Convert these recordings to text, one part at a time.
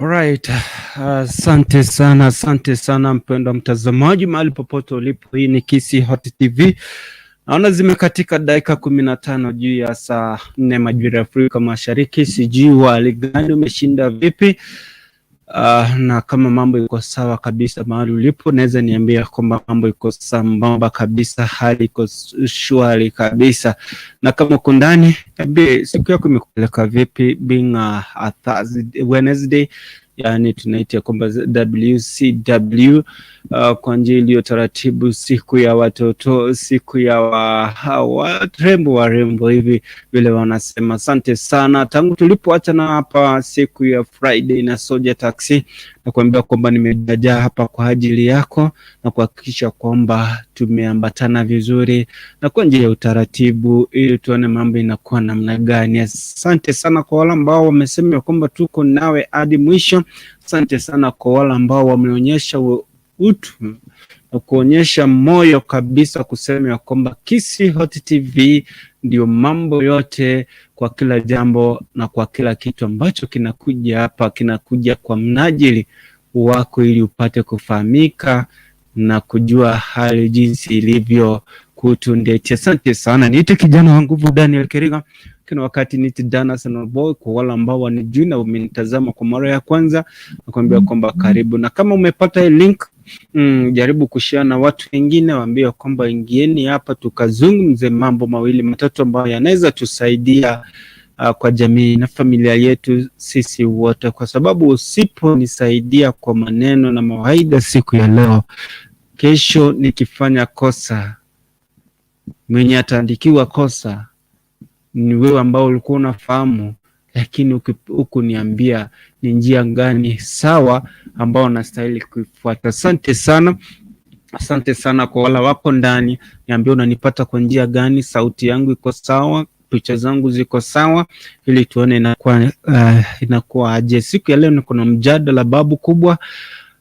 Alright, asante sana, asante sana mpendwa mtazamaji mahali popote ulipo. Hii ni Kisii Hot TV. Naona zimekatika dakika 15 juu ya saa 4 majira ya Afrika Mashariki. Sijui wali gani umeshinda vipi? Na kama mambo iko sawa kabisa mahali ulipo, naweza niambia kwamba mambo iko sambamba kabisa, hali iko shwari kabisa. Na kama uko ndani, niambie siku yako imekupeleka vipi, being a Thursday, Wednesday, yani tunaita kwamba WCW kwa njia iliyo taratibu, siku ya watoto, siku ya warembo warembo hivi vile wanasema. Asante sana, tangu tulipoachana hapa siku ya Friday na Soja Taxi, na kuambia kwamba nimejajaa hapa kwa ajili yako na kuhakikisha kwamba tumeambatana vizuri na kwa njia ya utaratibu, ili tuone mambo inakuwa namna gani. Asante sana kwa wale ambao wamesema kwamba tuko nawe hadi mwisho. Asante sana kwa wale ambao wameonyesha utu na kuonyesha moyo kabisa kusema ya kwamba Kisii Hot TV ndio mambo yote kwa kila jambo na kwa kila kitu ambacho kinakuja hapa, kinakuja kwa mnajili wako ili upate kufahamika na kujua hali jinsi ilivyo kutundeti. Asante sana, niite kijana wa nguvu Daniel Keriga, kila wakati niite Dana Boy. Kwa wale ambao wanijui na umenitazama kwa mara ya kwanza, nakwambia kwamba karibu, na kama umepata hii link jaribu kushare na watu wengine, waambie kwamba ingieni hapa tukazungumze mambo mawili matatu ambayo yanaweza tusaidia kwa jamii na familia yetu sisi wote, kwa sababu usiponisaidia kwa maneno na mawaidha siku ya leo, kesho nikifanya kosa, mwenye ataandikiwa kosa ni wewe ambao ulikuwa unafahamu, lakini hukuniambia ni njia gani sawa ambao nastahili kuifuata. Asante sana, asante sana kwa wala wako ndani, niambie unanipata kwa njia gani, sauti yangu iko sawa, picha zangu ziko sawa, ili tuone inakuwa aje. Siku ya leo niko na mjadala babu kubwa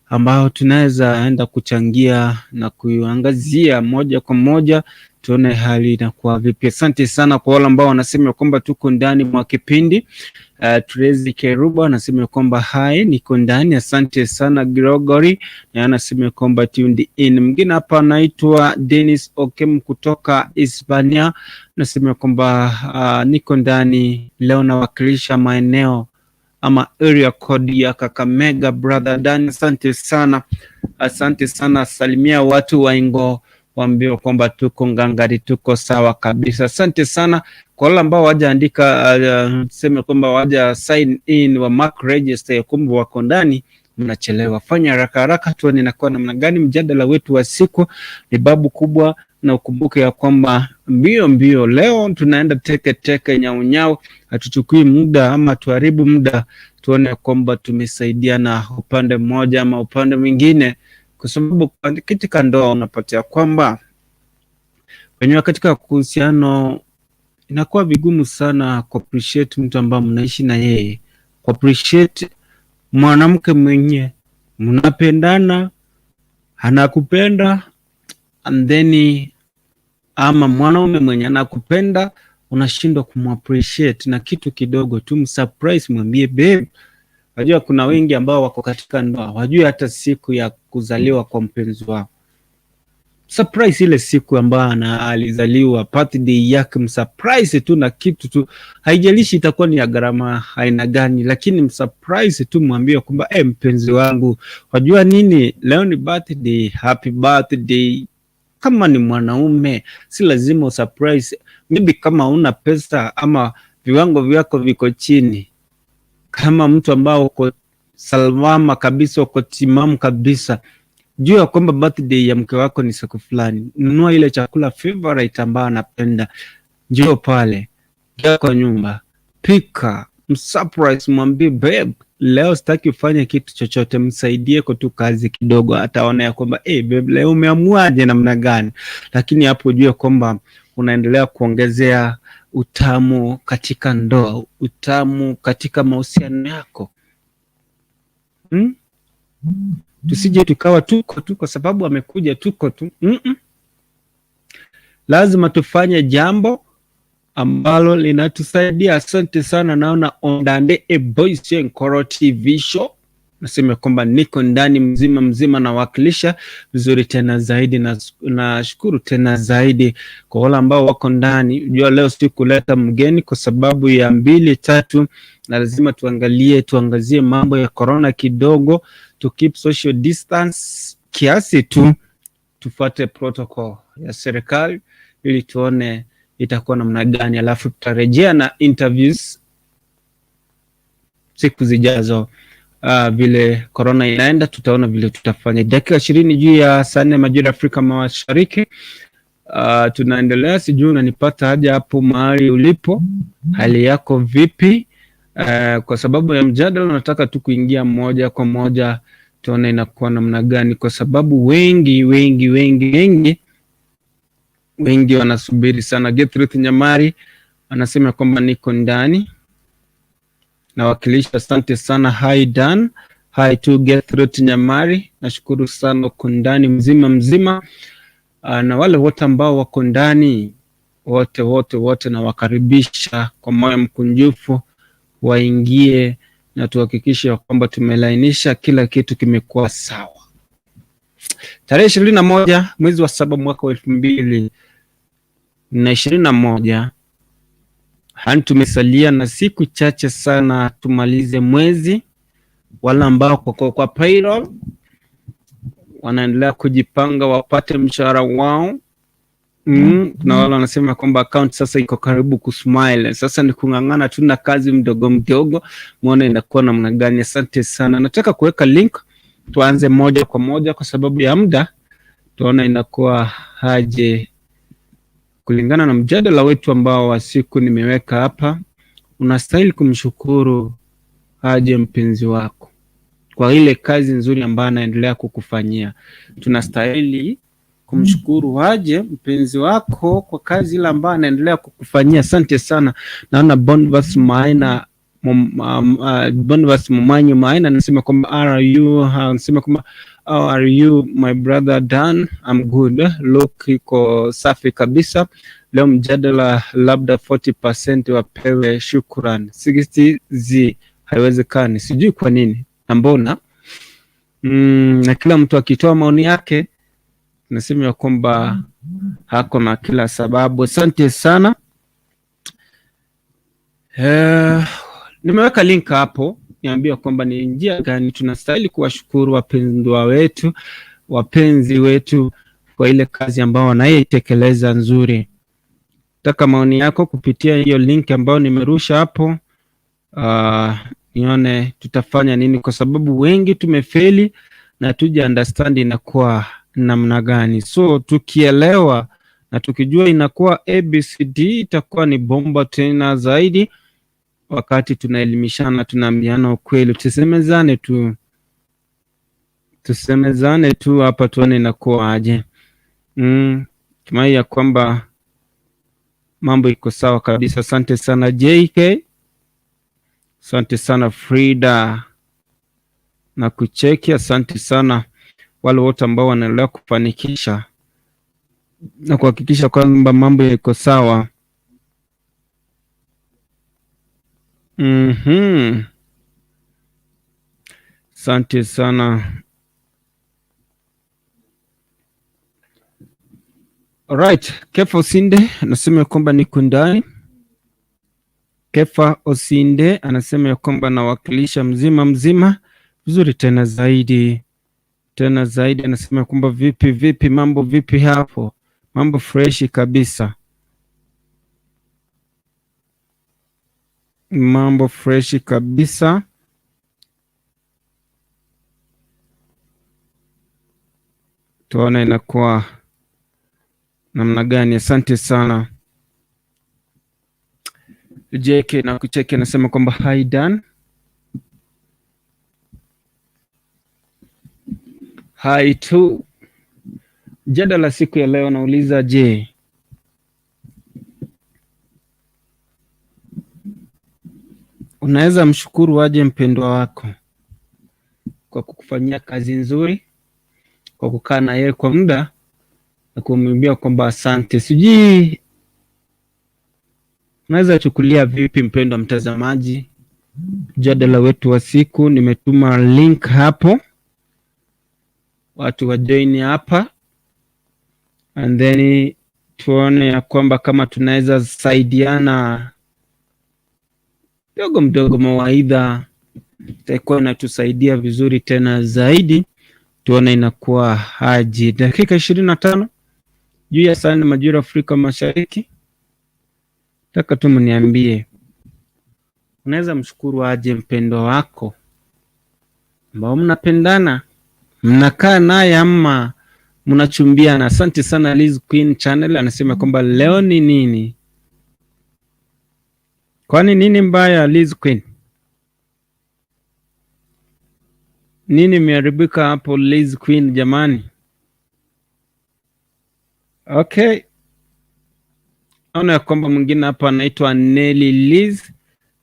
ambao tunaweza enda kuchangia na kuiangazia moja kwa moja, tuone hali inakuwa vipi. Asante sana kwa wale ambao wanasema kwamba tuko ndani mwa kipindi. Tracy Keruba anasema kwamba hai, niko ndani. Asante sana Gregory, na anasema kwamba tuned in. Mwingine hapa anaitwa Dennis Okem kutoka Hispania, anasema kwamba niko ndani leo, nawakilisha maeneo ama area code ya Kakamega. Brother Dan, asante sana, asante sana. Salimia watu wa Ingo, waambie kwamba tuko ngangari, tuko sawa kabisa. Asante sana kwa wale ambao wajaandika, tuseme kwamba waja sign in wa mark register ya kumbe wako ndani, mnachelewa. Fanya haraka haraka, tuone inakuwa namna gani. Mjadala wetu wa siku ni babu kubwa, na ukumbuke ya kwamba mbio mbio leo tunaenda teke teke, nyau nyau, hatuchukui muda ama tuharibu muda, tuone kwamba tumesaidiana upande mmoja ama upande mwingine, kwa sababu katika ndoa unapatia kwamba wenyewe katika uhusiano inakuwa vigumu sana ku appreciate mtu ambaye mnaishi na yeye, ku appreciate mwanamke mwenye mnapendana, anakupenda and then, ama mwanaume mwenye anakupenda unashindwa kumappreciate na kitu kidogo tu, msurprise, mwambie babe. Unajua kuna wengi ambao wako katika ndoa wajui hata siku ya kuzaliwa kwa mpenzi wao. Surprise ile siku ambayo alizaliwa, birthday yake, msurprise tu na kitu tu, haijalishi itakuwa ni ya gharama aina gani, lakini msurprise tu, mwambie kwamba mpenzi wangu, wajua nini, leo ni birthday, happy birthday. Kama ni mwanaume si lazima usurprise. Maybe kama una pesa ama viwango vyako viko chini, kama mtu ambao uko salama kabisa, uko timamu kabisa, jua ya kwamba birthday ya mke wako ni siku fulani, nunua ile chakula favorite ambayo anapenda, njoo pale, njoo kwa nyumba, pika, msurprise, mwambie babe, leo sitaki ufanye kitu chochote, msaidie kwa tu kazi kidogo, ataona ya kwamba hey, babe, leo umeamuaje namna gani? Lakini hapo ujue kwamba unaendelea kuongezea utamu katika ndoa, utamu katika mahusiano yako. Tusije tukawa tuko tu kwa sababu amekuja, tuko tu. Lazima tufanye jambo ambalo linatusaidia. Asante sana, naona Ondande a Boys Nkoro TV show. Nasema kwamba niko ndani mzima mzima, nawakilisha vizuri tena zaidi, na nashukuru tena zaidi kwa wale ambao wako ndani. Jua leo si kuleta mgeni kwa sababu ya mbili tatu, na lazima tuangalie tuangazie mambo ya corona kidogo, to keep social distance kiasi tu, tufuate protocol ya serikali ili tuone itakuwa namna gani, alafu tutarejea na interviews siku zijazo. Vile corona inaenda, tutaona vile tutafanya. Dakika 20 juu ya saa 4 majira ya Afrika Mashariki. Tunaendelea, sijui unanipata haja hapo mahali ulipo, hali yako vipi? Kwa sababu ya mjadala nataka tu kuingia moja kwa moja tuone inakuwa namna gani, kwa sababu wengi wengi wengi wengi wengi wanasubiri sana. Gertrude Nyamari anasema kwamba niko ndani nawakilisha. Asante sana. Hi Dan, hi to Gertrude Nyamari, nashukuru sana, uko ndani mzima mzima. Na wale wote ambao wako ndani wote wote wote nawakaribisha kwa moyo mkunjufu waingie na tuhakikishe kwamba tumelainisha kila kitu kimekuwa sawa. Tarehe 21 mwezi wa 7 mwaka wa 2021, hani tumesalia na siku chache sana tumalize mwezi. Wale ambao kwa payroll wanaendelea kujipanga wapate mshahara wao. Kuna wale wanasema kwamba account sasa iko karibu kusmile. Sasa ni kung'ang'ana tu na kazi mdogo mdogo, muone inakuwa namna gani. Asante sana, nataka kuweka link tuanze moja kwa moja kwa sababu ya muda, tuone inakuwa aje kulingana na mjadala wetu ambao wa siku nimeweka hapa. Unastahili kumshukuru aje mpenzi wako kwa ile kazi nzuri ambayo anaendelea kukufanyia. Tunastahili kumshukuru aje mpenzi wako kwa kazi ile ambayo anaendelea kukufanyia. Asante sana. Naona Bonvas Maina Bonvas Mumanyi Maina anasema kwamba RU, anasema kwamba how are you my brother Dan, I'm good. Look, iko safi kabisa. Leo mjadala labda 40% wapewe shukrani, 60 z haiwezekani, sijui kwa nini na mbona. Na kila mtu akitoa maoni yake nasema ya kwamba hako na kila sababu. Asante sana. Nimeweka link hapo, niambia kwamba ni njia gani tunastahili kuwashukuru wapendwa wetu, wapenzi wetu kwa ile kazi ambao wanayeitekeleza nzuri. Nataka maoni yako kupitia hiyo link ambayo nimerusha hapo. Nione tutafanya nini, kwa sababu wengi tumefeli na tuja understand inakuwa namna gani. So tukielewa na tukijua inakuwa ABCD itakuwa ni bomba tena zaidi. Wakati tunaelimishana, tunaambiana ukweli, tusemezane tu, tusemezane tu hapa, tuone inakuwa aje. Tumai ya kwamba mambo iko sawa kabisa. Asante sana JK, asante sana Frida na kucheki, asante sana wale wote ambao wanaendelea kufanikisha na kuhakikisha kwamba mambo yako sawa. Asante sana. Alright, Kefa Osinde anasema kwamba niko ndani. Kefa Osinde anasema ya kwamba nawakilisha mzima mzima vizuri tena zaidi tena zaidi. Anasema kwamba vipi vipi, mambo vipi hapo, mambo freshi kabisa, mambo freshi kabisa. Tuone inakuwa namna gani. Asante sana JK na kucheki, anasema kwamba hi Dan, hi tu. Mjadala siku ya leo nauliza, je, unaweza mshukuru aje mpendwa wako kwa kukufanyia kazi nzuri, kwa kukaa na yeye kwa muda na kumwambia kwamba asante. Sijui unaweza chukulia vipi mpendwa mtazamaji, Mjadala wetu wa siku, nimetuma link hapo, watu wa join hapa and then tuone ya kwamba kama tunaweza saidiana mdogo mdogo, mawaidha itakuwa inatusaidia vizuri tena zaidi, tuone inakuwa haji. Dakika 25 juu ya saa nne majira Afrika Mashariki. Nataka tu mniambie, unaweza mshukuru aje mpendwa wako ambao mnapendana, mnakaa naye ama mnachumbiana? Asante sana Liz Queen Channel anasema kwamba leo ni nini? Kwani nini mbaya Liz Queen? Nini imeharibika hapo Liz Queen jamani? Okay, naona ya kwamba mwingine hapa anaitwa Nelly Liz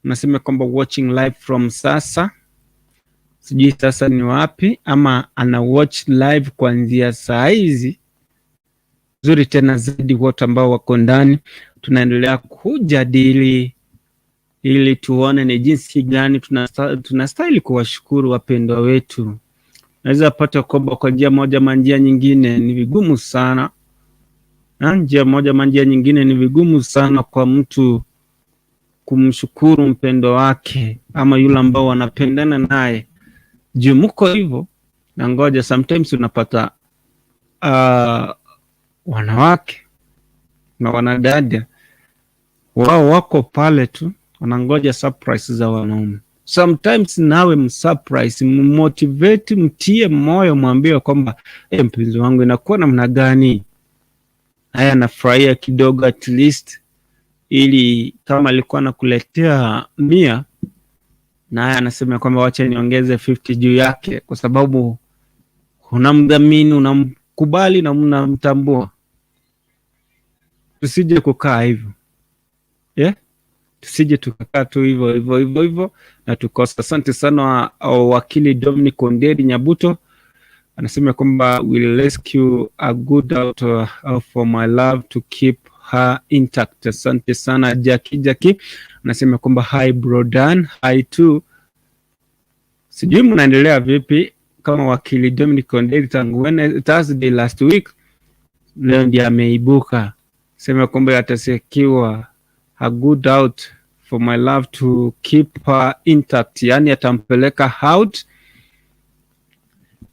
anasema kwamba watching live from sasa, sijui sasa ni wapi, ama ana watch live kuanzia saa hizi. Nzuri tena zaidi, wote ambao wako ndani tunaendelea kujadili ili tuone ni jinsi gani tunastahili kuwashukuru wapendwa wetu. Naweza pata kwamba kwa njia moja ama njia nyingine ni vigumu sana na njia moja ama njia nyingine ni vigumu sana kwa mtu kumshukuru mpendwa wake ama yule ambao wanapendana naye juu mko hivyo na ngoja, sometimes unapata wanawake na wanadada wao wako pale tu wanangoja surprise za wanaume. Sometimes nawe msurprise, mmotivate, mtie moyo, mwambie kwamba hey, mpenzi wangu inakuwa namna gani? Haya, anafurahia kidogo at least, ili kama alikuwa anakuletea 100 naye anasema kwamba wacha niongeze 50 juu yake, kwa sababu unamdhamini, unamkubali na unamtambua. Tusije kukaa hivyo yeah? Tusije tukakaa tu hivyo hivyo hivyo hivyo na tukosa. Asante sana wakili Dominic Onderi Nyabuto anasema kwamba will rescue a good out for my love to keep her intact. Asante sana Jackie. Jackie anasema kwamba hi Brodan, hi too. Sijui mnaendelea vipi kama wakili Dominic Onderi tangu Thursday last week, leo ndiye ameibuka sema kwamba atasekiwa a good out for my love to keep her intact, yani atampeleka out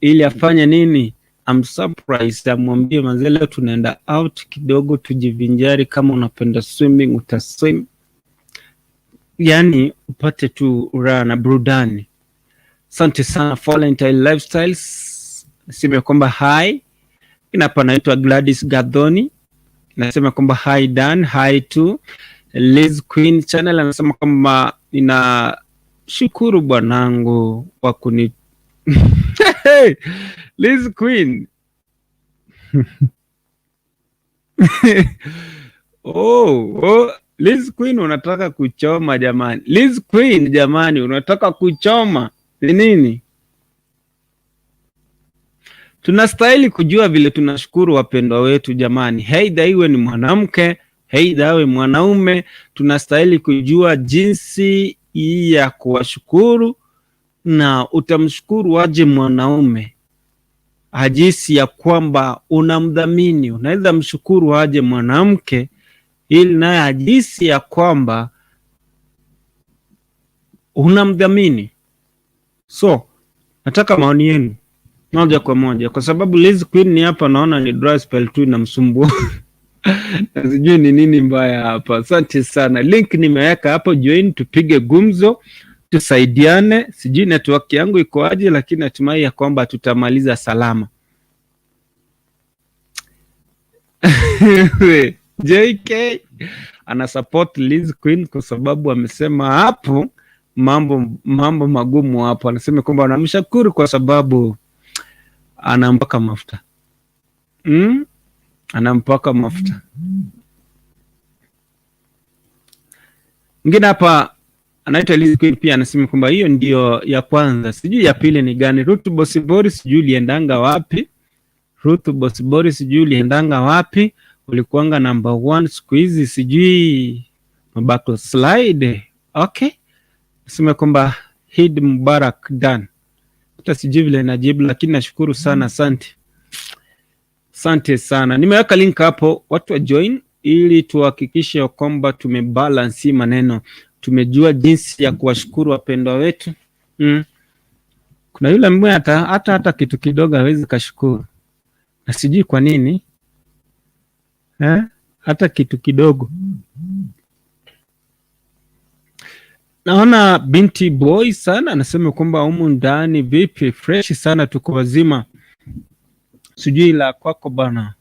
ili afanye nini? I'm surprised, amwambie manze, leo tunaenda out kidogo tujivinjari, kama unapenda swimming utaswim, yani upate tu raha na burudani. Asante sana Valentine Lifestyles, nasema kwamba hi. Hapa naitwa Gladys Gadhoni, nasema kwamba hi Dan, hi to Liz Queen Channel anasema kwamba nina shukuru bwanangu kwa kuni Liz Queen oh, Liz Queen unataka kuchoma jamani. Liz Queen jamani, unataka kuchoma ni nini? Tunastahili kujua vile tunashukuru wapendwa wetu jamani, heidha iwe ni mwanamke heidha awe mwanaume, tunastahili kujua jinsi ya kuwashukuru. Na utamshukuru aje mwanaume ajisi ya kwamba unamdhamini? Unaweza mshukuru aje mwanamke ili naye ajisi ya kwamba unamdhamini? So nataka maoni yenu moja kwa moja, kwa sababu Liz Queen ni hapa, naona ni dry spell tu inamsumbua na sijui ni nini mbaya hapa. Asante sana, link nimeweka hapo, join, tupige gumzo, tusaidiane. Sijui network yangu iko aje, lakini natumai ya kwamba tutamaliza salama. JK ana support Liz Queen kwa sababu amesema hapo mambo magumu hapo. Anasema kwamba anamshukuru kwa sababu anampaka mafuta Anampaka mafuta. Mwingine hapa anaitwa Liz Queen pia anasema kwamba hiyo ndio ya kwanza, sijui ya pili ni gani. Ruth Bosibori sijui uliendanga wapi? Ruth Bosibori sijui uliendanga wapi? Ulikuanga number 1 siku hizi sijui mabako slide. Okay. Nasema kwamba Eid Mubarak Dan. Hata sijui vile najibu, lakini nashukuru sana, asante. Asante sana. Nimeweka link hapo, watu wa join ili tuhakikishe kwamba tumebalance hii maneno, tumejua jinsi ya kuwashukuru wapendwa wetu. Kuna yule ambaye hata, hata hata kitu kidogo hawezi kashukuru, na sijui kwa nini eh? Hata kitu kidogo. Naona binti boy sana anasema kwamba humu ndani vipi, fresh sana, tuko wazima. Sijui la kwako bana.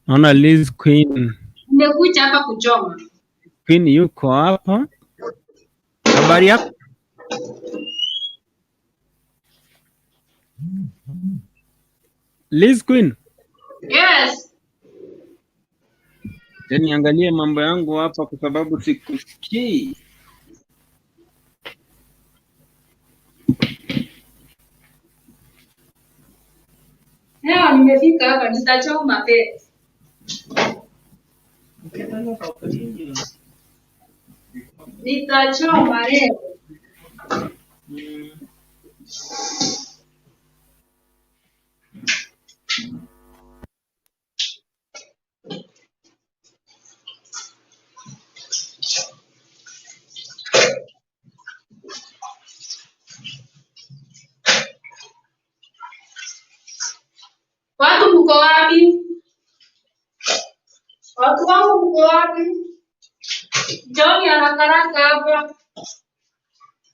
Naona Liz Queen, Nimekuja hapa kuchoma. Queen yuko hapa. Habari yako? Liz Queen, Yes. Je, niangalie mambo yangu hapa kwa sababu sikusikii. Leo nimefika hapa nitachoma pe. Nitachoma leo. Watu mko wapi? Watu wangu mko wapi? Njoni haraka haraka hapa.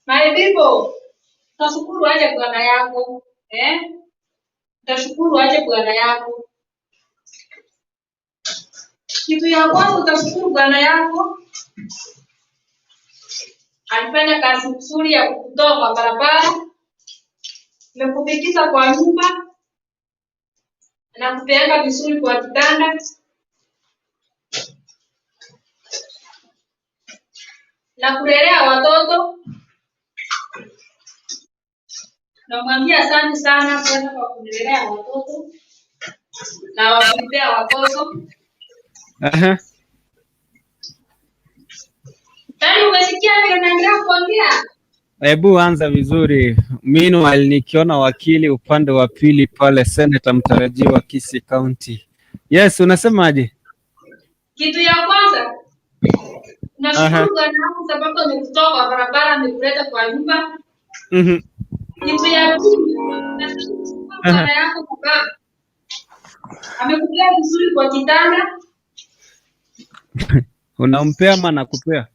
My people, utashukuru aje bwana yako? Eh? Utashukuru aje bwana yako? Kitu ya kwanza utashukuru bwana yako alifanya kazi nzuri ya kukutoa kwa barabara, amekufikisha kwa nyumba, anakupeanga vizuri kwa kitanda, na kulelea watoto. Namwambia asante sana Bwana kwa kunilelea watoto na wakulipea watoto. Aha. Yaani umesikia vile naendelea kuongea? Hebu anza vizuri. Meanwhile nikiona wakili upande wa pili pale, senator mtarajiwa Kisii County. Yes, unasemaje? Kitu ya kwanza nashukuru Bwana wangu sababu amekutoa kwa barabara amekuleta kwa nyumba. Kitu ya pili nashukuru Bwana yako baba amekupea vizuri kwa kitanda. Unampea ama nakupea?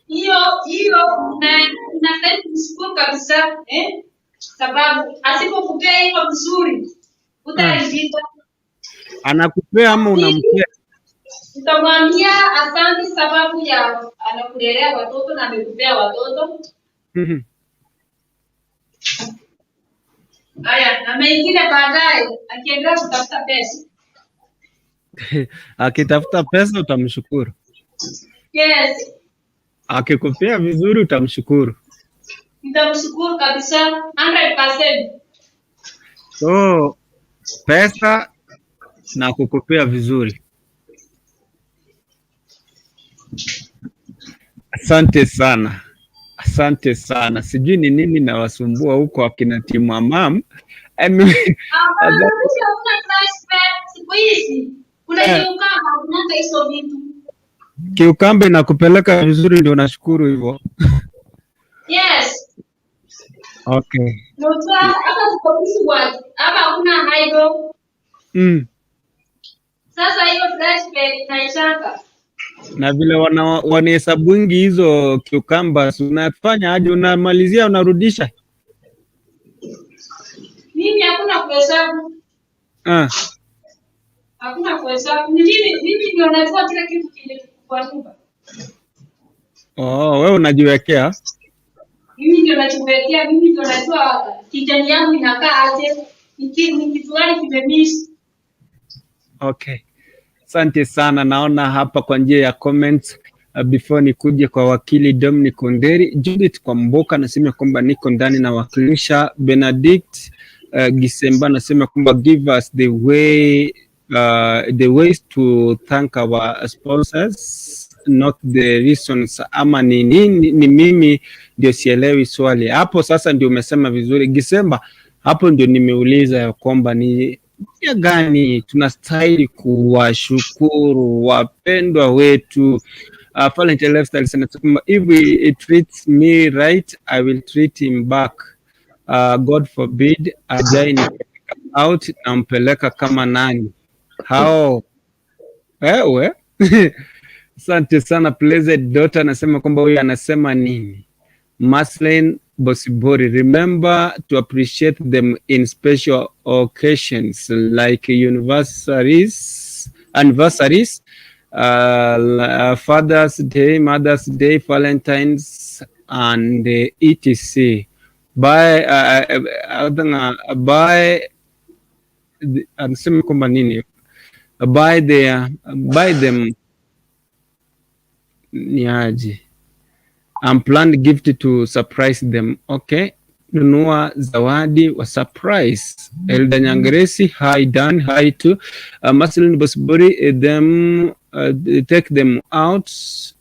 Hiyo hiyo unastahili kumshukuru kabisa eh? Sababu asipokupea hivyo vizuri utaridhika. Anakupea ama unampea? Utamwambia asante sababu ya anakulelea watoto na amekupea watoto. Haya, na mengine baadaye akiendelea kutafuta pesa. Akitafuta pesa utamshukuru. Yes, Akikupea vizuri utamshukuru. nitamshukuru kabisa 100%. So pesa na kukupea vizuri. Asante sana, asante sana. Sijui ni nini nawasumbua huko akina timu Amam. Anyway, Hapana, sisi hakuna flashback siku hizi. Kuna kiukamba, hakunanga hizo vitu. Kiukambe inakupeleka vizuri, ndio nashukuru hivyo. Yes. Okay. Ndio hapa tuko busy work. Hapa hakuna idle. Sasa hiyo flashback inaishaka. Na vile wanahesabungi hizo cucumbers, unafanya aje? Unamalizia, unarudisha? Mimi hakuna kuhesabu. Hakuna kuhesabu. Ni mimi ndio najua kila kitu kile kwa nyumba. Oh, wewe unajiwekea? Mimi ndio najiwekea, mimi ndio najua kijani yangu inakaa aje, ni kitu gani kimemiss. Okay. Asante sana. Naona hapa kwa njia ya comments, before nikuje kwa wakili Dominic Onderi, Judith Kwamboka anasema kwamba niko ndani nawakilisha. Benedict Gisemba anasema kwamba give us the ways to thank our sponsors. not the reasons ama ni nini? Ni mimi ndio sielewi swali hapo. Sasa ndio umesema vizuri Gisemba, hapo ndio nimeuliza ya kwamba ni njia gani tunastahili kuwashukuru wapendwa wetu. Valentine Lifestyle anasema kwamba if he treats me right, I will treat him back. God forbid ajai nipeleka out, nampeleka kama nani hao wewe. Asante sana. Blessed Daughter anasema kwamba huyu anasema nini? Maslin Bosibori, remember to appreciate them in special occasions like anniversaries, Father's Day, Mother's Day, Valentine's and etc. Buy, buy anasema kwamba nini? Buy them ni aje? Unplanned gift to surprise them. Okay. Nunua zawadi wa surprise. Elda Nyangeresi, hi Dan, hi to Marceline Bosibori, them take them out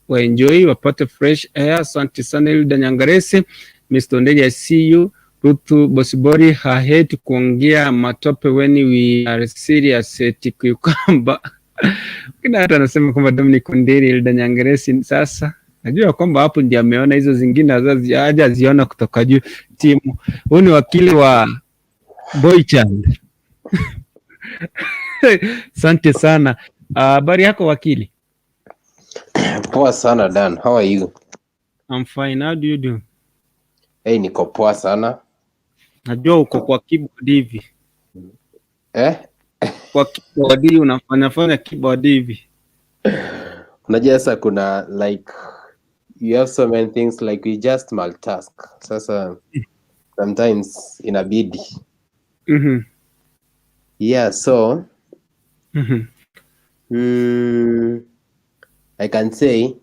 wa enjoy wapate fresh air. Asante sana Elda Nyangeresi. Mr. Ondege, I see you. Ruth Bosibori, I hate kuongea matope when we are serious, eti kwamba kina hata anasema kwamba Dominic Ondiri, Elda Nyangeresi. Sasa najua kwamba hapo ndiye ameona hizo zingine hajaziona kutoka juu. Timu huyu ni wakili wa Boychild. Asante sana. Habari yako wakili? Poa sana Dan, how are you? I'm fine. How do you do? Hey, niko poa sana. Najua uko kwa keyboard hivi. Eh? Kwa keyboard hii unafanya fanya keyboard hivi. Unajua sasa kuna like you have so many things, like we just multitask. Sasa sometimes inabidi. Yeah, so I can say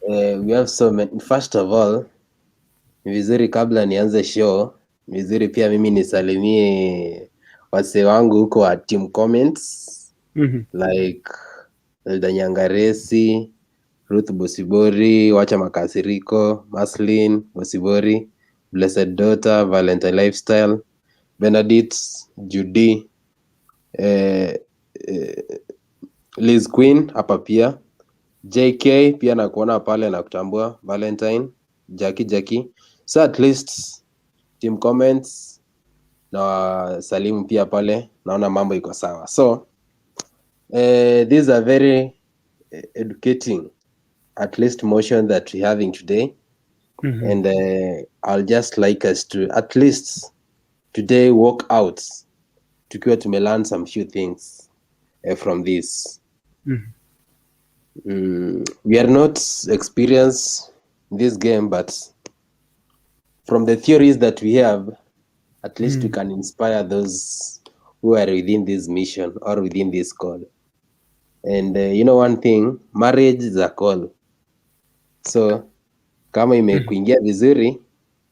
we have so many. First of all, ni vizuri kabla nianze show, ni vizuri pia mimi nisalimie wasee wangu huko wa team comments like Elda Nyangaresi, Ruth Bosibori, Wacha Makasiriko, Maslin Bosibori, Blessed Daughter, Valentine Lifestyle, Benedict, Judy, Liz Queen hapa pia, JK pia nakuona pale na kutambua, Valentine, Jackie Jackie. So at least team comments na salimu pia pale, naona mambo iko sawa. So these are very educating at least motion that we're having today. And I'll just like us to at least today walk out tukiwa tumelearn some few things from this. We are not experienced in this game, but from the theories that we have, at least we can inspire those who are within this mission or within this call. And you know one thing, marriage is a call. So kama imekuingia vizuri,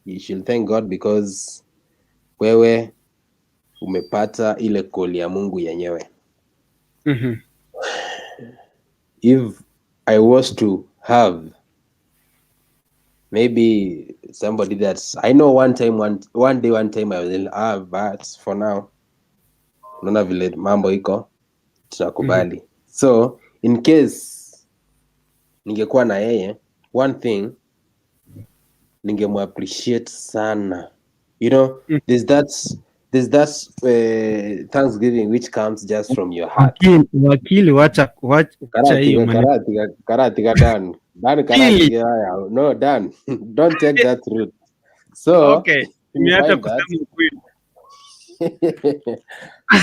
you should thank God because wewe umepata ile call ya Mungu yenyewe. If I was to have maybe somebody that's I know one time one, one day one time I will have, but for now unaona vile mambo iko, tunakubali. So in case ningekuwa na yeye, one thing ningemuappreciate sana. There's that thanksgiving which comes just from your heart. Wakili, wakili, wacha wacha wacha hiyo Karatiga, maneno. karatiga, karatiga, Dan. Dan, karatiga, haya. No, Dan, don't take that route. So, Okay, you nimeacha find that, kusema ukweli.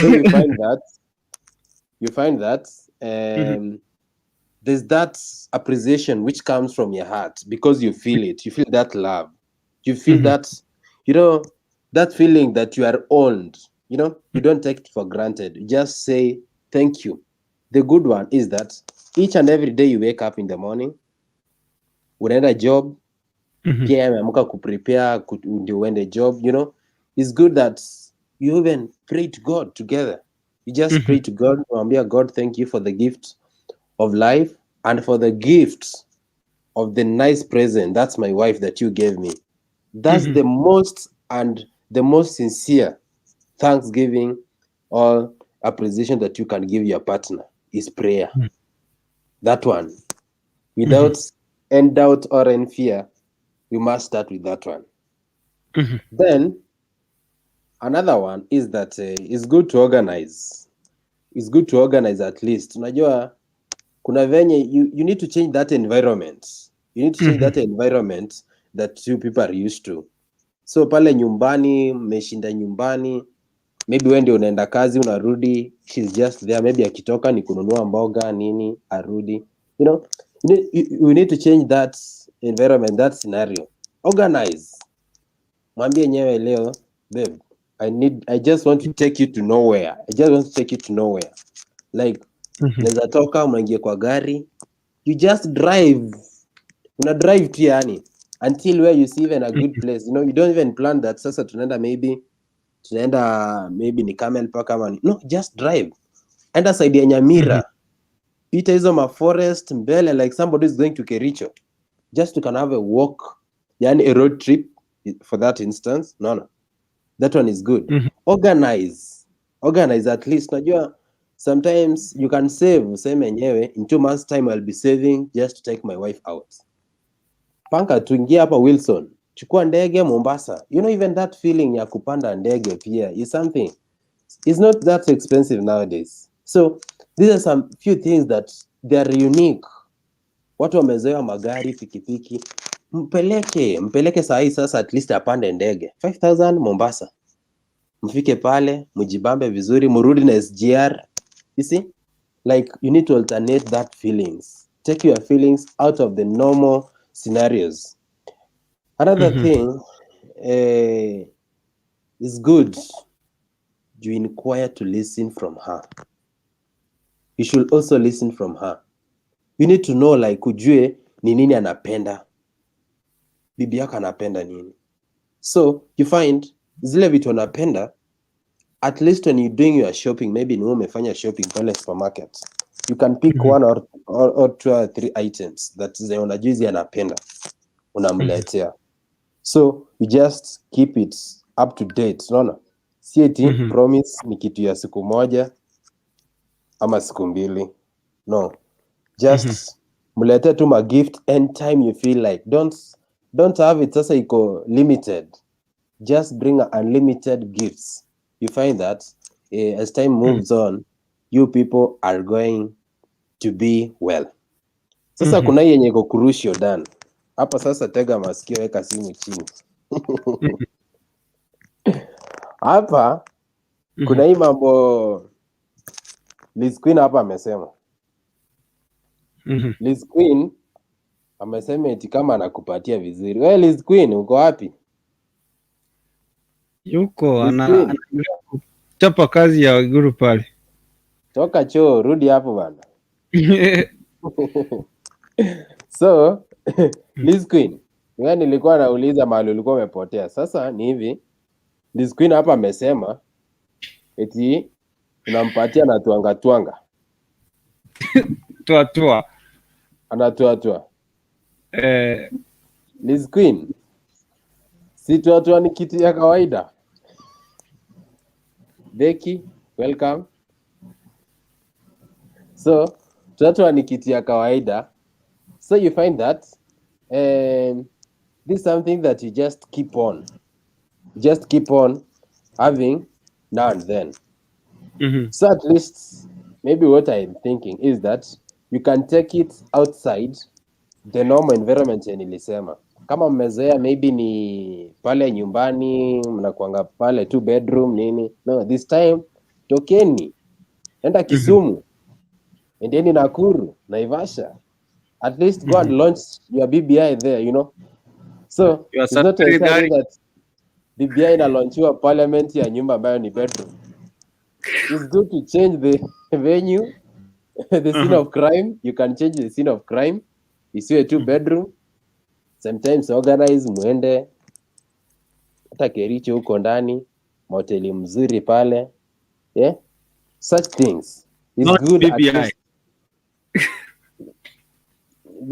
So you find that there's that appreciation which comes from your heart because you feel it. You feel that love. You feel that feeling that you are owned. You don't take it for granted. You just say thank you. The good one is that each and every day you wake up in the morning, unaenda job, pia ameamka kuprepare ndio uende job. It's good that you even pray to God together. You just pray to God, mwambia God, thank you for the gift of life. and for the gift of the nice present, that's my wife that you gave me. That's the most and the most sincere thanksgiving or appreciation that you can give your partner is prayer. That one. Without any doubt or any fear, we must start with that one. Then another one is that it's good to organize. It's good to organize at least. Unajua kuna venye you need to change that environment. You need to change that environment that you people are used to. So pale nyumbani, mmeshinda nyumbani, maybe wewe ndio unaenda kazi unarudi, she's just there, maybe akitoka ni kununua mboga nini, arudi. You need to change that environment, that scenario. Organize. Mwambie nyewe leo, babe, I just want to take you to nowhere. I just want to take you to nowhere. Like, naweza toka mnaingia kwa gari, you just drive. Una drive tu yani until where you see even a good place. You don't even plan that sasa tunaenda maybe ni Camel Park ama ni, no, just drive. Enda side ya Nyamira. Pita hizo ma forest mbele like somebody is going to Kericho. Just to can have a walk, yani a road trip for that instance. No. That one is good. Organize. Organize at least. Najua sometimes you can save, useme enyewe in 2 months time I'll be saving just to take my wife out. Panga tuingie hapa Wilson. Chukua ndege Mombasa. Even that feeling ya kupanda ndege pia is something. It's not that expensive nowadays. So these are some few things that they are unique. Watu wamezoea magari, pikipiki. Mpeleke saa hii sasa at least apande ndege. 5000 Mombasa. Mfike pale, mjibambe vizuri, murudi na SGR. You see? Like you need to alternate that feelings. Take your feelings out of the normal scenarios. Another thing is good you inquire to listen from her. You should also listen from her. You need to know like ujue ni nini anapenda. Bibi yako anapenda nini. So you find zile vitu anapenda, at least when you're doing your shopping, maybe ni wewe umefanya shopping pale supermarket, you can pick one or two or three items that zenye unajua hizi anapenda, unamletea. So you just keep it up to date, unaona? Si eti promise ni kitu ya siku moja ama siku mbili. No. Just mletee tu ma gift anytime you feel like. Don't have it sasa iko limited. Just bring unlimited gifts. You find that as time moves on, you people are going to be well. Sasa kuna hii yenye iko crucial Dan. Hapa sasa tega masikio, weka simu chini. Hapa kuna hii mambo Liz Queen hapa amesema. Liz Queen amesema eti kama anakupatia vizuri. Wewe Liz Queen uko wapi? Yuko Liz Queen. Anaendelea kuchapa kazi ya guru pale. Toka choo, rudi hapo bana. So, Liz Queen, wewe nilikuwa nauliza mahali ulikuwa umepotea. Sasa ni hivi, Liz Queen hapa amesema eti unampatia na tuanga tuanga. Tua tua. Anatua tua. Liz Queen, si tua tua ni kitu ya kawaida. Becky, welcome. So, tua tua ni kitu ya kawaida. So you find that this is something that you just keep on. Just keep on having now and then. So at least maybe what I'm thinking is that you can take it outside the normal environment yenye nilisema. Kama mmezoea maybe ni pale nyumbani, mnakuanga pale two bedroom nini. No, this time tokeni. Enda Kisumu. Endeni Nakuru, Naivasha. At least go and launch your BBI there. So, Your it's not Saturday entirely gari. that BBI inalaunchiwa parliament ya nyumba ambayo ni bedroom. It's good to change the venue, the scene of crime. You can change the scene of crime. Isiwe two bedroom. Sometimes organize muende hata Kericho huko ndani, mahoteli mzuri pale. Yeah? Such things. It's Not good at BBI. least.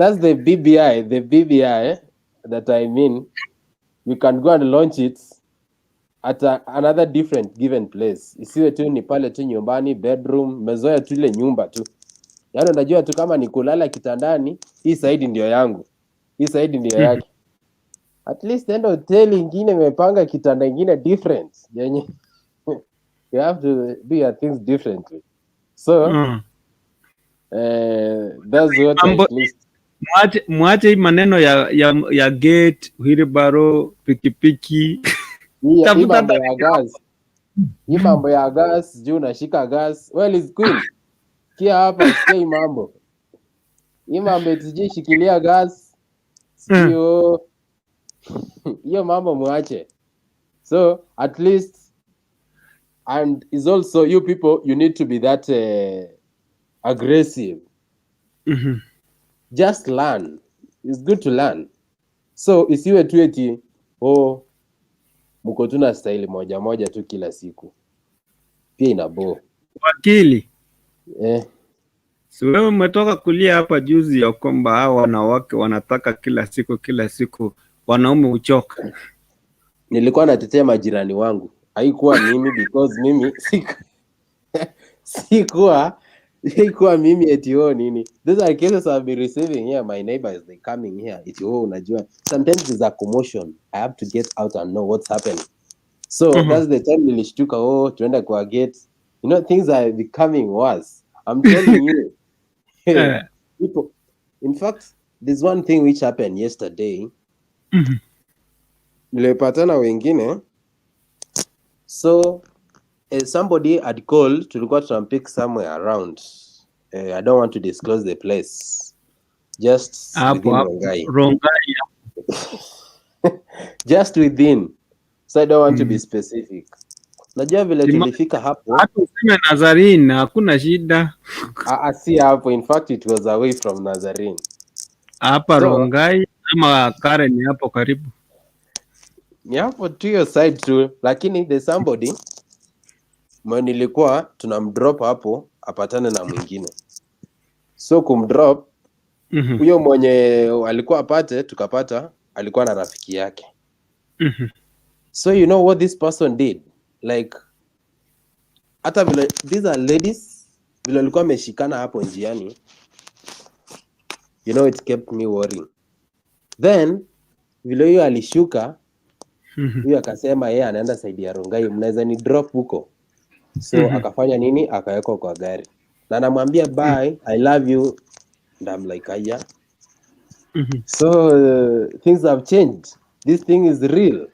That's the BBI, the BBI that I mean. You can go and launch it at another different given place. Isiwe tu ni pale tu nyumbani, bedroom, mezoea tu ile nyumba tu. Yaani unajua tu kama ni kulala kitandani, hii side ndio yangu. Hii side ndio yake. At least enda hoteli ingine imepanga kitanda ingine different. Yenye you have to do your things differently. So, that's what Mambo- at least Mwache hii maneno ya gate, wheelbarrow, pikipiki. Hii Tafuta mambo ya gas, hii mambo ya gas, juu unashika gas. Well, is queen. Sikia hapa, sikia hii mambo. Hii mambo eti sijui shikilia gas. Sijui oh. Hiyo mambo mwache. So at least, and is also you people, you need to be that aggressive. Just learn. It's good to learn. So isiwe tu eti, oh, mko tu na staili moja moja tu kila siku, pia ina bore. Wakili, Eh, si wewe umetoka kulia hapa juzi ya kwamba hao wanawake wanataka kila siku kila siku, wanaume huchoka. Nilikuwa natetea majirani wangu, haikuwa mimi, because mimi sikuwa mimi eti, oh, nini. These are cases I've been receiving here. My neighbors, they coming here eti, oh, unajua sometimes there's a commotion, I have to get out and know what's happening. So that's the time nilishtuka, oh, tuenda kwa gate. Things are becoming worse, I'm telling you. People, in fact, there's one thing which happened yesterday. Nilipatana wengine, so somebody had called, tulikuwa tunampick somewhere around, I don't want to disclose the place, just Hapo within hapo Rongai. Rongai. Just within, so I don't want to be specific. Najua vile tulifika hapo. Hata useme Nazarene, hakuna shida. Ah, ah, si hapo. In fact, it was away from Nazarene. Hapa So- Rongai ama Karen hapo karibu. Ni hapo tu hiyo side tu, lakini there's somebody mwenye nilikuwa tunamdrop hapo apatane na mwingine. So kumdrop, huyo mwenye alikuwa apate, tukapata alikuwa na rafiki yake. So you know what this person did? Like, hata vile these are ladies, vile walikuwa wameshikana hapo njiani, it kept me worrying. Then vile huyo alishuka, huyo akasema yeye anaenda side ya Rongai, mnaweza ni drop huko? So akafanya nini? Akawekwa kwa gari na anamwambia, "Bye, I love you." And I'm like, "Aya." So things have changed. This thing is real,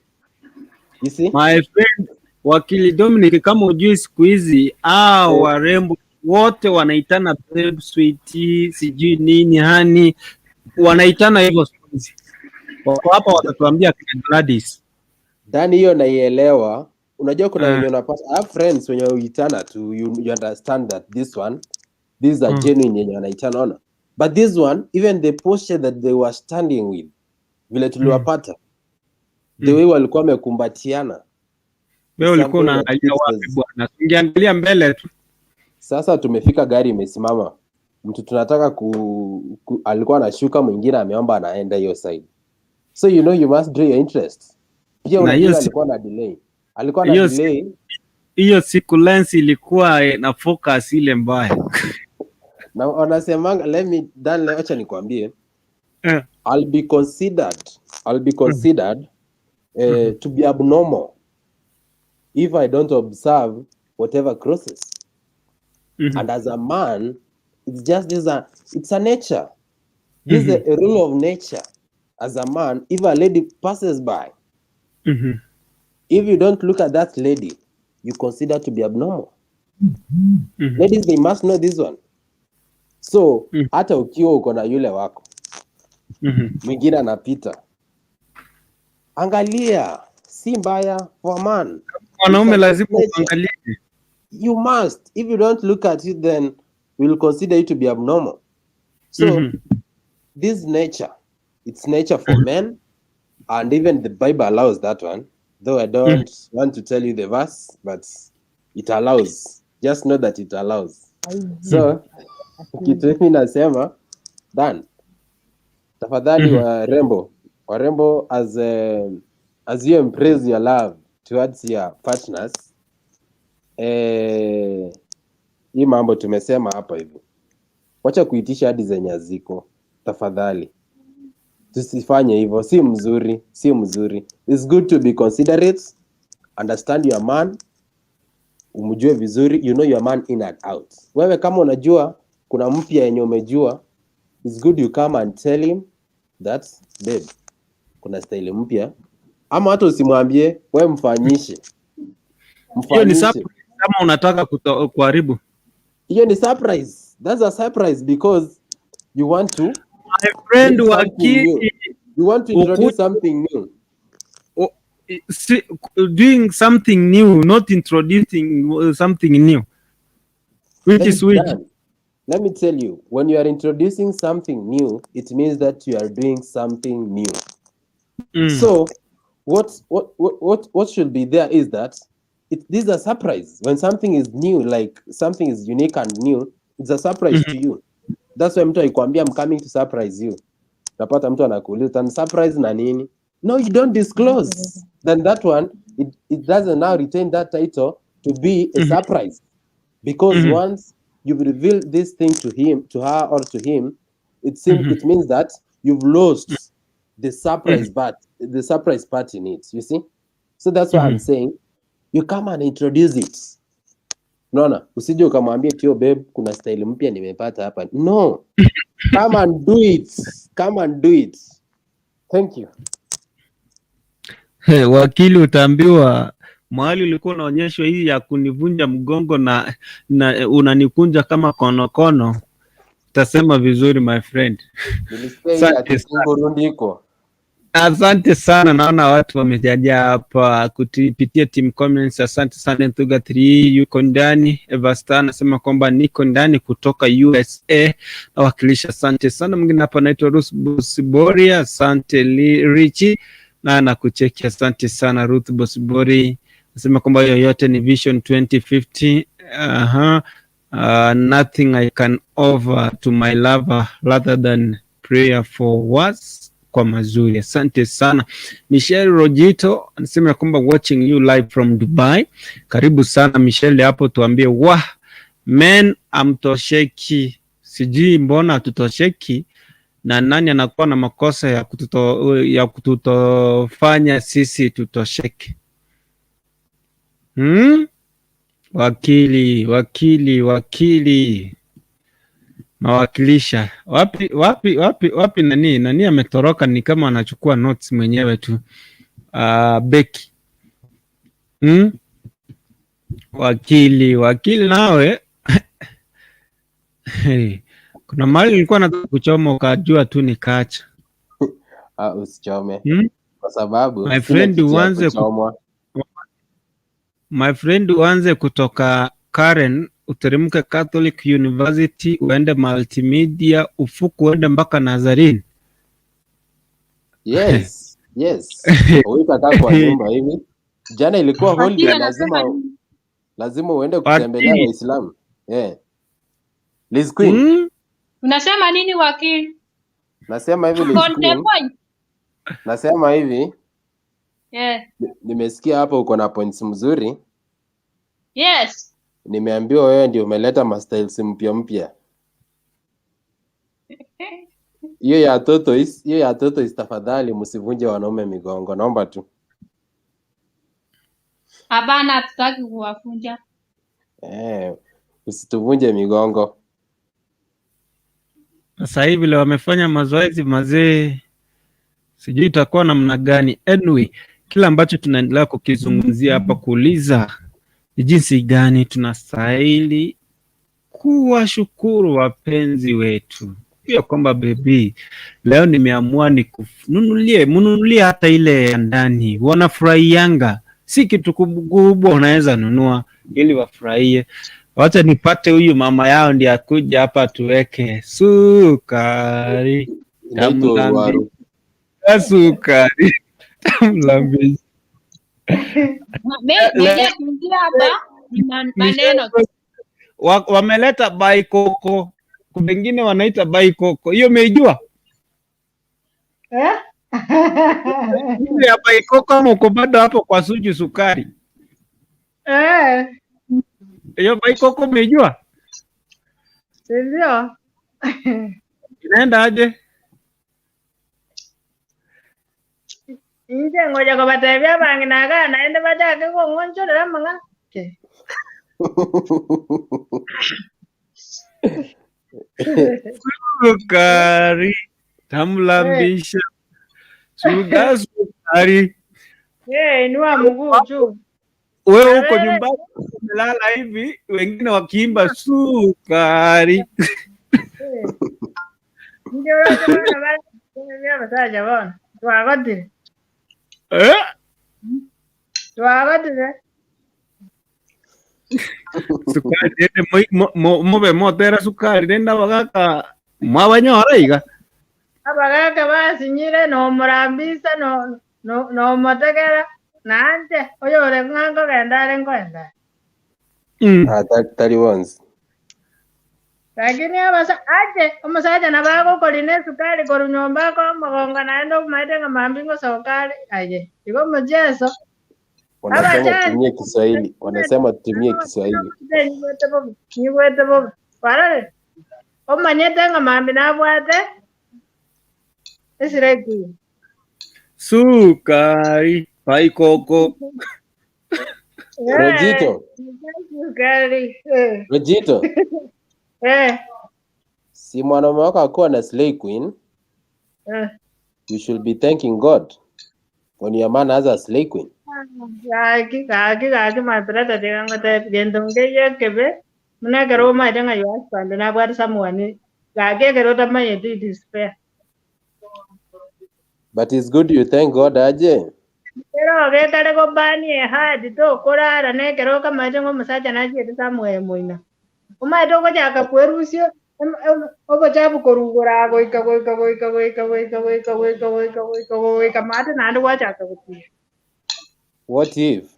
you see. My friend Wakili Dominic, kama ujui siku hizi hao warembo wote wanaitana babe, sweetie, sijui nini, honey, wanaitana hivyo siku hizi. Wako hapa watatuambia kina Gladys. Dani, hiyo naielewa. Unajua kuna wenye unapata, I have friends wenye huitana tu, you understand that this one, these are genuine yenye wanaitana, ona. But this one, even the posture that they were standing with, vile tuliwapata, the way walikuwa wamekumbatiana. Wewe ulikuwa Something that unaangalia wapi fixes. Bwana? Ungeangalia mbele tu. Sasa tumefika, gari imesimama, mtu tunataka ku alikuwa anashuka, mwingine ameomba anaenda hiyo side. So you know you must draw your interest pia. Na Unajua hiyo alikuwa na delay, alikuwa na hiyo delay. Hiyo siku lens ilikuwa na focus ile mbaya. Na wanasemanga, let me dan, acha nikwambie, I'll be considered to be abnormal if I don't observe whatever crosses. And as a man, it's just this a, it's a nature, this is a rule of nature. As a man, if a lady passes by, if you don't look at that lady, you consider to be abnormal. Ladies, they must know this one. So hata ukiwa uko na yule wako, mwingine anapita, angalia. Si mbaya for a man. Mwanaume It's a lazima nature. uangalie. You must. If you don't look at it, then we'll consider you to be abnormal. So this nature, it's nature for men, and even the Bible allows that one, though I don't want to tell you the verse, but it allows. Just know that it allows. So kitu mimi nasema, Dan, Tafadhali warembo, warembo as you embrace your love towards your partners, hii mambo tumesema hapa hivi, wacha kuitisha hadi zenye haziko tafadhali. Tusifanye hivyo, si mzuri, si mzuri. It's good to be considerate, understand your man, umjue vizuri, you know your man in and out. Wewe kama unajua kuna mpya yenye umejua, it's good you come and tell him that babe, kuna style mpya, ama hata usimwambie, we mfanyishe, Hiyo ni mfanyishe. Surprise kama unataka kuharibu. Hiyo ni surprise. That's a surprise because you want to My friend bring something new. wakili You want to introduce ukuja something new. Si, doing something new, not introducing something new. Which Let is me which? Dan, let me tell you, when you are introducing something new, it means that you are doing something new. So what should be there is that this is a surprise. When something is new, like something is unique and new, it's a surprise to you. That's why mtu akikwambia, "I'm coming to surprise you." Unapata mtu anakuuliza, "Utani surprise na nini?" No, you don't disclose. Then that one, it doesn't now retain that title to be a surprise. Because once you've revealed this thing to him, to her or to him, it seems it means that you've lost the surprise part, the surprise part in it. You see? So that's why I'm saying you come and introduce it. Unaona, usije ukamwambia tio, "Babe, kuna style mpya nimepata hapa." No. Come and do it. Come and do it. Thank you. Hey, wakili, utaambiwa mahali ulikuwa unaonyeshwa hii ya kunivunja mgongo na unanikunja kama konokono. Utasema vizuri, my friend. Nilisikia hii Asante ati sana. kungurundiko. Asante sana, naona watu wamejaja hapa kupitia team comments. Asante sana. Nthuga 3 yuko ndani. Evasta anasema kwamba niko ndani kutoka USA nawakilisha. Asante sana. Mwingine hapa anaitwa Ruth Bosibori, asante Richi na nakucheki. Asante sana Ruth Bosibori, anasema kwamba yoyote ni Vision 2050. Aha. Nothing I can offer to my lover rather than prayer for words kwa mazuri. Asante sana. Michelle Rojito anasema ya kwamba watching you live from Dubai. Karibu sana Michelle hapo, tuambie wa men amtosheki, sijui mbona hatutosheki na nani anakuwa na makosa ya kututofanya sisi tutosheke? Wakili, wakili, wakili, nawakilisha wapi wapi wapi wapi? Nani nani ametoroka? Ni kama anachukua notes mwenyewe tu. Beki? Wakili, wakili nawe, hey, kuna mahali nilikuwa nataka kuchoma ukajua tu nikaacha. Ah, usichome kwa sababu My sina friend, kitu ya uanze kuchomwa. My friend, uanze kutoka Karen uteremke Catholic University uende Multimedia ufuku uende mpaka Nazarene. Yes. Utakaa kwa nyumba hivi. Jana ilikuwa Wakili holiday, anasema lazima nini? lazima uende kutembelea Wakili. Waislamu. Yeah. Liz Queen, Unasema nini, wakili? Nasema hivi Liz On the Queen, point. Nasema hivi, nimesikia hapa uko na points mzuri. Nimeambiwa wewe ndio umeleta mastyles mpya mpya. Hiyo ya tortoise, hiyo ya tortoise, tafadhali msivunje wanaume migongo, naomba tu. Hapana, hatutaki kuwafunja. Eh, usituvunje migongo. Sasa hivi vile wamefanya mazoezi mazee, sijui itakuwa namna gani. Anyway, kila ambacho tunaendelea kukizungumzia hapa kuuliza ni jinsi gani tunastahili kuwashukuru wapenzi wetu, pia kwamba baby, leo nimeamua nikununulie, mnunulie hata ile ya ndani, wanafurahianga. Si kitu kubwa, unaweza nunua ili wafurahie. Wacha nipate huyu mama yao ndiye akuja hapa tuweke sukari Inaitwa tamu la uruaru. Sukari tamu la mbichi. Mimi kuingia hapa ni maneno tu. Wameleta baikoko, wengine wanaita baikoko. Hiyo umeijua? Eh? Ile ya Baikoko ama uko bado hapo kwa Suju Sukari? Eh, Hiyo Baikoko umeijua? si ndio? Inaenda aje? Inche ngocha kobatebia abang'ina iga naende bachake kong'onchorera amang'ana. Ki? Sukari tamlambisha suga sukari. Eh, inua mguu juu. Wewe uko Wewe. nyumbani umelala hivi, wengine wakiimba sukari. Eh. Inche oroche bono bare bia abasacha bono. Twagotire. Eh? Twagotire. Sukari rende moi- mo- mo- mobe motera sukari rende abagaka mwabanyora iga. Abagaka basinyire nomorambisa no no nomotegera naanche oyore ng'a nkogenda are nkoenda are. Mm. Ah, tari bonsi. Lakini abasa ache omosacha nabo agokorina esukari korwa nyomba akoa omogongo naende omaete ng'a mambia ngosoka are aye igo omocheso. Wanasema Abachache tutumie Kiswahili, wanasema tutumie Kiswahili. nyigwete bobe nyigwete bobe kwarorire omanyete ng'a mambia nabwate esira ekuya. Sukari Baikoko. Eh, Rojito, sukari eh, Rojito, eh, si mwanaume wako akuwa na slay queen, eh. you should be thanking God when your man has a slay queen. Gaki gaki gaki my brother tiga ngotebi gento nkeiyo ekebe buna ekero omaete ng'a your husband nabwate someone gaki ekero otamanyeti it is fair. But it's good you thank God aje. Ekero gekare gobani ehadi tokorara na ekero okamaete ng'a omosacha nachiete somewhere moino. Omaete ogochaka kwerusia obochafu korwa igoro aa goika goika goika goika goika goika goika goika goika goika maate naende gwachaka gotiga. What if?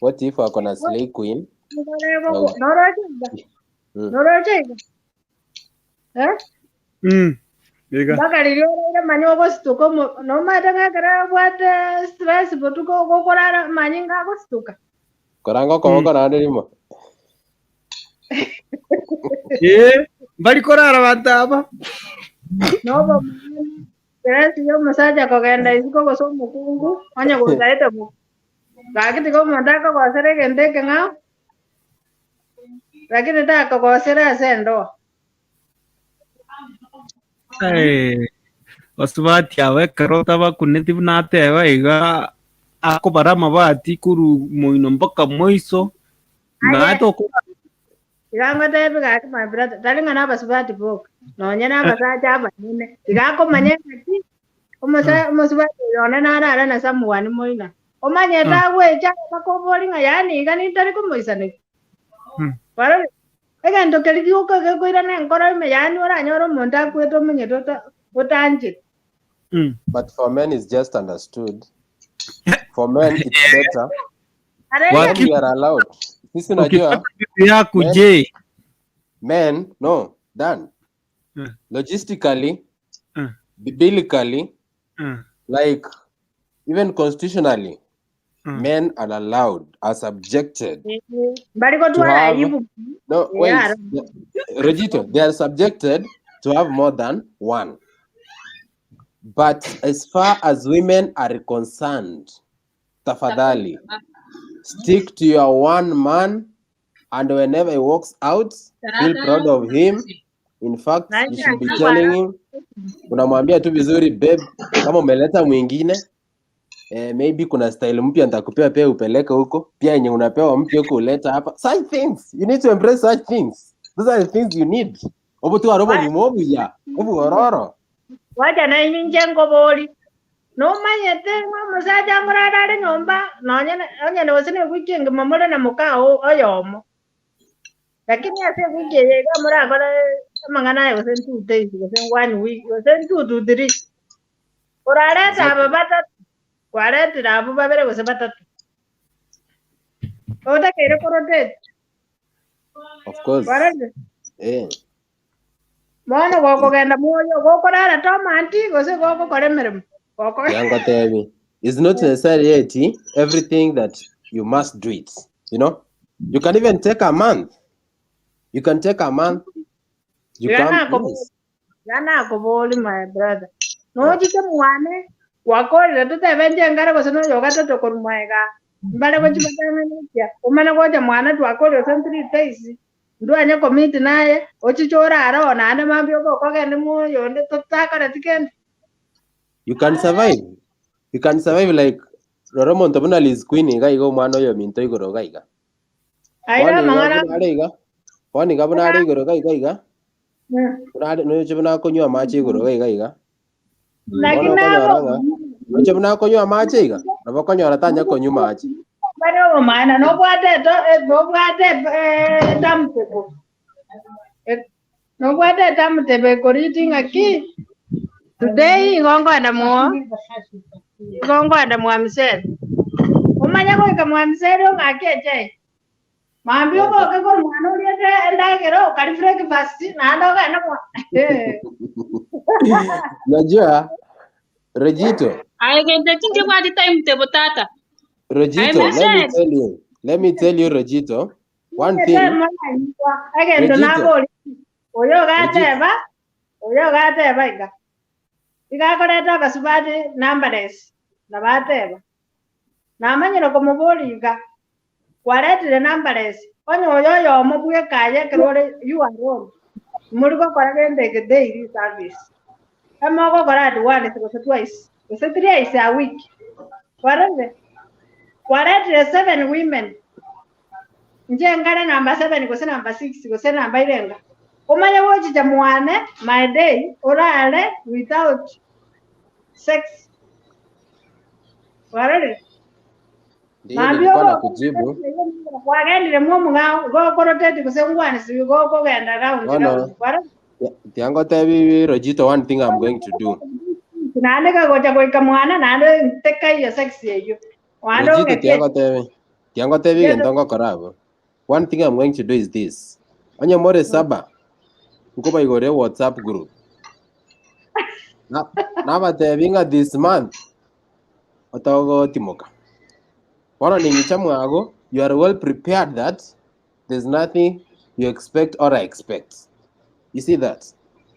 What if ako na slay queen? Nigo noroche iga noroche iga eh? Iga. Mpaka riria oraire manya ogosituka omo nomaete ng'a ekero obwate stress botuko ogokorara manyinga agosituka. Koranga okoboko naende rimo. Eh, mbari korara banto aba. Nobo stress ya omosacha kogenda isiko gose omokungu onye gotaete bo gaki tiga omonto akogosera egento ekeng'ao lakini takogosera ase endoa. Eh, basubati aba ekero otabakuneti buna ateba iga akobara amabati korwa moino mpaka moiso Aye. naete okora Tiga ngotebi gaki my brother, tari ng'a na abasubati boka, nonye na abasacha abanene, tiga akomanya ng'aki, omosa omosubati oyo one narare na someone moina, omanyete agwecha bakobori ng'a yaani iga nintari komoisaneki. Kwarorire? Egento keria gioka gekoirana enkoro ime yaani oranyore omonto akwete omonyete ota otancheti. But for men it's just understood. For men it's better. Are Men Waki- we are allowed. Sisi unajua ukipata bibi yako men, je men no Dan. Logistically, biblically, like even constitutionally, men are allowed, are subjected mbari to gotwara have aibu. no wait, Yeah. Rojito, they are subjected to have more than one. But as far as women are concerned, tafadhali stick to your one man, and whenever he walks out, feel proud of him. In fact, you should be telling him, unamwambia tu vizuri babe, kama umeleta mwingine eh, maybe kuna style mpya nitakupea pia upeleke huko, pia yenye unapewa mpya huko uleta hapa. Such things, you need to embrace such things. Those are the things you need. Obo tu arobo nyumobuya, obuororo. Wacha na inche nkobori nomanyete ng'a omosacha ngorara are nyomba nonye onye gose na ewiki engima more na mokao oyomo lakini ase ewiki eye iga morakore amang'ana aya gose 2 days gose one week gose 2 to 3 orareta aba batatu kwaretire abwo babere gose batatu otakeire korotate. Of course. Kwarorire? Eh. Bono gokogenda moyo, gokorara tomanti, gose gogokora emeremo, goko Yangotebi. It's not necessarily eti everything that you must do it. You know? You can even take a month. You can take a month. You Iga come, nakobo- yes. iga nakobori my brother. Nochike mwane, gwakorire totebe inche nkare gose noyo ogatato korwa maega, mbare gochia batang'anetia, omanye gocha mwane twakorire gose 3 days, ndwanye commit naye, ochiche orare oo naende mambia oboke ogende mwa oyonde totakoreti kende. You can survive. You can survive like rora omonto buna Liz Queen iga iga omwana oyo ominto igoro iga iga. Aira Bono iga amang'ana buna are iga. Bono iga buna are igoro iga iga iga. Buna are noche buna akonywa amache igoro iga iga iga. Naki Bono okonyora nabo ng'a noche buna akonywa amache iga, nabo okonyora tanya konywa mache. bare obomaene nobwate eto- eh, nobwate eh, timetable. Eh, nobwate timetable ekoriti ng'aki today igo nkoenda mwo igo nkoenda mwa Michelle. Omanye goika mwa Michelle ong'ake echai. Mambia oboke korwa mwana oriete endagera okari breakfast naende ogende mwa Eh. Unajua Regito, Aye gento eki nkebwati timetable tata. Aye Regito, let me Michelle. tell you, let me tell you Regito, one thing, Egento Regito. nabori oyo Regito, ogateba oyo ogateba iga iga akoreta abasubati numberless nabateba namanyire komobori iga kwaretire numberless onye oyo oyomo bweka aye ekero ore you are wrong muri gokora gento eke daily service emo ogokora at once gose twice gose thrice a week kwarorire kwaretire seven women inche nkare number seven gose number six gose number irenga omanye gochicha mwane my day orare without sex kwarorire ndiyo mambia nilikuwa nakujibu. kwagendire mwo omong'ao gokoroteti gose ngwanisi gokogenda round Bono round kwarorire tiangotebi Regito one thing I'm going to do. naende kagocha goika mwana naende ntekaiyo sex eywo naende Regito ogetie tiangotebi tiangotebi gento ngokora abwo. One thing I'm going to do is this. Onye more saba nkobaigore WhatsApp group. Na nabatebi ng'a this month otogotimoka. Bono ning'icha mwago you are well prepared that there's nothing you expect or I expect. You see that?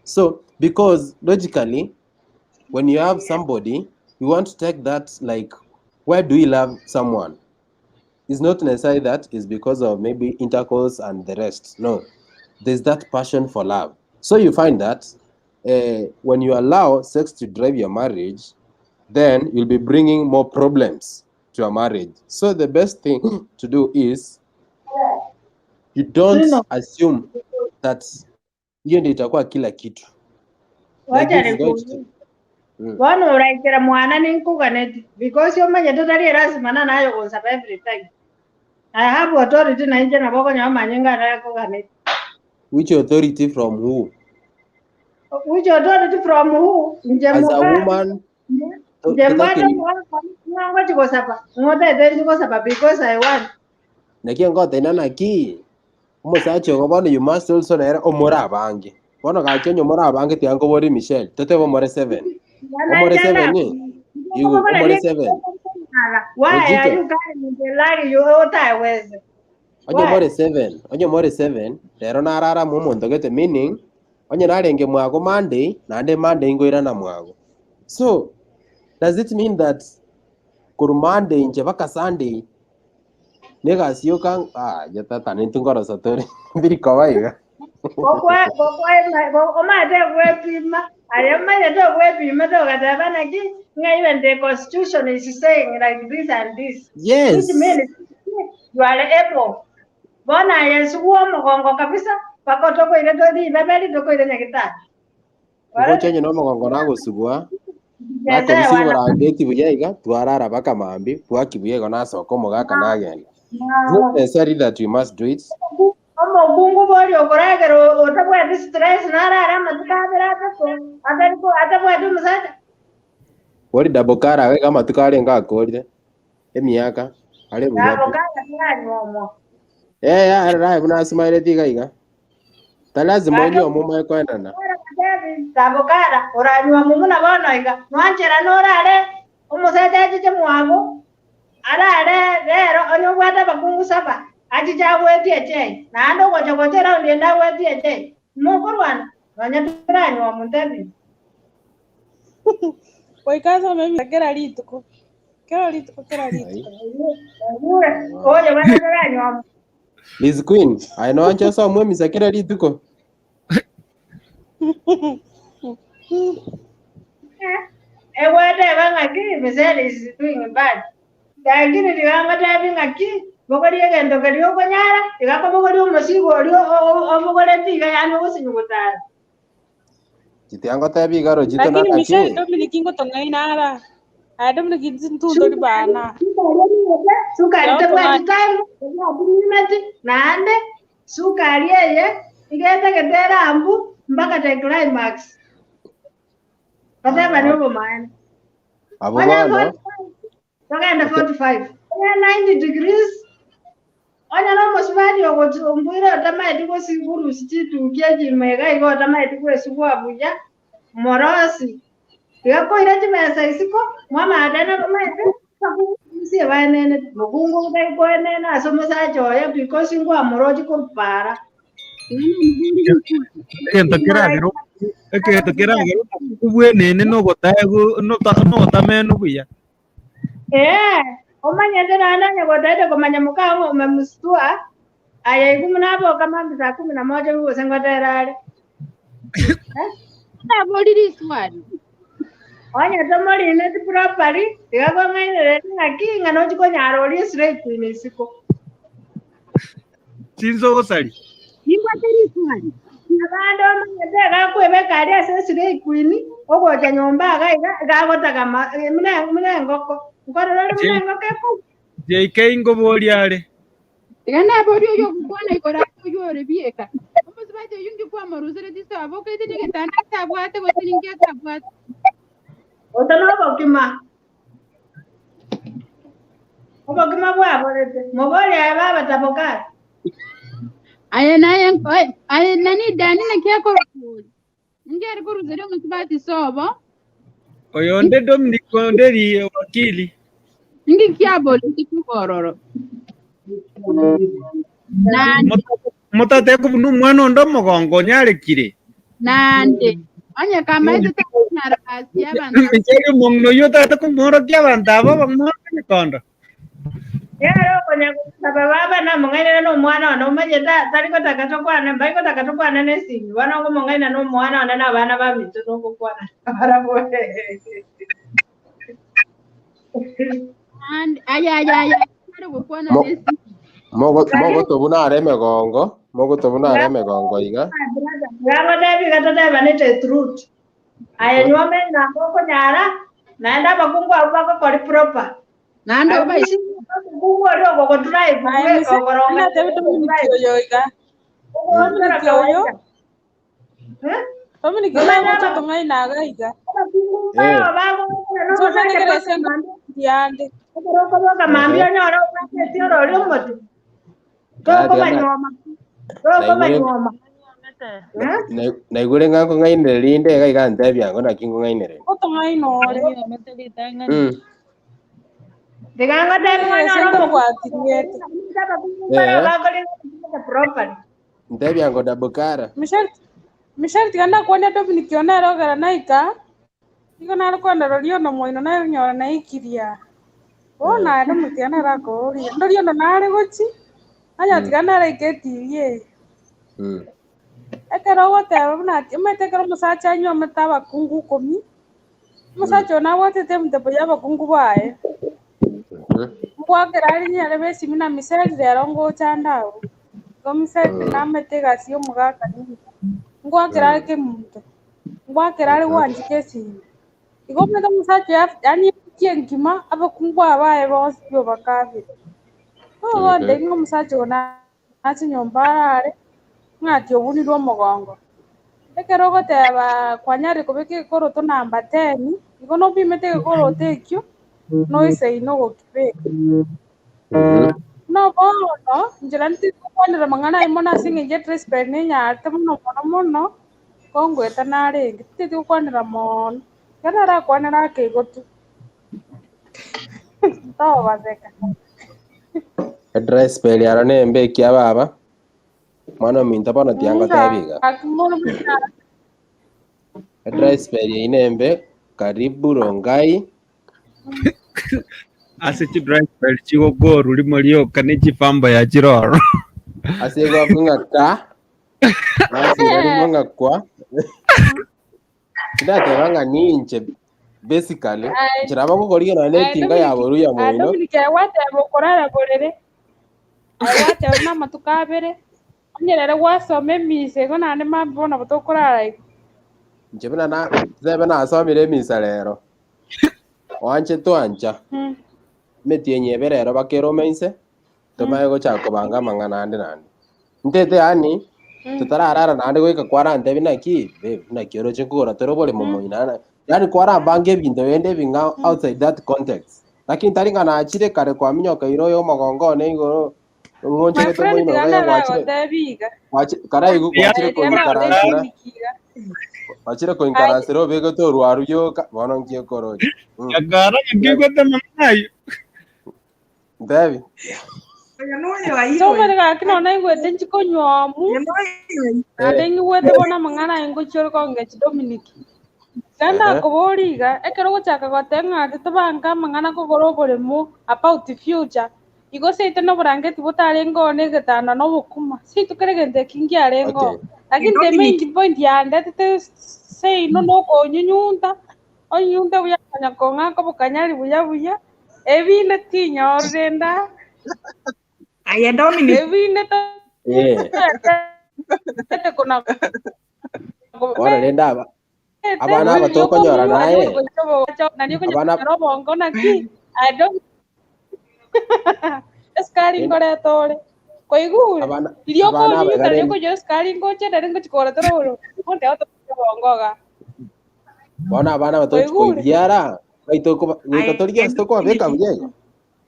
So because logically when you have somebody, you want to take that like why do you love someone? It's not necessarily that it's because of maybe intercourse and the rest. No, there's that passion for love. So you find that when you allow sex to drive your marriage, then you'll be bringing more problems to your marriage. So the best thing to do is you don't Sino. assume that hiyo ndio itakuwa kila kitu. Like wacha this is going to nikuulize Bono oraikera mwana ninkuganeti because omanyete tari lazima na nayo gonsaba every time I have authority na inche nabo okonya amanyinga arakuganeti Which authority from who? Which authority from who? Nje As a muka woman, nje mbwate totakiri mwango chikosaba ng'otete chikosaba because I want. naki ngoteina naki omosacha ogo bono you must also nere omore abange bono gaki onye omore abange tiga nkobore Michelle totebe omore seven omore seven igo omore seven Why are Regito you carrying the lag you otaweze? onye Why? omore seven onye omore seven rero narara mo omonto gete meaning onye narenge mwago Monday naende Monday nkoirana mwago so does it mean that korwa Monday inche mpaka Sunday negasi yoka ah yatata nintu nkorosa tore mbirikoba iga Omate gwepima aye omanyete ogwepima togateba naki ng'a even the constitution is saying like this and this which yes means you are able bona aye subua omogongo kabisa mpaka tokoire toribeberi tokoire nyagitari ngocha onye na omogongo nagosubua Nyasaye nakobisia wana oborangeti buya iga twarara mpaka mambi bwaki buya igo nasoka omogaka nagenda It's not necessary that we must do it omokungu bori okoragera otabwati stress narara amatuko abere atato atariko atabwati omosacha bori dabokara iga amatuko arenge akorire emiaka are buya pi nabokara taranywomo eh ararae buna asimaireti iga iga talazima gake onye omumae koenana. Ntebi, Tabokara, oranyuomwe buna bono iga, mwancherane orare omosacha achiche mwabo, arare rero onye obwate abakungu saba, achiche agwetie echei, naende ogocha gocha eraundi ende agwetie echei, mokorwana, nonya toranyuomwe, ntebi. Goika asome emisa kera rituko. Kera rituko, kera rituko. Oigure, oyo bana toranyuomwe. Liz Queen, aye noanche osomwe emisa kera rituko? Egweteba ng'aki Michelle is doing bad. Lakini tiga ngotebi ng'aki bogoria egento keria okonyara, tiga kobogoria omosigo oria obogoreti iga yaani ogosinywa gotara. Tiga ngotebi igaro chito Lakini nang'aki. Michelle Dominic ngotong'aina ara. Aya Dominic ntuntori bana. Sukari tebwati time, tebwati limit, naende sukari eye igetagete erambu mpaka the climax. Bateba ni obomaene. Abo Onye bono 45, togende 45. Onye 90 degrees, onye na omosubati ogochumbuire otamaeti gosigurusi chituki echimo iga iga otamaeti gwesugua buya, morosi. Tiga koira chibesa isiko, mwamaatene bomaete, sie baenene, mokungu otari koenena ase omosacha oye because ngwamorochi korupara. Egento keragera egento keragera omokungu bwenene nogotaegu nogotamenu buya. Eh, omanyete naende onye gotaete komanya mokao umemstua, aya igu munaboka mambi saa kumi na moja gose ngotera are. Naborire iswali. Onye tomorineti properly, tiga kong'ainereri ng'aki ng'a nochi konyara oria esira queen isiko. Chinsa ogosari. Nimbwate riswali. Abande omanyete gakwebeka aria ase esira queen, ogocha nyomba iga iga gagotagama muna muna engoko. Nkorora ore muna engoko eko. JK ngoboria are. Tiga nabori oyo ogokwana igoro ase oyo ore bieka. Omosubati oyu nki kwamorusire chisabo okaite negetanda atabwate gose ninki atabwate. Ota nobokima. Obokima bwaborete. Mobori aye baba tabokara. Aye naye aye nani dani naki akorokori. Ninki ari koruseria omosubati sobo Oyo onde Dominic Onderi wakili. ninki kiaborete kororo. Nande Motate kubuna omwana onde omogongo onyarekire. nande onye kamaete takonyara kasi abantu Michelle omong'ina oyio otagete komworokia abanto aba bamworokie kondo. Yaro okonya gosaba baba namong'ainera na omwana one omanyete tari gotaka tokwane mbai gotaka tokwane na esimi bono ngomong'aina na omwana one na abana baminto togokwana barabwo. nande aya aya aya ari gokwana nesi Mogoto buna are emegongo, mogoto buna are emegongo iga. Gangotebi gatotebanete truth. Aye nyuome ng'ambo okonyara naende abakungu abwo bagokori proper. nande obai Omukungu oria ogogodrive Aye bweka Michelle ogoronga natebi Dominic oyo iga. Dominic oyo. Dominic oyo ngotong'aina iga iga. Abakungu mbao bagokora Nsomere n'omosacha kera ase yande. okoboka mambia onyore obwate etioro oria omotu. Tokobanyuoma. Tokobanyuoma. Naigure ng'a nkong'ainereria rinde iga iga ntebia ngo naki nkong'ainereria. Ngotong'aina ore. Tiga ngotebi Ase onyore ntobwatiriete. abakungu mbao bakorire properly. Ntebia ngo dabukara. Michelle Michelle tiga ndakwania Dominic one erogera naika. Igo nare kwenda roria ono moino naye naikiria. Bono aye Dominic tiga narakoria. Ndoria ono nare gochi. Anya tiga naraika etibi eye. Ekero ogoteba buna ati omanyete ekero omosacha anywomete abakungu ikomi, omosacha oyo nabwatete emutebo ya abakungu baye. Ngwakera are nyare besimi na Michelle rero ngocha ande abwo. Igo Michelle namete egasi ya omogaka nigo. Ngwakera are kemunto, ngwakera are gwanchika esimi. Igo omanyete omosacha oyo yaani ewiki engima abakungu aba baye bonsi pi obakabire. Bono ng'a omosacha oyo nache nyomba arare, ng'ati obunirwe omogongo. Ekero ogoteba kwanyarire kobeka egekoroto namba 10, igo nopimete egekoroto ekio, noisaine ogokibeka. No bono, inchera ntiri gokwanera amang'ana aywo mono ase eng'encho etrespect nenyarete mono mono mono, Kongoeta narenge, titeti gokwanera moono, ekero narakwanere ake igo tu, ntobaseka. Edry spell yaro nembe ekia baba. Mwana ominto bono tiangotebi iga. Ngaki mono buna Edry spell eyio nembe karibu rongai. Ase chidry spell chigokoru rimo rioka ne chifamba ya chiroro. Ase egwakwa ng'a ka nasira rimo ng'a kwa. Tindateba ng'a ninche basically Aye. nchera bagokorigia nonya Aye, etinga ya Dominic, boru ya aye, moino. Dominic, aye gwateba okorara borere, aye gwateba buna amatuko abere, onye rero gwasoma emisa igo naende mambia bono nabo tokorara igo. Inche buna na tebe nasomire emisa rero. Oanche twancha. Mm. Emetienyi ebe rero bakerome inse tomaye gochaka kobanga amang'ana ande naende. Ntete yaani totararara naende goika kwarantebi naki babe naki oroche nkogora tore oboremo moino na yaani kwarambanga ebinto binde ebing'ao outside that context. Lakini tari ng'a nachire kare kwaminyoka ira oyo omogongo one igoro My ng'onchorete friend moino tiga iga gwachire ndaragotebi iga. gwachi karaigu gwachire Aye, tiga koikaransera nagotebi iga. gwachire koikaransera obegete orwaru rioka bono nki okoroche. Mm. Nyakara ng'aki gwete amang'ana ayio. Ntebi. Oyo noyo aye Somere oyo. gaki nonya naigwete nchikonywa omu, Oyo noyo aye. naende Eh. ng'igwete bono amang'ana aye ngochia ore kongechi Dominic. Iga Ehe. ndakoboria iga, ekero ogochaka goteba ng'a titobange amang'ana kogora oboremo about future, igo seito na oborangeti botarenge oo na egetanda na obokima, seito kera egento eki nkiarenge oo. Okay. Lakini the Dominic. main point yandetete seino nokonyunyunta, onyunyunte buya konya kong'aka obokanyari buya buya, Ebinde tinyorire nda, Aye Dominic. ebinde Eh. toete kona Bono rende aba abana aba tokonyora naye abana obongo naki Aye, Dominic. Esukari nkoreta ore koigure abana riria abana aba okonyuta iga riria rende okonywa esukari ngoche nari ngochi kogora tore oro onde obongo iga bono abana aba tochi Koigure. koibiara baito koba goika Aye torigie ase tokobabeka Dominic. buya igo.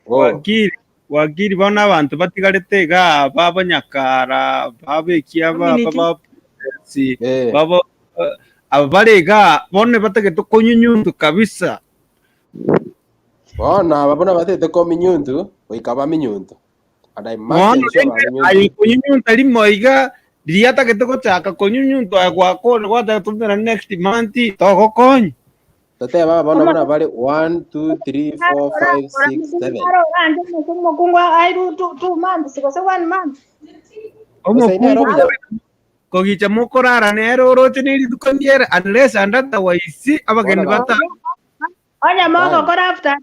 Oh. Wakili, wakili bono abanto batigarete iga babo nyakara babekia aba Dominic. baba si Eh. babo eh, aba bare iga bono batagete konyunyuntu kabisa. Bono aba buna batete kominyuntu goika baminyuntu. And I must Bono ensure rende baminyuntu. aye konyunyunta rimo iga riria atagete gochaka konyunyunta aye gwakora gwataka tumera next month togokonya. Toteba bono buna bare 1 2 3 4 5 6 7. Oranje omokungu airu 2 months gose 1 month. Gose inere Omokungu obuya. kogicha mokorara nere oroche ne rituko ndiere unless and otherwise abageni Bono ba bata Onye Dan. mogokora after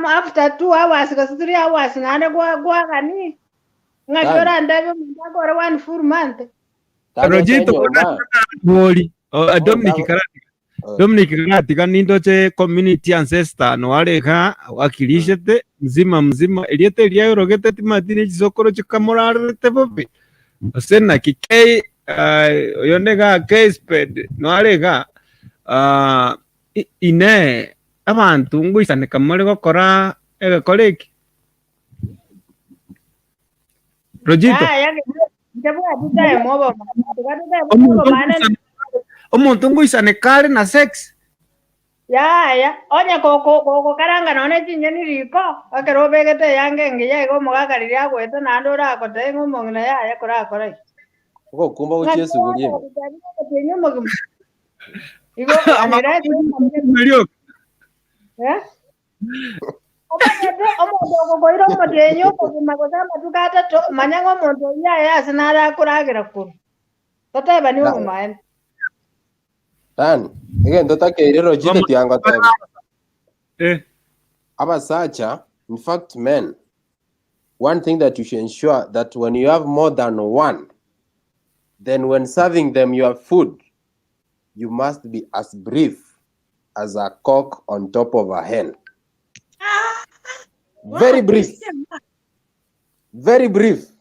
after 2 hours gose 3 hours naende gwagani ng'aki Dan. orandebe omonto akore one full month. Dan ose Rojito nyomba. bori Dominic Ogo Karati Oh. Dominic Karati nindoche community ancestor no arega wakilishete mzima mzima eriete riayorogete timati ne chisokoro chikamorarete bobe ase naki K oyo nega K sped no arega ine abantu ngoisaneka more gokora egekora eki Rojito Yaya ntebwati time oboma. Tiga totebe omonto obomane omonto ngoisaneka are na sex Yaya onye kogokaranga nonye chinyeni riko ekero obegete eyange engiya iga omogaka riria agoeta naende orakotebia ng'a omong'ina yaya korakora iga. Ogokumba gochia esuguri ime. Omotienyi omogima. Igo anirete Rioka. eh? Omanyete omonto ogokoira omotienyi omogima gose amatuko atato manya ng'a omonto oyio aye ase nare akoragera korwa. Toteba ni Dan. obomaene. Dan. Egento takeire Rojito tiangotebi. Eh. Abasacha, in fact men, one thing that you should ensure that when you have more than one, then when serving them your food, you must be as brief as a cock on top of a hen. Very brief. Very brief.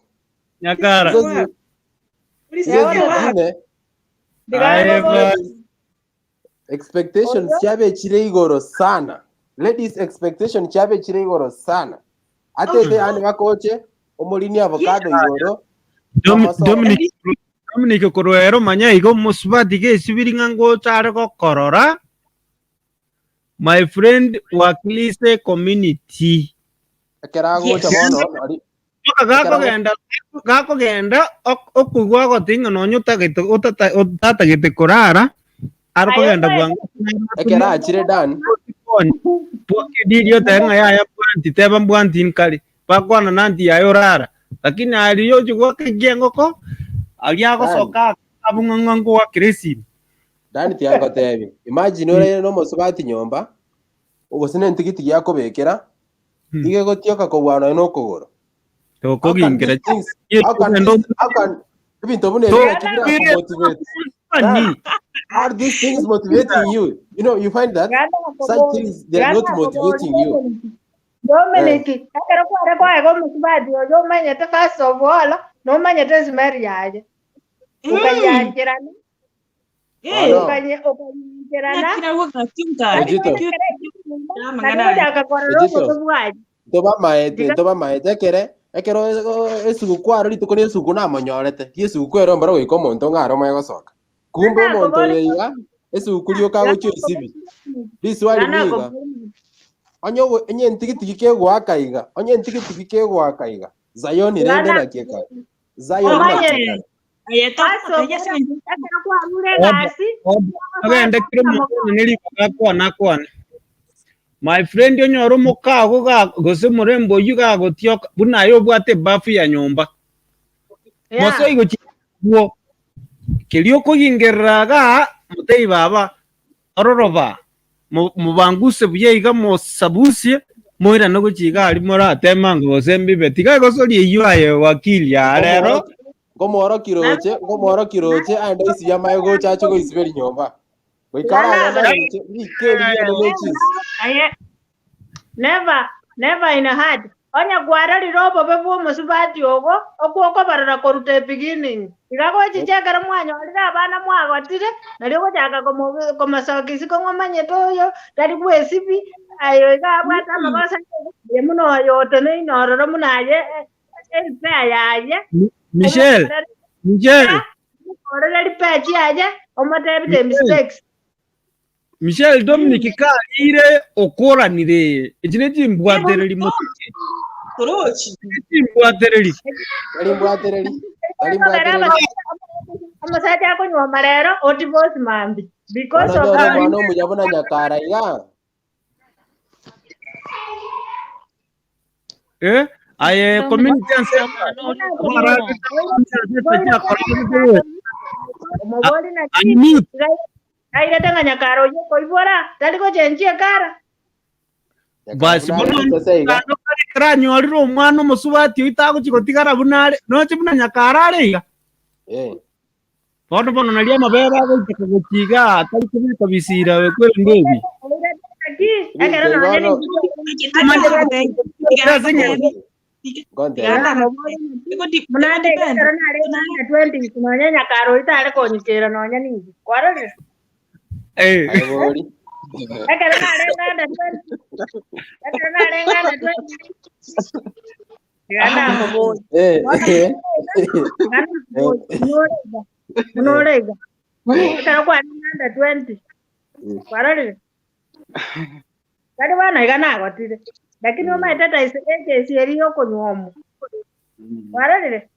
Nyakara. Hizo zi- hizo zingine Aye, ba- expectations chiabe chire igoro sana. Ladies expectation chiabe chire igoro sana. Atete yani bakoche omorini avocado igoro Dom- amaso Dominic. Dominic korwa ero manya iga omosubati gesibiri ng'a ngocha are gokorora my friend wakilise community. Ekero agocha Yes. bono ari Mpaka ekero ago gakogenda gakogenda ok- okoigwa agote ng'a nonya otagete otata otatagete korara are Aye kogenda omanyete bwango ekero achire Dan bwakediria otebe ng'a yaya mbwanti teba mbwanti nkare bakwana na anti yaye orara lakini aria ochi goaka ekiengoko aria Dan agosoka abung'a ng'a ngoakera esimi. Dan tiangotebi imagine oraire na omosubati nyomba gose na entigitigi akobekera iga egotioka kobua nonya na okogoro. How can Tokoginkera these things how can these how can ebinto buna ebi naki birakomotivate Dan are these things motivating you you know you find that such things they are not motivating you Dominic, ekero kware kwaega omosubati oyo omanyete first of all, nomanyete esimeri yaye. Okanyancherana, Bono okanyancherana, Nakiragwo gatiunka Ejito nari gochaka korora Ejito obobe bwaye. ntobamaete Tiga ntobamaete ekere ekero esuguku aro rituko ria esuguku namonyorete, riesuguku ero mboro goika omonto ng'a aro omoe gosoka. Kumbe omonto oyo iga esuguku rioka agochia oisibi. Riswali niga, onye ogo onye entigitigi kegoaka iga, onye entigitigi kegoaka iga, Zayoni rende naki ekare? Zayoni naki ekare? Aye First of togotegia all, ase eng'encho ekero kwarure egasi, Ogende kera omonto onye ribaga akwane akwane. My friend onyore omokago ga gose omorembe oyio gagotioka buna aye obwate ebafu ya nyomba. Mosoi gochia abwo keria okogingerera igaa motebie baba ororoba mobanguse buya iga mosabusie moirane gochia iga aria morateme ango gose mbibe tiga egosoria eyio aye wakili aa rero. Nkomworokia roche, nkomworokia roche aende oisibie amaye gocha ache goisiberia nyomba. Goika aragende roche, rike erio riane ne chinsu. Aye, never, never in heart. Onye kwarorire obobe bw'omosubati ogo, okwo okobarora korwa the beginning. Iga gochicha ekero mwanyorire abana mwagotire, nario ogochaka komo- komosokia isiko ng'a omanyete oyo tari bwesibi, aye iga abwate amagoso aye, aye buna oyo oteneine ororo buna aye eripea yaye, Michelle, omokorere Michelle, omokorere ripea chiaye, omotebi the Michelle. mistakes. Michelle Dominic karire okoranire echi ne chimbwatereri mosike torochi chimbwatereri Tari mbwatereri, tari Ekogera mbwatereri. omosacha akonywa rero odivorce mambi because Bono of onyore how omwana omuya buna Nyakara iga. eh aye community ancestor omobori naki unmute airete ng'a Nyakara oyio okoibora tari gochenchia ekara. Nyakara basi buna bono are chisese iga. karanyorire omwana omosubati oyo tagochi gotigara buna are noche buna Nyakara are iga Eh. bono bono naria amabere agoiteka gochi iga atari kobeka bisira kwerende ebi Airete naki ekero Ebinto nonye bono Ase eng'encho ngontebi. Buna nde ekero nare under 20 nonye Nyakara oyio tare konyikera nonye ninche kwarorire eh Aye bori. ekero narenge under 20 ekero narenge under 20 tiga namoboria Eh. tiga namoboria buna ore iga buna ore iga ekero kwarenge under 20 kwarorire Tari bono iga nagotire, lakini omanyete taisi egesi eria y'okonyuomwa. Kwarorire?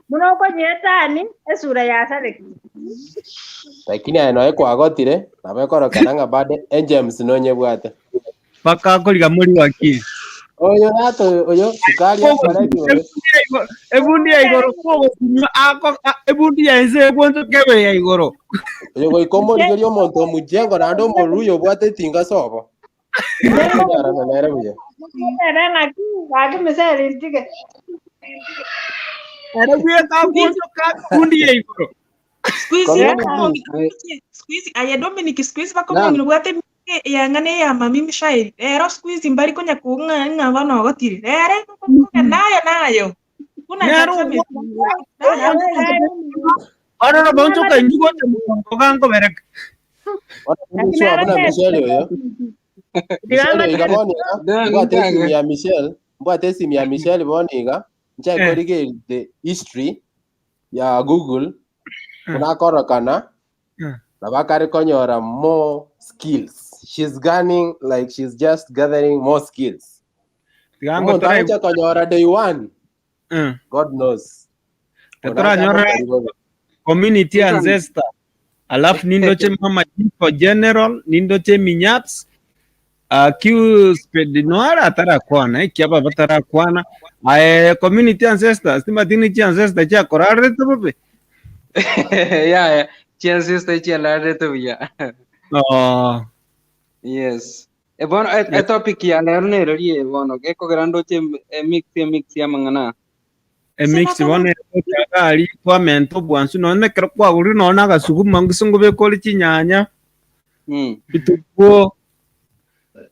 Buna okonyetani esura yasarekire. Lakini aye noe kwagotire, nabo ekorokana ng'a bado engems nonyebwate. Mpaka akoriga mori wakili. Oyo nato oyo sukari akora oyo. Ebundi ya igoro kogokunywa ako ebundi ya ense egwonchoka ebe ya igoro. Oyo goika omorigerie omonto omojengo naende omoruya obwate etinga sobo. Konyorana nere buya. Ere ng'aki gaki miseri ntige. Ere bweka agwonchoka ebundi ya igoro. Squeeze Community. squeeze aye Dominic squeeze bakomong'ina obwate eyang'ana eya mami Michael rero squeeze mbari konya kong'a ng'a bono ogotire rere nayo nayo buna Nero Ororo bonchoka inchu gocha mogongo gankobereka. Bono sure buna Michelle oyo. Michelle oyo iga bono iga mbwate esimu ya Michelle, mbwate esimu ya Michelle bono iga nchake korigereria the history. ya Google buna akorokana nabo akare konyora more skills. She's gaining like she's just gathering more skills. Tiga Omonto ngotora agocha konyora day one, Eh. God knows. Tetoranyora community ancestor alafu nindoche mama for general nindoche minyaps uh, q spedinoara atarakwana ekiaba batarakwana aye community ancestors timatini chi ancestor chiakorarete bobe yeah, yeah. Chiancestor chialarete buya. oh. Yes. E bono e, e topic ya lero nero rie bono gekogera ndoche e mix e mix ya mang'ana. Emix bono egocha iga twamenta obwansu nonye ekero kwagorire nonye na agasuguma gose ngobeke ore chinyanya, bituguo,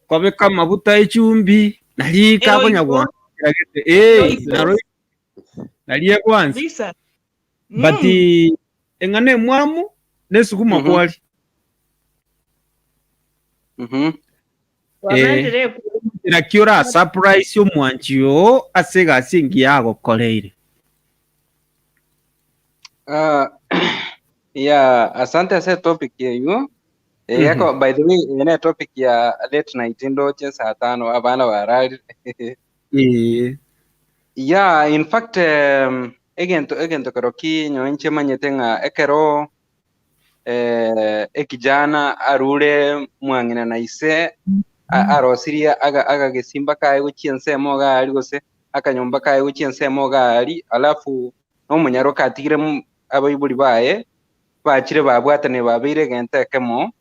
kwabeka amabuta echumbi, nari kakonya Eroiko. gwansa gete eh, Eroiko. naro nari egwansa. Kabisa. But eng'ana emwamu na esuguma kwari. Kwamentire ekuru. Naki ora surprise omwanchi oo ase egasi engiya agokoreire. Ah, yeah, asante ase topic eywo. Eh, yako by the way ene topic ya late night ndoche saa tano abana bararire. Eh. Yeah, in fact um, egento egento kero ki nyowe nchemanyete ng'a ekero eh, ekijana arure mwang'ina na ise arosirie agagesimba kaye gochia ensemo iga aria gose akanyomba kaye gochia ensemo iga aria, alafu na omonyaroka atigire abaibori baye bachire babwatanire babeire egento ekemo.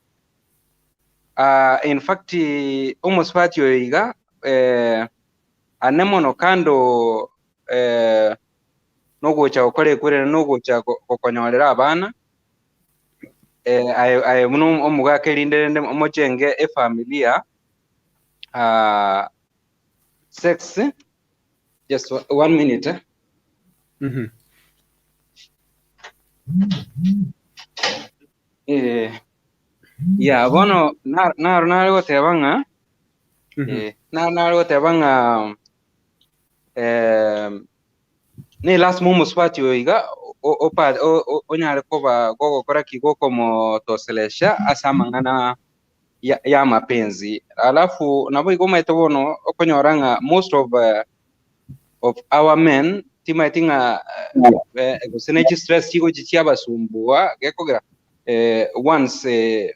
Ah, in fact omosubati oyo iga eh, ane mono kando eh, nogocha gokora ekwere nogocha gokonyorera abana eh, aye, aye buna omogaka erinde rende mochenge efamilia ah, sex just one minute eh. Mm -hmm. Eh, ya bono naro nare goteba ng'a eh, naro nare goteba ng'a eh, ne lasima omosubati oyo iga onyare koba gogokora ki gokomotoselesha ase amang'ana ya, ya mapenzi alafu nabo igo omanyete bono okonyora ng'a most of uh, of our men timaeti ng'a eh, gose ne chistress chigochi chiabasumbua gekogera eh, once eh,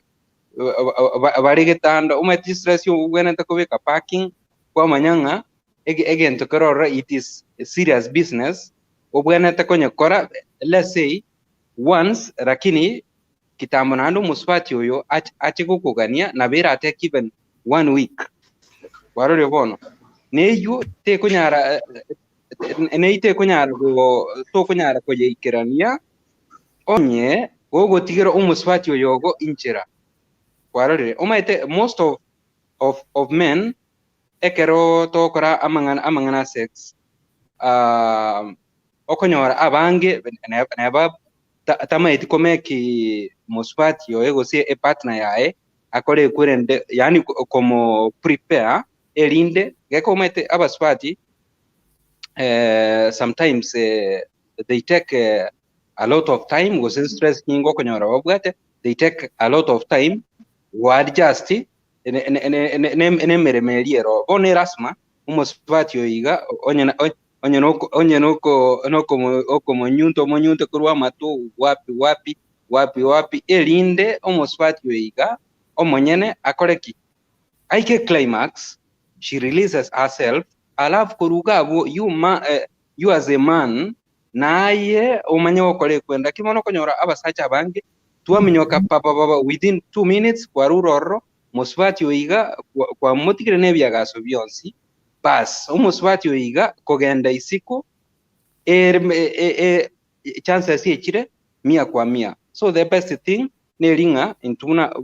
bare getanda omanyete chistress obwenerete kobeka parking kwamanya ng'a egento kere ororo it is a serious business obwenerete konyekora let's say once lakini kitambo naende omosubati oyo ache gokogania nabo eratake even one week kwarorire bono neywo tekonyara neywo tekonyara tokonyara koyeikerania onye gogotigera omosubati oyo ogo inchera kwarorire omanyete most of of of men ekero togokora amang'ana amang'ana a sex ah, okonyora abange neba tamaeti komeki mosubati oye gose epartner yaye akore ekwerende yaani komo prepare erinde geka omanyete abasubati eh, sometimes eh, they take eh, a lot of time gose stress nyinge okonyora babwate they take a lot of time go adjust nemeremo eria ero. Bono erasima omosubati oyo iga onye onye onye okomonyunta omonyunte korwa amato wapi wapi wapi wapi erinde omosubati oyo iga omonyene akore ki? Aike climax she releases herself alafu korwa iga abwo you ma you as a man naye omanye gokora ekwenda. Lakini bono okonyora abasacha abange twaminyoka papapapa within 2 minutes kwarure ororo mosubati oyo iga kwamotigire na ebiagaso bionsi bas omosubati oyo iga kogenda isiko ere chances echire mia kwa mia so the best thing neri ng'a intwe buna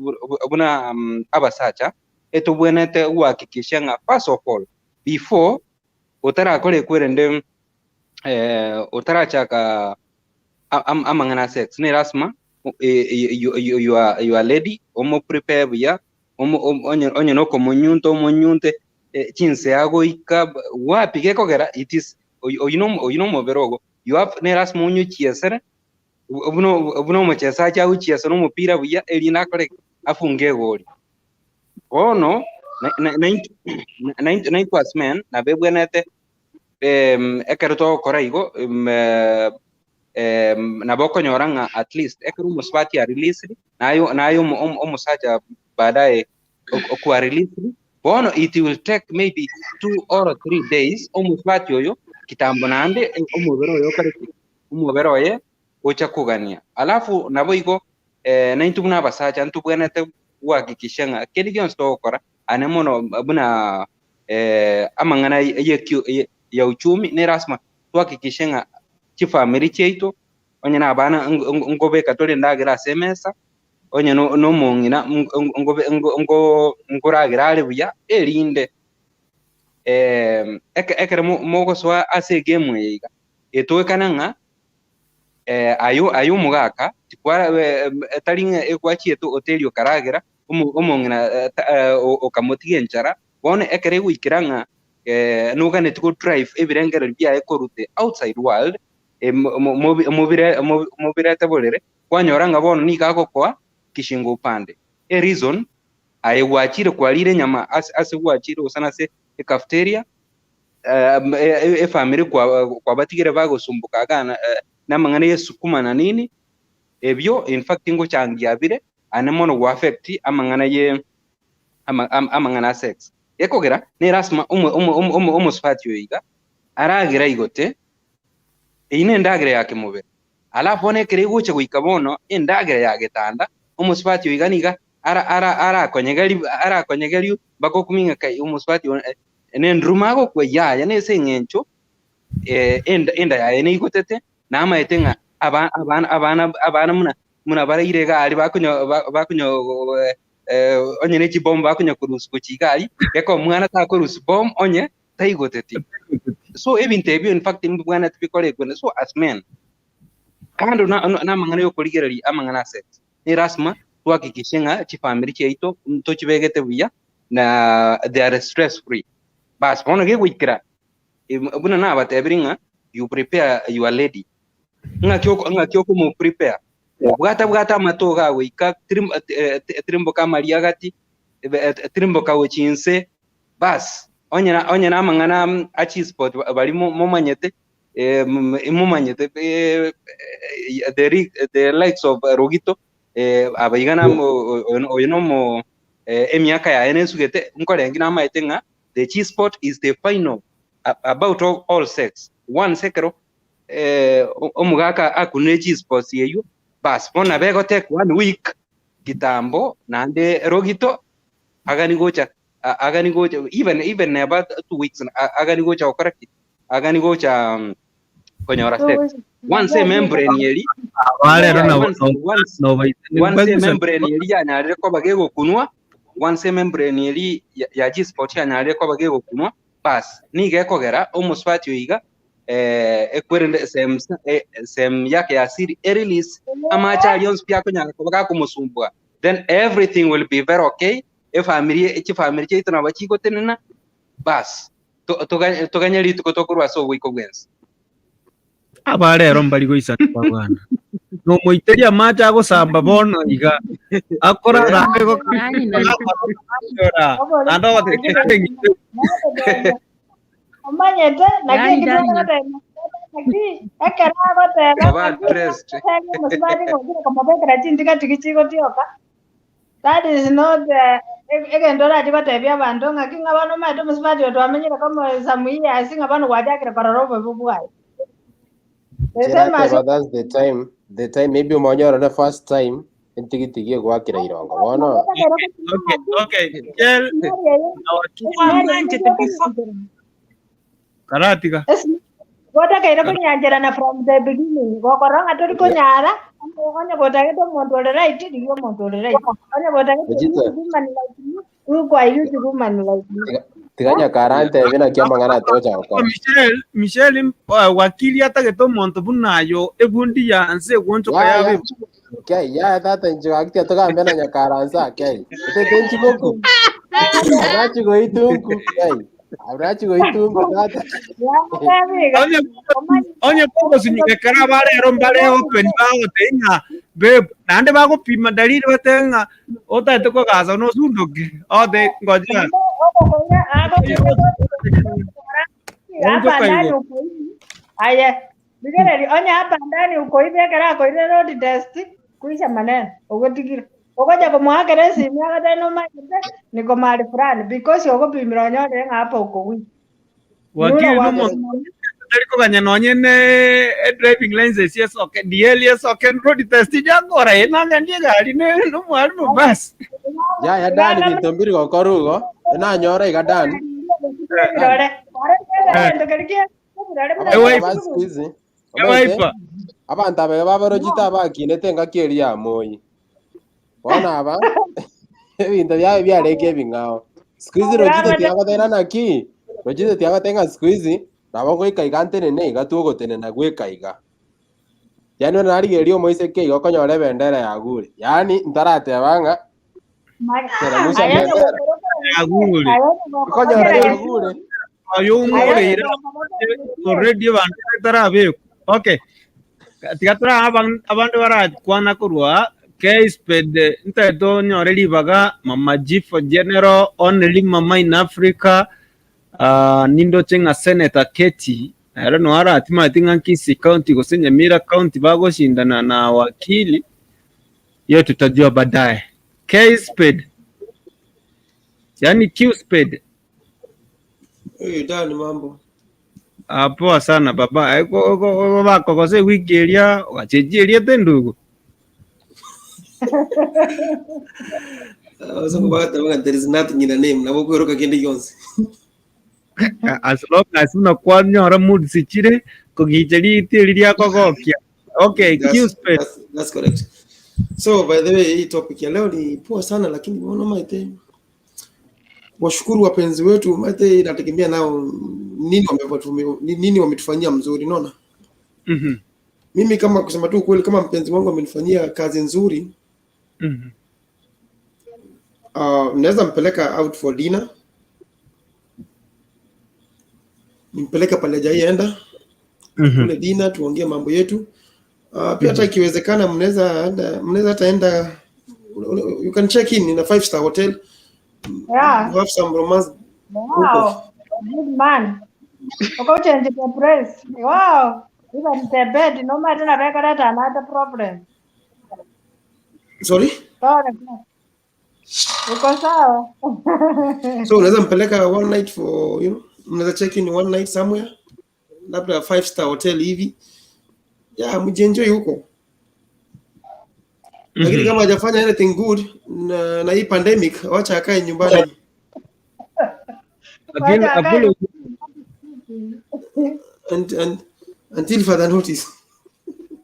buna abasacha etobwenerete gohakikisha ng'a first of all before otarakora ekwerende otarachaka amang'ana a sex ne lasima your lady omo prepare buya onye nokomonyunta omonyunte chinse agoika wapi gekogera it is oyio nomobere ogo. You have ne lasima onyochiesere buna buna omochesachi agochiesa na omopira buya erinde akore ki? Afunge egori. Bono naintwe as men nabo ebwenerete ekero togokora igo nabo okonyora ng'a at least ekero omosubati a released naye naye omosacha baadaye okwa released bono it will take maybe 2 or 3 days omosubati oyo kitambo naende omobere oye okore ki? Omobere oye ocha kogania. Alafu nabo igo naintwe buna abasacha ntobwenerete gohakikisha ng'a kende gionsi togokora ane mono buna amang'ana ya uchumi ne lasima tohakikishe ng'a chifamiri chiaito onye na abana nkobeka tore endagera ase emesa, onye na omong'ina nkoragera are buya erinde ekero mogosoa ase egame eye iga, etoekane ng'a aye omogaka tari ng'a egwachiete hoteli okaragera, omong'ina okamotiga enchara, bono ekero egoikera ng'a noganeti go drive ebirengererio biaye korwa the outside world, mobirete borere, kwanyora ng'a bono nigo agokoa kishingo upande. E reason, aye gwachire kwarire enyama ase gwachire gose nase ecafeteria, efamiri kwabatigire bagosumbuka igaa namang'ana ya esukuma na nini, ebio in fact ngochangia bire ane mono go affect amang'ana ye amang'ana a sex. Gekogera ne lasima omosubati oyo iga aragere aigote, eyio ne endagera ya kemobere. Alafu bono ekero egocha goika bono endagera ya getanda, omosubati oyo iga niga arakonyegeriu mpaka okumie ng'a kai omosubati oyo nenduruma agokwa, yaya nese eng'encho enda yaye neigotete, namaete ng'a abana buna baraire iga aria bakonya onye ne chibomu bakonya korusia gochia iga aria, geka omwana takorusia bomu onye taigoteti. So ebinto ebio in fact mbibwenerete bikorekwe so as men, kando namang'ana ya okorigereria amang'ana a sex, ne lasima twahakikishe ng'a chifamiri chiaito ntochibegete buya na they are stress free. Bas bono gegoikera buna nabatebirie ng'a you prepare your lady, ng'aki ng'aki okomo prepare, bwata bwata amatogo agoika tirimboka amariagati, tirimboka gochia inse, bas onye onye na amang'ana a chisport baria momanyete momanyete the likes of Rogito aba iga oyo nomo emiaka yaye nesugete nkorenge namaete ng'a the chisport is the final about all sex once ekero omogaka akunire chisports eywo bas bono nabo ego take one week kitambo naende Rogito agani gocha agani gocha even even neba 2 weeks agani gocha gokora ki? Agani gocha konyora sex. Once emembrane eri Abarero yeah, nabo once once once emembrane eri yanyarire koba gegokunwa, once emembrane eri ya G-spot yanyarire koba gegokunwa, bas nigo ekogera omosubati oyo iga ekwerende sehemu sehemu yake ya siri erelease amache aria onsi pi akonyara koba gakomosumbua, then everything will be very okay, efamiri chifamiri chiaito nabo chigotenena, bas toganye rituko tokorwa ase oboiko bwensi. Aba rero mbari goisaneka bwana. Nomoiteria amache agosamba bono iga. Akorara Nani na naende ogotegerera Omanyete naki Yani ekio dani agoteba naki ekero agoteba Koba naki addressed. omosubati gochire komobekera chintigatigi chigotioka that is not egento orache gotebia abanto ng'aki ng'a bono omanyete omosubati oyo twamenyire kamo some years ng'a bono gwachakire korora obobe bwaye. The same as Chirateba that's the time the time maybe omonyore the first time entigitigi egwakera irongo bono Okay, okay. Michelle na wakili Kwamwanchete before karatiga. Gotakeire konyancherana from the beginning gokorora ng'a tori konyara onye gotagete omonto ore right rigia omonto ore right onye gotagete Echite. huge woman like you ukwa huge woman like you tiga tiga nyakara ntebi naki amang'ana atocha gokora Michelle, Michelle wakili atagete omonto buna ayo ebundi yanse egwonchoka yaya yabe kei yaya tata inche gaki togambe na nyakara nsa kei etete nchigoku agachi goitunku kei. Abrachi goitumba tata. Yagotebi iga. Onye Omanye onye kogosinyugekera abarero mbare open bagotebia ng'a babe, naende bagopima dalili batebe ng'a otagete kogasa nosundoke, ote ngoja. naende ogokoira agokoira Onchoka hapa ndani igo. uko hivi. Aye, rigereria onye hapa ndani uko hivi ekero akoire road test kuisha maneno ogotigire. Ogocha komoakera esimi agotebi nomanyete niko mahali fulani because ogopimera onyorire ng'a hapa uko weak. Wakili Nura nomonto wagosimamia. tari koganya nonye ne driving license esoke DL esoke road test jakora eye nagendie egari ne nomwalimu basi. Ya ya Dan binto mbiri gokora igo. Enanyora iga Dan. Birore. Eh. Egento keria kia birore buna Abanto Ewaipa. aba siku hizi omanyete Ewaipa. abanto abaye babarochete abakinete engaki eria ya Moi. Bono aba ebinto biaye biarenge ebing'ao. Siku hizi rochite tiagotera naki? Rochite tiagoteba ng'a siku hizi nabo ngoika iga ntenene iga twogotenena gweka iga. Yaani onye narigereria omoiseke iga okonyora ebendera yagure. Yaani ntarateba ng'a teremusha Aye bendera. Yagure. Okonyora yagure. Oyo umore ira already abanto batarabekwa. Okay. Tiga tara abande barakwana korwa K-Sped ntagete onyore ribaga Mama G for General only mama in Africa uh, nindoche ng'a Senator Keti ere no aratimati ng'a Kisii County gose Nyamira County bagoshindana na wakili hiyo tutajua baadaye. K-Sped yani Q-Sped Hey, Dan, mambo. Ah, poa sana baba. Bakogose wiki eria ogachenchia erieta endugu. Abasongo bagateba there is nothing in a name. Nabo kweroka kende gionsi. As long as buna kwanyora moods chire kogicha riiti eri riakogokia. Okay, That's, Q-Sped. that's correct. So by the way, hii topic ya leo ni poa sana lakini mbona maite washukuru wapenzi wetu maite inategemea nao nini wametu, nini wametufanyia mzuri unaona? Mhm. Mimi kama kusema tu ukweli kama mpenzi wangu amenifanyia kazi nzuri Mhm. naweza mpeleka out for dinner, nimpeleka pale hajaienda kule dinner, tuongee mambo yetu. Pia hata ikiwezekana mnaweza enda, mnaweza hata enda, you can check in in a five star hotel Yeah. you have some romance huko. Wow. Good man. Uko change the place. Wow. Even the bed, no matter na record another problem. Sorry? Pole. Uko sawa? So unaweza mpeleka one night for you know, mnaweza check in one night somewhere, labda five star hotel hivi. Yeah, mjienjoy huko. Lakini kama hajafanya anything good na, na hii pandemic, wacha akae nyumbani. Lakini Wacha akae. Apollo And, and, until further notice.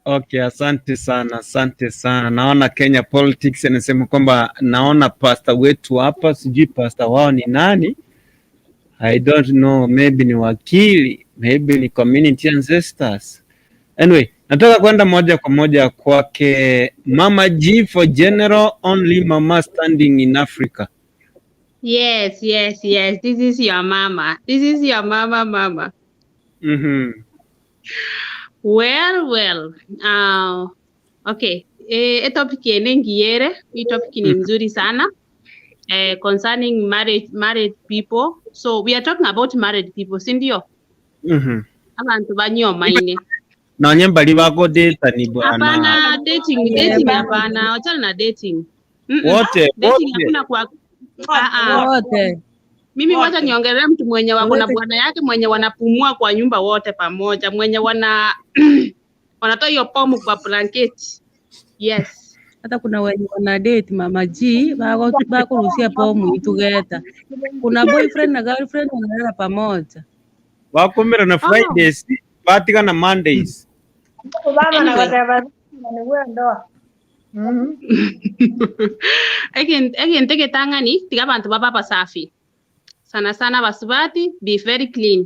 Okay, asante sana, asante sana. Naona Kenya Politics anasema kwamba naona pasta wetu hapa, sijui pasta wao ni nani. I don't know, maybe ni wakili, maybe ni community ancestors. Anyway, nataka kwenda moja kwa moja kwake Mama G for General, only mama standing in Africa. Yes, yes, yes. This is your mama. This is your mama, mama. Well, well. Okay. Eh, topic ene ngiyere. Hii topic ni mzuri sana. Eh, concerning marriage, married people. So we are talking about married people, si ndio? Abantu banyomaine. Nonye mbali bako data ni bwana. Hapana, dating, dating hapana. Wachana na dating. Mm-mm. Wote, Dating wote. hakuna kwa ah, ah. Wote. Mimi wacha niongelee mtu mwenye wako na Wote. bwana yake mwenye wanapumua kwa nyumba wote pamoja, mwenye wana wanatoa hiyo pomu kwa blanketi. Yes. Hata kuna wenye wana date mama G bako bakurusia pomu itugeta. Kuna boyfriend na girlfriend wanalala pamoja. Wakumira na Oh. Fridays, batigana na Mondays. Baba na Anyway. whatever ni wewe ndoa. Egento egetang'ani tiga abanto baba abasafi sana sana basubati be very clean.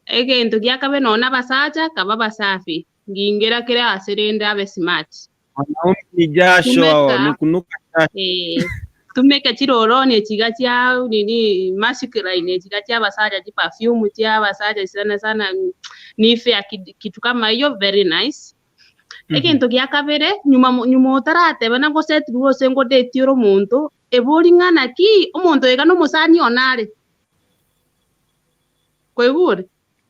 Egento giakabe nona abasacha kaba abasafi ngingera kere ase rende abe smart. Wanaume ni jasho, Kumeka ni kunuka jasho. eh, Tumeke chiroroni echi iga chia nini masculine echi iga chia abasacha chi perfume chia abasacha sana sana nivea kitu kama hiyo very nice. Egento gia kabere nyuma nyuma otarateba na gosetirwe gose ngodeti ore omonto, ebori ng'a naki omonto oyo iga nomosani one are. Kwaigure?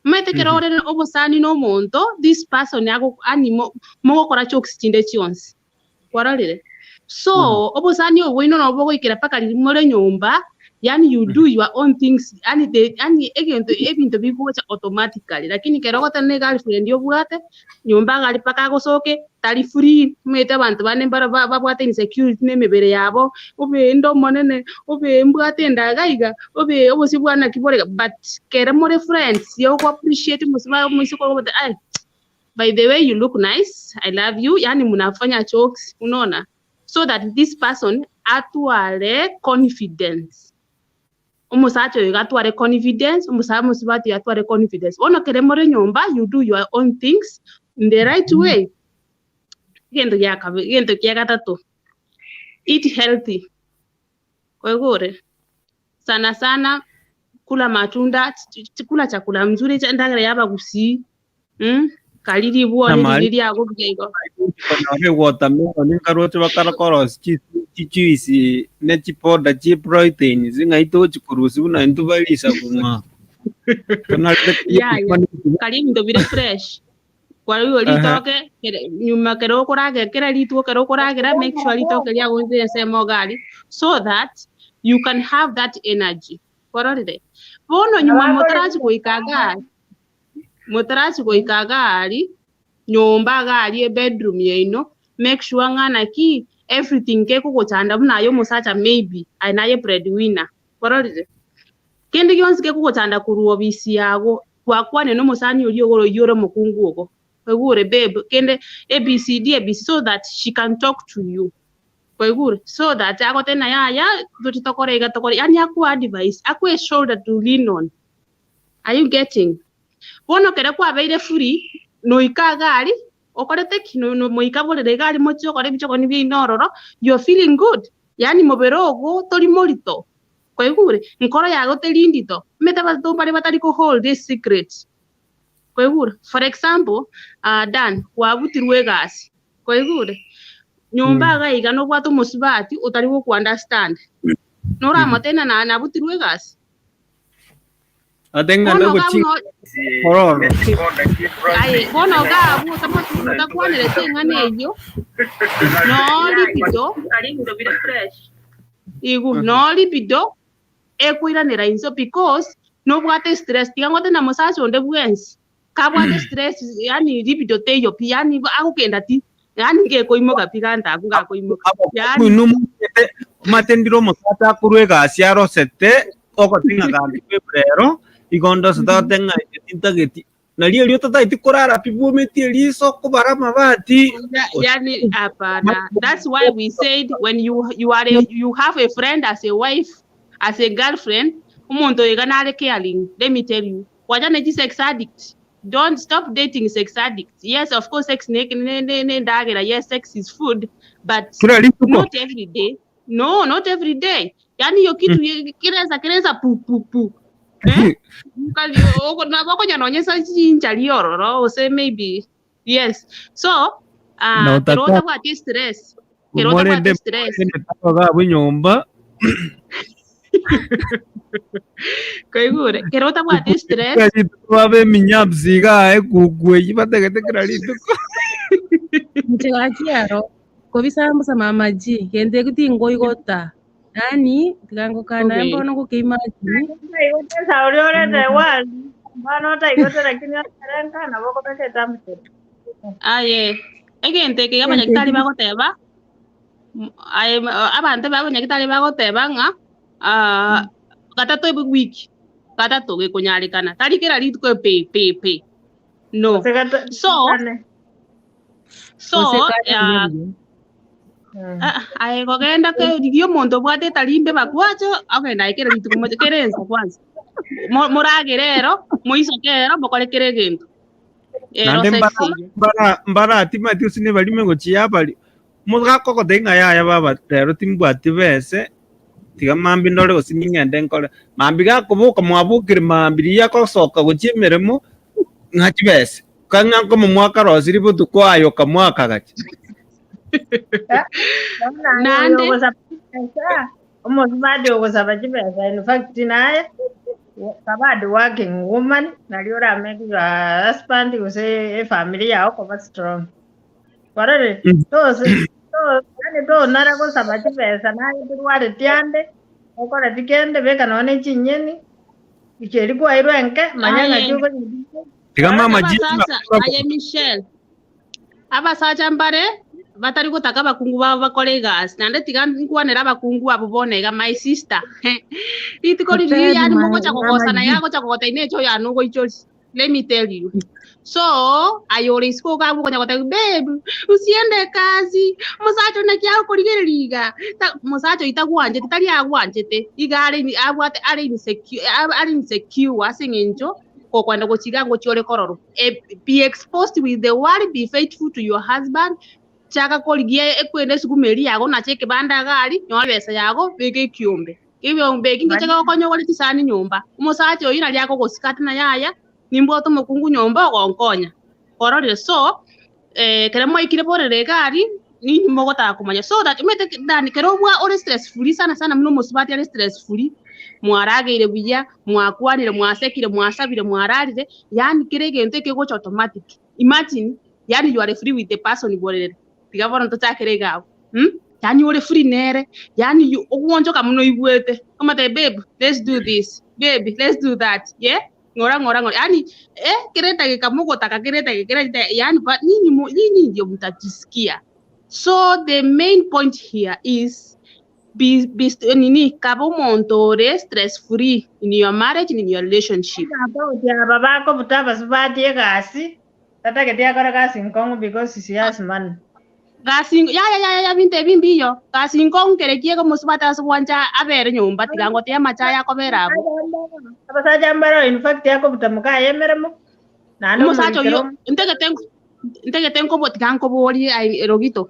Omanyete ekero ore obosani na omonto, this person ago yaani mogokora jokes chinde chionsi. Kwarorire? So, obosani obwo bwaino nabo bogoikera mpaka riria more nyomba, yaani you do your own things, yaani the yaani egento ebinto bigocha automatically. Lakini ekero ogoteba na egirlfriend obwate, nyomba iga aria mpaka agosoke, tari free, omanyete abanto bande mbaro babwate insecurity na emebere yabo, obe inde omonene, obe mbwate enda iga iga, obe obosio bwane naki bore iga, but kere more friends, yogo appreciate omosubati omoiseke ogogotebi aye. By the way you look nice, I love you, yaani munafanya jokes, unaona? So that this person atware confidence. Omosacha oyo iga atware confidence, omosacha omosubati oyo atware confidence. Bono kere more nyomba, you do your own things in the right way. Egento gia kabe, egento kia gatato, eat healthy. Kwaigure? Sana sana kula matunda, kula chakula mzuri, endagera ya abagusii, mm, kari ribwoni Namari- riria riago buya igo. Konyora ewatermelon nkaroche bakara korosia chi- chijuice ne chipoda chie proteins ng'ai tochi korusia buna intwe barisa kong'aa. Tonarete Ya, ya. Kari ebinto bire fresh. Kwa hiyo ritoke kere- nyuma kero okoragera kera rituko kero okoragera make sure ritoke riago rire ensemo iga aria so that you can have that energy. Kwarorire? Bono nyuma motarachi goika iga aria, motarachi goika iga aria, nyomba iga aria ebedroom yaino, make sure ng'a naki everything kekogochanda buna aye omosacha maybe aye naye breadwinner. Kwarorire? Kende gionsi kekogochanda korwa obisi yago, gwakwanire nomosani oria ogo oyio ore omokungu ogo, oigure babe kende ABCD ABC so that she can talk to you, oigure so that agotebie ng'a yaya toche tokore iga tokore yaani akoe advice, akoe shoulder to lean on, are you getting? Bono ekero kwabeire free, noika iga aria, okorete ki? Moika borere iga aria mochie okore ebichokoni biaino ororo, you are feeling good, yaani mobere ogo tori morito. Kwaigure? Nkoro yago teri ndito. Omanyete abanto mbare batari ko hold a secret. Kwaigure? For example, ah, Dan, kwabutirwe egasi. Kwaigure? Nyomba iga iga nobwate omosubati otari goku understand. Noramotebie ng'a na nabutirwe egasi? Ate ng'a Bono iga nogochi buna kororo. aye bono iga abwo otamo- otakwanereti eng'ana eyio, noo libido, Igo no libido ekoiranera inse because nobwate stress tiga ngote na mosacha onde bwensi kabwate stress yaani libido teiyo pi yaani agokenda ti yaani ngekoimoka pi ganta akwo gakoimoka yaani Inwe omanyete omanyete ndire omosacha akorwa egasi arosete ogote ng'a gaki rero igo ndosete agote ng'a inche tintageti Nario erio totageti korara pi bwometie eriso kobara amabati. Yani hapana. That's why we said when you you are a, you have a friend as a wife, as a girlfriend, omonto oyo iga nare caring. Let me tell you. Wacha ne chi sex addict. Don't stop dating sex addict. Yes, of course sex ne ne ne ne ndagera. Yes, sex is food, but Kila rituko. not every day. No, not every day. Yaani hiyo kitu kireza kireza pu pu pu. Eh? Kali oko nabo okonya nonye sa chinchari ororo gose maybe yes. So, Na ah kero otaka otabwati stress, kero omorende otabwati stress, emetago iga abwo nyomba. koigure, kero otabwati stress, Kila rituko babe eminyabsi iga ekuku eyio batagete kila rituko. Inche gaki ero, Kobisambusa mama G, gento ekio tinkoigota. Yaani, tiga ngokana Okay. mbono ngokeimagine. Otaigotire esauri orete egwari, bono otaigotire lakini okere nka nabo okobeka etambuteri. Aye, egento eke abanyagitari bagoteba, m- aye ma- abanto ba abanyagitari bagoteba ng'a ah, gatato ewiki, gatato gekonyarekana, tari kera rituko pe pe pe. No. Gose gata- So, kane. so Gose kane ah, buya buya. Ah, aye gogenda kerigia omonto obwate etarimbe bakwache ogenda aye kera rituko moche kera ensa kwanza Mo- moragere ero moisoke ero mokore kera egento ero Naende sex mbara eyio mbara mbaratimeti gose nibarime gochia abari, omogaka ogotebia ng'a yaya baba rero timbwati bese. tiga mambia ndore gose ning'ende nkore. Mambia gakoboka mwabokire mambia riria agosoka gochia emeremo, ng'a chibesa, kang'a nkomomwaka rosirie botuko aye okamwaka gacha. Bono aye oyo Naende ogosaba chibesa, omosubati ogosaba chibesa in fact naye a hard working woman nario oramake your husband gose efamiri yao koba strong. Kwarorire? Tose to yaani tonara gosaba chibesa naye torwareti ande, okoreti kende, beka nonya ne chinyeni, echi kwairwe enke, manya ng'aki aye okonywa. Tiga mama Jane abasacha aye Michelle abasacha mbare batari gotaka abakungu babo bakore egasi naende tiga nkwanere abakungu abwo bono iga my sister rituko riria Muteri yaani my mogocha mama kogosana G. yagocha kogotebia neche oyo ane ogoichoria let me tell you so aye ore isiko iga abwo okonya gotebia babe usiende kazi omosacha one naki agokorigereria iga ta mosacha oyio tagwancheti tari agwanchete iga are abwate are insecure are insecure ase eng'encho gokwenda gochiga ngochia ore kororwa. Be exposed with the world, be faithful to your husband, chaka korigia ekwenda esukuma eria yago nache ekebanda iga aria, nyora ebesa yago, beka ekiombe. Ebiombe eki ngeche gokonya ogore chisani nyomba. Omosacha oyio naria akogosika ati na yaya, nimbwate omokungu nyomba ogonkonya. Kwarorire? So, ekero mwaikire borere iga aria, ninyi mogotaka komanya. So that omanyete than ekero obwa ore stress free sana sana buna omosubati are stress free, mwarageire buya, mwakwanire, mwasekire, mwasabire, mwararire, yaani kera egento ekegocha automatic. Imagine, yaani you are free with the person borere, tiga bono tochakere iga abwo mh, yaani ore free nere, yaani you ogwonchoka buna oigwete, omotebie babe let's do this, babe let's do that, yeah. Ng'ora, ng'ora, ng'ora, yaani eh, kera edageka mogotaka kera edageka, kera edageka, yaani ba ninyi mo ninyi ndio mtajisikia. So the main point here is be, be st- nini kaba omonto ore stress free in your marriage and in your relationship. About aba bakobuta abasubati egasi, tatageti akore gasi nkong'u because she has money. Gasi yaya yaya yaya binto ebi mbiyo. Gasi nkong'u kere kiege omosubati ase gwancha abere nyomba tiga ngotebi amache aya akobera abwo. Abasacha mbaro in fact akobuta mokaye emeremo naende Omosacha omorikere oyio ntagete ntagete nkobo tiga nkoborie aye Rogito.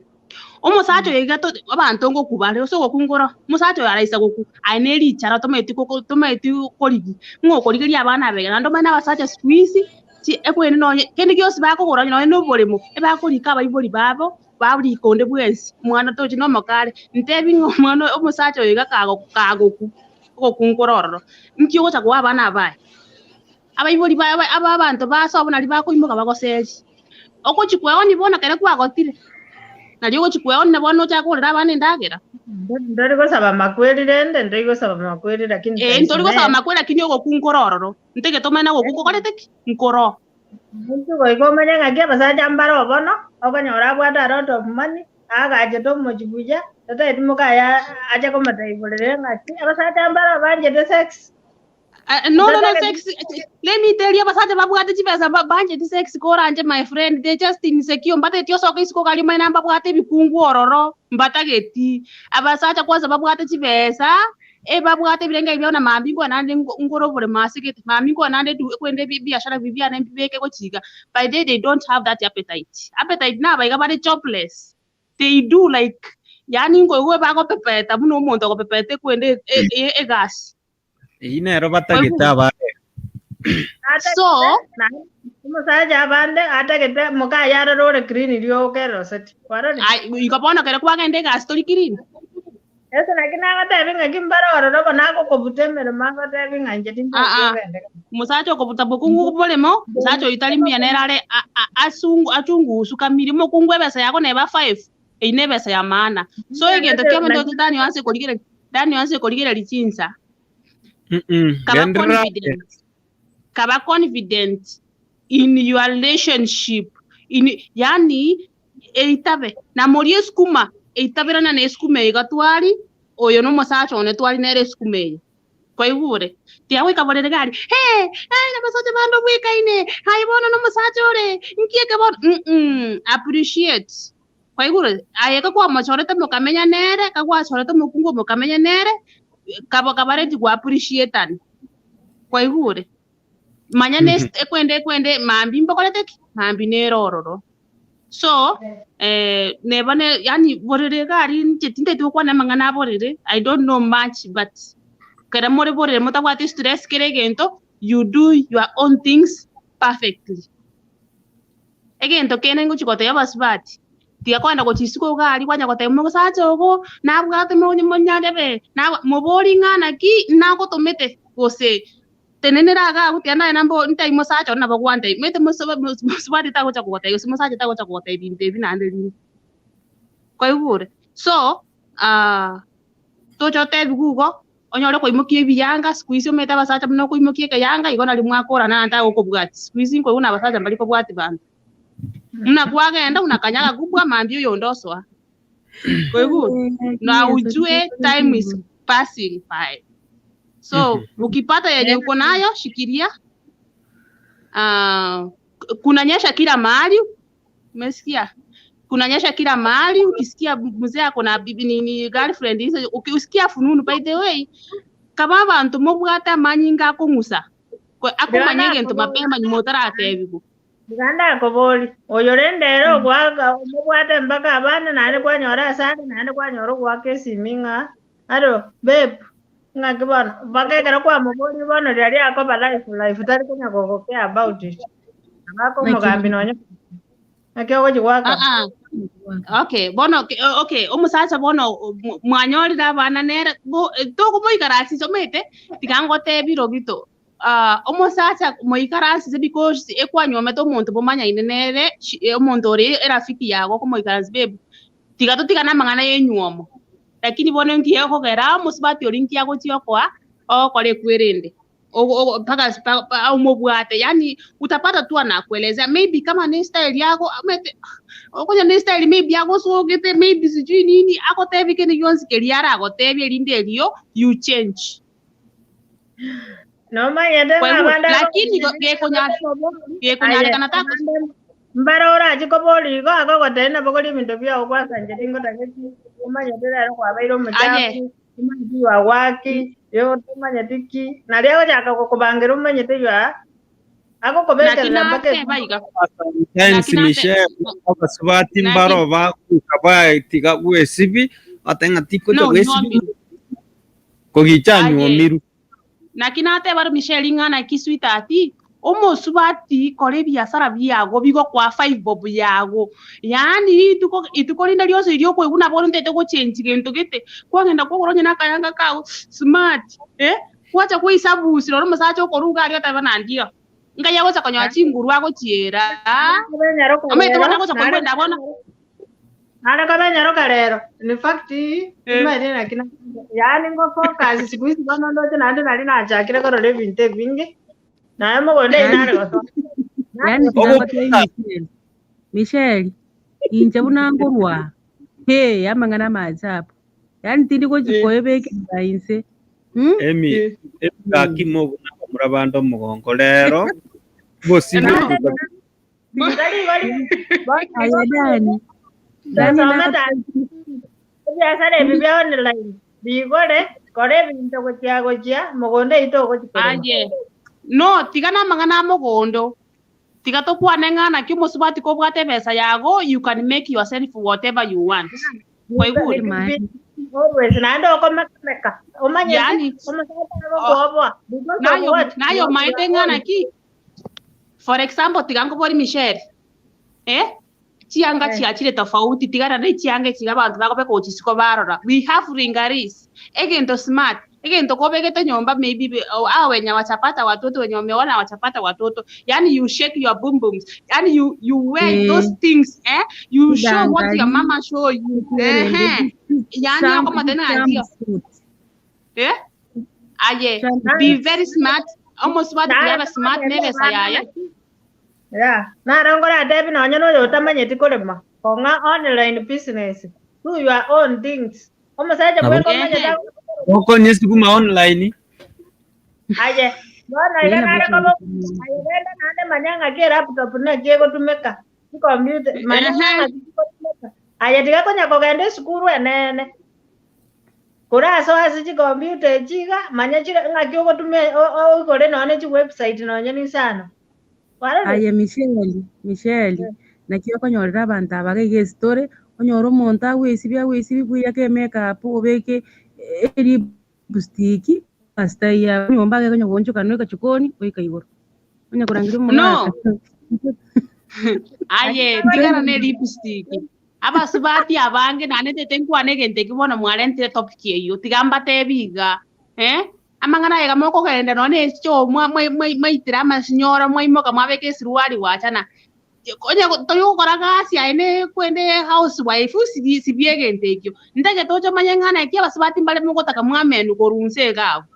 Omosacha oyo iga to abanto ngokwa bare ase ogokungora, omosacha oyo araisa gokwa aye ne richara tomaeti koko tomaeti korigi ng'a okorigeria abana aba iga. Naende omanye na abasacha siku hizi chi ekwene nonye kende gionsi bakogora onye nonye na oboremo, ebakorika abaibori babo, barika onde bwensi, omwana tochi na omokare. Ntebi ng'a omwana oyo omosacha oyo iga kago kagokwa, ogokunkora ororo, nki ogocha koa abana abaye? Abaibori baye aba aba abanto ba sobo naria bakoimoka bagoserie. Ogochi kweonia bono ekero kwagotire, nario ogochi kweonia bono ochake kogorera abana endagera. Ntori gosaba amakweri rende, ntori gosaba amakweri lakini Eh, ntori gosaba amakweri lakini ogokunkora ororo. Ntagete omanye nagokwa nkokorete ki? Nkoro. Omonto goika omanye ng'aki abasacha mbare obono, okonyora abwate a lot of money, aagachete omochie buya, tataeti mokaye ache komotaiborera ng'aki abasacha mbare obanchete sex. Ah, no, no, no, Ntatageti sex. Let me tell you, abasacha babwate chibesa ba- bancheti sex koranche my friend, they just insecure, mbatageti osoke isiko gari omanye nambabwate ebikungu ororo, mbatageti. Abasacha kwanza babwate chibesa, ebabwate ebirenge ebi biabo na mambia nkwane naende ngo- ngore oboremo ase gete, mambia nkwane naende edu ekwende ebi ebiashara ebi biane mbibeke gochia iga, by the way they don't have that appetite. Appetite naba iga bare jobless, they do like yaani nkoigwa bagopepeta buna omonto ogopepeta ekwende e- e- egasi. Eyio nero batagete abare. So, Atagete omosacha abande atagete mokaye arore ore clean rioka eroseti. Kwarorire? ai, igo bono ekero kwagenda egasi tori clean. Ase naki nagotebi ng'aki mbare ororo bono agokobuta emeremo agotebi ng'a inche Ah, ah. tintageti ogende. Omosacha okobuta bokungu boremo, omosacha oyio tari muya nere are a- a- asungu achungusu kamiri omokungu ebesa yago neba five, eyio nebesa ya maana. So egento kia omonto Naki Daniel ase korigereria Daniel ase korigereria chinsa. Mm-mm. Kaba Genderera. confident. Kaba confident in your relationship. In yani eitabe namoria esukuma eitaberana na esukuma eye iga twari oyo nomosacha one twari nere esukuma eye. Kwaigure? Tiagoika borere gari, Hee, aye nabasacha bande obwekaine, aye bono nomosacha ore, nki eke bono? Mm-mm, appreciate. Kwaigure? Aye kakwamochorete mokamenya nere, kagwachorete omokungu mokamenya nere, kaba kabareti go appreciatana. Kwaigure? Manya ne ekwende ekwende mambia mbokorete ki? Mambia nere ororo. So eh, neba ne yaani borere iga aria inche tintagete gokwana amang'ana a borere, I don't know much but ekero more borere motabwati stress kera egento, you do your own things perfectly. Egento kende ngochia gotebia abasubati, tiga kogenda gochia isiko iga aria kwanya gotebia omosacha ogo nabwate monyarebe, mobori ng'a naki nagotomete gose Tenenera iga agwo, tiga naye nambe ntebie mosacha one nabo gwantebia. Omanyete mosubati tagocha kogotebia gose mosacha tagocha kogotebia ebinto ebi naende rinde. Kwaigure? So, toche otebiwe igo, onyore koimokia ebiyanga, siku hizi omanyete abasacha buna okoimokia ekeyanga igo nario mwakorana naende tagokobwatia. Siku hizi nkoigwa buna abasacha mbari kobwatia banto. Buna kwagenda buna kanyaga kubwa mambia oyonde osoa. Kwaigure? Na ujue time is passing by. So ukipata yenye uko nayo shikilia. Uh, kunanyesha kila mahali, umesikia? Kunanyesha kila mahali. Ukisikia mzee ako na bibi nini girlfriend hizo, ukisikia fununu, by the way, kaba abanto mobwate amanyinga akong'usa akomanya egento mapema nyuma otaratebiwa. Iga ndakoborie, oyo rende ere ogoaka omobwate mpaka abande naende kwanyora asare naende kwanyora ogoaka esimi ng'a aro babe ng'aki bono mpaka ekero kwamoborie bono riaria akoba life life tari konya gogo care about it. Nabo akomogambi nonye ng'aki ogochi goaka. Ah, ah. Okay, bono okay, omosacha bono mwanyorire abana nere tokomoikaransa omanyete tiga ngotebie rogito. Omosacha moikaranse because ekwanyuomete omonto bomanyaine nere omonto ore erafiki yago okomoikaransia babe tiga totigane amang'ana ya enyuomo lakini bono nki ekogera omosubati oria nki agochia okoa ogokora ekwerende mpaka omobwate yaani utapata tu anakuelezea maybe kama ne style yago omanyete okonya ne style maybe agosogete maybe sijui nini agotebie kende gionsi keria aragotebie erinde erio you change. Nomanyete ng'a Kwaigure? abande Lakini gekonyarekana Aye, mbare orache koboria igo agogotebia nabogorie ebinto biao gwasancheti ngotageti omanyete rero kwabeire Aye. omochafu omanyete you are working yo tomanyeti ki nario agochaka gokobangera omanyete you are Naki agokobekerera mpaka nateba iga. Sometimes Naki nate Michelle abasubati naki mbaro bagoika batiga gwesibi bateba ng'a tikocha no gwesibi nyuomiru. kogicha Aye. anyuomiru. Naki nateba Michelle ng'a naki sweetheart, omosubati kora ebiasara biago bigokoa 5 bob yago. Yaani rituko ituko rinde rionsi riria okoigwa nabo orentete gochenji gento gete, kwagenda kwagora onye na akayanga kago smart eh, gwacha kweisabusi rora omosacha okoruga aria otebe buna ndio. Ngai agocha konyora chinguru agochiera. Omanyete bono agocha koigwa enda bono. Nare koba enyaroka rero. In fact, timanyeti naki na yaani ngo focus siku hizi bono ndoche naende nari nachakire korora ebinto ebinge, naye mogondo eyio nare gosoa. Yaani tiga ngotebie Michelle, Michelle, inche buna nkorwa aa, hee amang'ana amaajabu. Yaani tindi gochi koebekerera inse. Hmm? Emi emi gaki mobuna abamura bande omogongo rero bosibwe No. Aye Dani, Dani Soma ebiasara ebi bia online bigore kora ebinto gochia gochia mogondo eyio togochi korema. Aye. No, tiga namang'ana a mogondo. Tiga tokwane ng'a naki omosubati kobwate ebesa yago, you can make yourself whatever you want. Kwaigure? Always naende okomekameka omanyete Yaani, omosacha agokoboa because of nayo what? nayo omaete ng'a naki For example, tiga nkobori Michelle, eh? Chianga Eh. chiachire tofauti, tigana ne chianga echi iga abanto bakobeka gochia isiko barora. We have ringaris, egento smart, egento kobegete nyomba maybe be- oh, hao wenye hawajapata watoto wenye wameona hawajapata watoto. Yaani you shake your boom booms. Yaani you you wear Eh. those things, eh? You show what your Chidangari, mama show you. Ehe. Yaani okomotena ndio. Eh? Aye, be very smart. Omosubati Nare tiga abe smart nebesa yaye. Yeah, naro nkoratebi nonye noyo otamanyeti korema kong'a online business do your own things omosacha Nabo- bweka omanyete Ehe. Okonya esukuma online. aye bono iga nare koba aye genda naende manya ng'aki elaptop naki egotumeka chicomputer manya Ehe. ng'aki chigotumeka aye tiga konya kogenda esukuru enene Korasoe ase chikompiuta echi iga, manya chire ng'aki ogotumia oigore nonya ne chiwebsite nonya nisano. Kwarorire? Aye Michelle, Michelle, Eh. Naki okonyorera abanto aba iga iga esitore, onyore omonto agwesibia agwesibia bweyake emake up obeke elipstick pastor ya nyomba iga onya goonchoka noika chikoni oika igoro. Onya korangeria No. omogaka. Aye, tigana ne lipstick. Abasubati abange naende ntete nkwane egento eke bono mwarentire topic eyio, tiga mbatebi iga, eh, amang'ana aya iga mokogenda nonye na echoo mwa- mwa- mwa- mwaitera amasinyoro mwaimoka mwabeka esuruari gwachana, onye tori gokora gasi aye ne kwende housewife sibi sibia egento ekio. Ntagete oche omanye ng'a naki abasubati mbare mogotaka mwamenwa korwa inse iga abwo.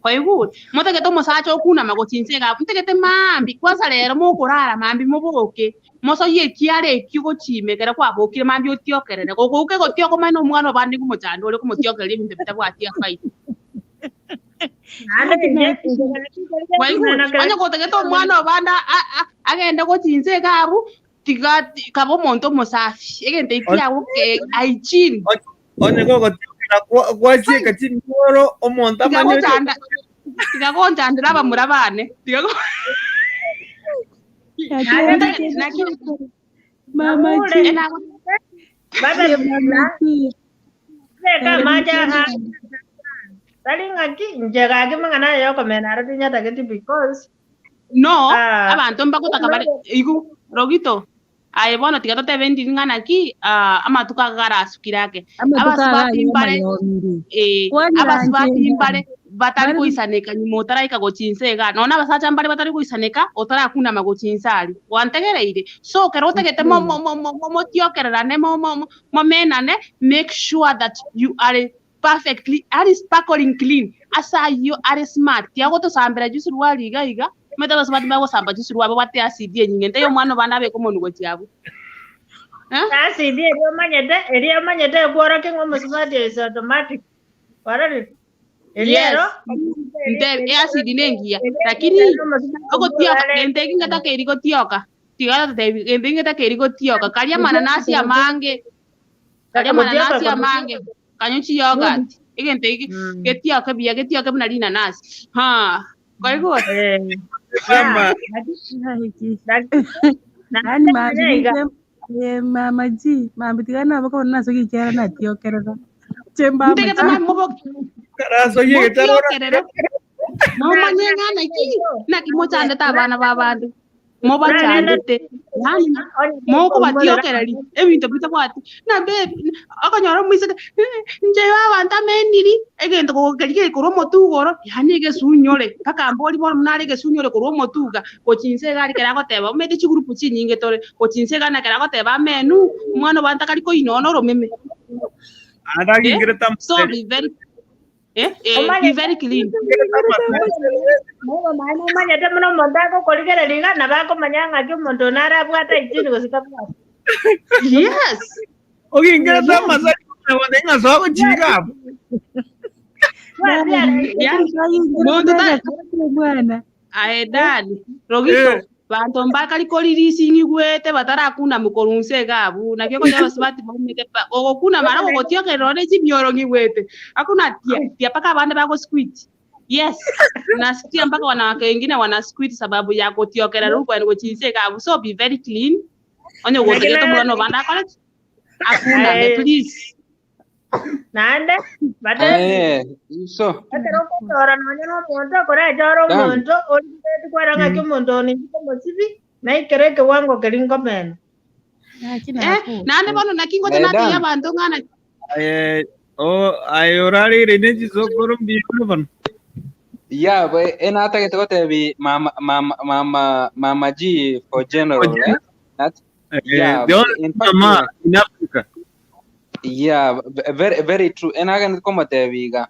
Kwaigure? Motagete omosacha okunama gochia inse iga abwo, ntagete maambia, kwanza rero mokorara maambia moboke, mosoyie ekiara ekio gochia ime ekero kwabokire maambia otiokerere, gokouka egotioka omanye na omwana obande ngomochando ore komotiokereria ebinto bitabwati efaida. Naende inche inche gaki nkorire Kwaigure? ring'ana kere Onye gotagete omwana obande a- a- agende gochia inse iga abwo, tiga ti- kaba omonto omosafi, egento ekio kiago ke hygiene. Onye gogotiokera gwasieka chimioro, omonto Tiga amanye oche. gochanda tiga gonchandera abamura bane. Tiga go Naende Naki naki Mama Nabure. G. enago babe Mama G. beka amache aa tari ng'aki inche gaki mang'ana aya yokomena aro tinyatageti because no ah, abanto mbagotaka bare igo rogito aye bono tiga totebe ndiri ng'a naki ah, amatuko aka karasukire ake Amatuko aya abasubati mbare ayomayomire. eh, Kwanera abasubati nche mbare batari Bare goisaneka nyuma otaraika gochia inse iga nonya abasacha mbare batari goisaneka otarakunama gochia inse aria gwantegereire so ekero otagete mo- mo- mo- mo- mo- motiokererane mo- mo- mo- momenane make sure that you are perfectly are sparkling clean ase ayio are smart tiagotosambera chisuruari iga iga omanyete abasubati bagosamba chisuruari babwate acid enyinge ntaiyo omwana obande abeke omonwe gochia abwo eh? acid eria omanyete eria omanyete ekworokia ng'a omosubati is automatic warorire eria Yes. ero Nte acid nengiya lakini ogotioka gento eki ngatakeiri gotioka tiga totebi gento eki ngatakeiri gotioka karia amananasi amange karia amananasi amange kanywa chiyogurt egento eki getioke buya getioke buna rinanasi haa kwaigure Mama, Yaani mambi ninche mama G, mambi tiga nabo kobona nase gichera natiokerera. Che mama ntagete G. mami mobo karasoyie egetaro motiokerere momanye ng'a naki naki mochandete abana ba abande mobachandete yaani mokobatiokereri ebinto bitabwati na baby okonyora omoiseke inche abanto ameniri egento gokeria gekorwa omotugo oro yaani egesunyore mpaka mbori bono buna are egesunyore korwa omotuga gochia inse iga aria ekero agoteba omanyete chigurupu chinyinge tore gochia inse iga ekero agoteba amenu omwana obanto akari koinona oromeme Ande eh agingerete so amaseri. be very eh eh be very clean omanyete buna omonto agokorigereria iga nabo akomanya ng'aki omonto one arabwate hygiene gose tabwati. Yes. Ogingerete amasari bonde ng'a soa gochiga abwo. Yeah. Monto ta mwana. Aye Dani, Rogito, Eh. banto mbakari koririsi ng'igwete batarakuna korwa inse iga abwo, naki okonyora abasubati baumete pa ogokuna mara gogotiokerera nonye chimioro ng'igwete, hakuna tia tia mpaka abande bagosquit. Yes, nasikia mpaka wanawake wengine wana squit sababu ya gotiokerera rukweni gochia inse iga abwo, so be very clean, onye Naki gotagete na omwana obande akore ki? Akuname Aye. please. Naende batebi Eh, so ekero ogochora nonye na omonto okorechora Dan, omonto origereti kwera ng'aki omonto one inche omosibi naikere ekewango keria nkomena. Naki Eh, nakure. naende bono naki ngocha eh, natebia Dan, abanto ng'a naki Aye, o aye orareire ne chisokoro mbuya bono. yeah, but enatagete gotebi mama mama mama mama G for For general, eh? general, That eh, yeah, the only in fact, mama in Africa. yeah, very very true. Enagende komotebi iga.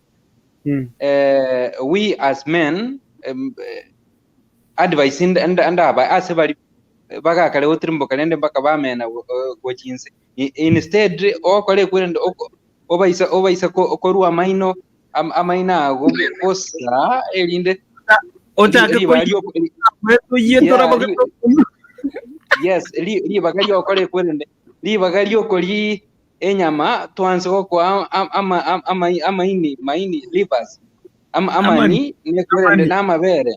Eh, we as men eh, advice ndaba ase bari bagakare gotirimboka rende mpaka bamena gochia inse. Instead okore kwerende obaisa obaisa korwa amaino amaino ago bosa erinde Ochake ribaga rio koyie yeah, toraboke yes ribaga riokore kwerende ribaga riokori enyama twanse gokoa amaini maini livers amani nekwerende na amabere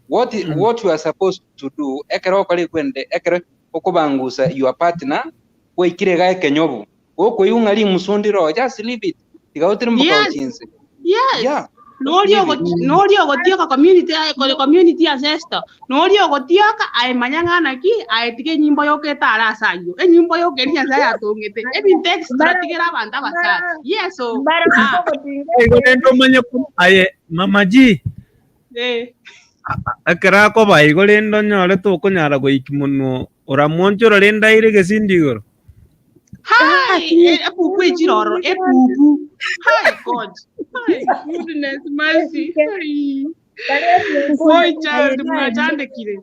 what what you are supposed to do ekero okore kwerende ekero. Okobangusa your partner gwaikire iga ekenyobu gokoigwa ng'a rimusu ndire oo just leave it tiga otirimboka Yes. gochia inse. Yes. Yeah. Noria Leave it. noria ogotioka community aye kore community ancestor. Noria ogotioka aye manya ng'a naki aye tiga enyimbo yoka etare ase ayio. Enyimbo yoka eria Nyasaye atongete. Ebinto extra tigera abanto abasafi. Yes o. Ah. Igo rende omanye ko aye Mama G Eh. ekero akoba igo rende onyore tokonyara goiki monwe oramwonchora rende aire egesindi igoro. Hai, epupu echire ororo, epupu. Hai God. Hai goodness mercy. Hai. Boy child mwachandekire.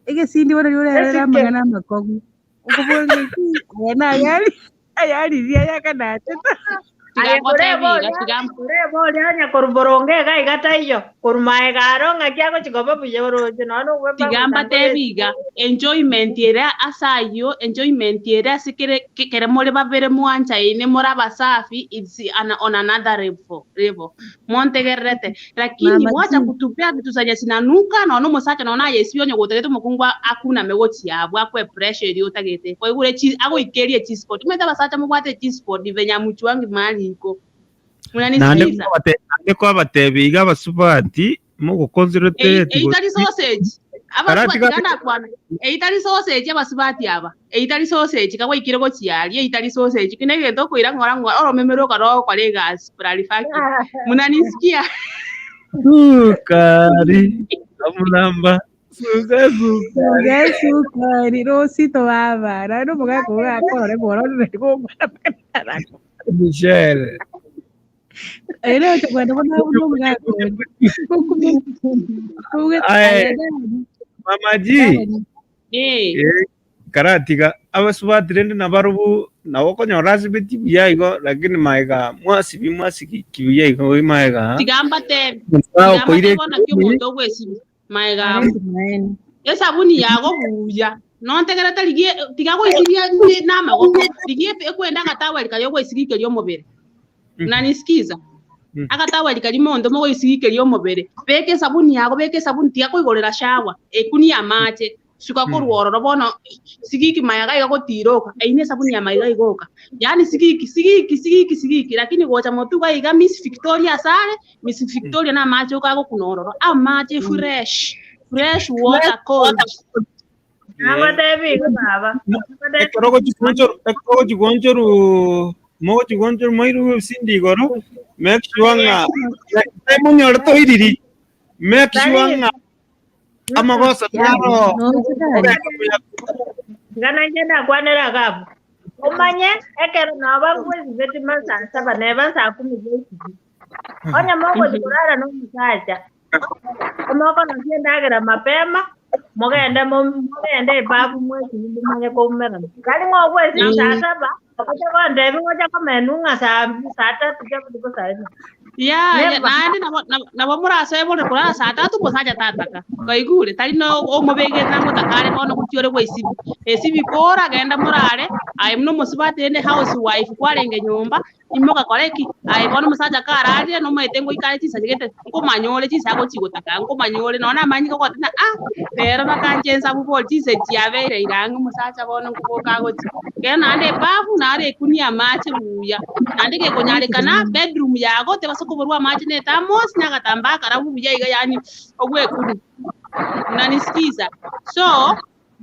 Egesindi bono riria orarore amang'ana amakong'u. Okoboria ki? Aya nayari ayariria ayakanachete. Aye koreba oria, koreba oria onye korwa boronge iga iga taiyo, korwa maega aro ng'aki agochia koba buya oroche nonya nogwepanga Tiga gotanga mbatebi iga, enjoyment ere ase ayio, enjoyment ere ase kere kere more babere mwanchaine more abasafi it's an, on another level, level. Montegererete. Lakini Mama mwacha G. kutupea vitu zenye zinanuka nonya omosacha nonya aye esibie onye gotagete omokungu akuname gochia abwo akoe pressure eria otagete. Kwaigure chi agoikerie echispot. Omanyete abasacha mobwate echispot venye hamuchuangi mahali iko. Naende Munanisikiza? kwabate naende kwabatebia iga abasubati mogoconcentrate Eitari sausage. Abasubati Karatiga ganda kwana. Eitari sausage abasubati aba. Eitari sausage kagwaikire gochia aria eitari sausage. Kina egento okoira ng'ora ng'ora oromeme rwoka rogokora egasi pralifaki. Munanisikia? Sukari amulamba suka sukari. Suka sukari rosito baba. Naende omogaka oyo akorore bwororire gokwana mpaka Michelle. Ere ocha kwenda buna buna omogaka oyo. Kuge Aye, Mama G. Eh. Eh, karatiga abasubati rende nabarobu nabo okonyora asibeti buya igo lakini maega mwasibi mwasigiki buya igo maega Tiga mbatebi. Omonto Tiga okoire mbatebi bono ki omonto ogwesibia. Maega abo. Esabuni yago buya. Nontegerete rigia tiga goisibia na amagoko. Rigia ekwenda agataweri karia ogoisigikeria omobere. Unanisikiza? Agataweri karia monto mogoisigikeria omobere. Beka esabuni yago, beka esabuni tiga koigorera shower. Ekunie amache. Suka korwa ororo bono sigiki maega iga gotiroka. Eyio ne esabuni ya maiga igoka. Yaani sigiki, sigiki, sigiki, sigiki. Lakini gocha motwe iga iga Miss Victoria asare, Miss Victoria na amache oka agokuna ororo. Amache fresh, fresh water cold. Nagotebi igo baba. Ekero ogochigonchoru ekero ogochigonchoru mogochigonchoru moirwe ebisindi igoro make sure ng'a monyore toiriri make sure ng'a amagoso naro ogende buya. Iga nainche ndakwanere iga abwo. Omanye ekero nabo nkwesibeti masaa saba neba saa kumi bwesibie. Onye mogochi korara na omosacha, omokorosia endagera mapema, mogende mogende ebafu mwesibie momanye koumerana. Tari ng'a ogwesibia saa saba, oche gontebia ng'a oche komenwa ng'a saa saa tatu chia botuko saa ine. Ya, ya, Never. naende nabo nabo- nabo morasoe bore korara saa tatu omosacha tataka. Kwaigure? Tari no omobegete namotaka are bono gochia ore gwaisibi. Esibi kora genda morare, aye buna omosubati rende house wife kwarenge nyomba, imoka kora eki, aye bono omosacha kararire nomaete ngoika are chinsa gete, nkomanya ore chinsa agochi gotaka, nkomanya ore nonya namanyete gogoteba ng'a ah, rero bakancha ensabu bori chinsa echi chiabeire ira ang'e omosacha bono nkoboka agochia. Ekero naende ebafu naro ekunie amache buya, naende gekonyarekana bedroom yago tebasa koborwa amache na ethermos na agatambaa akarabu buya iga yaani ogwekunia. Unanisikiza? So,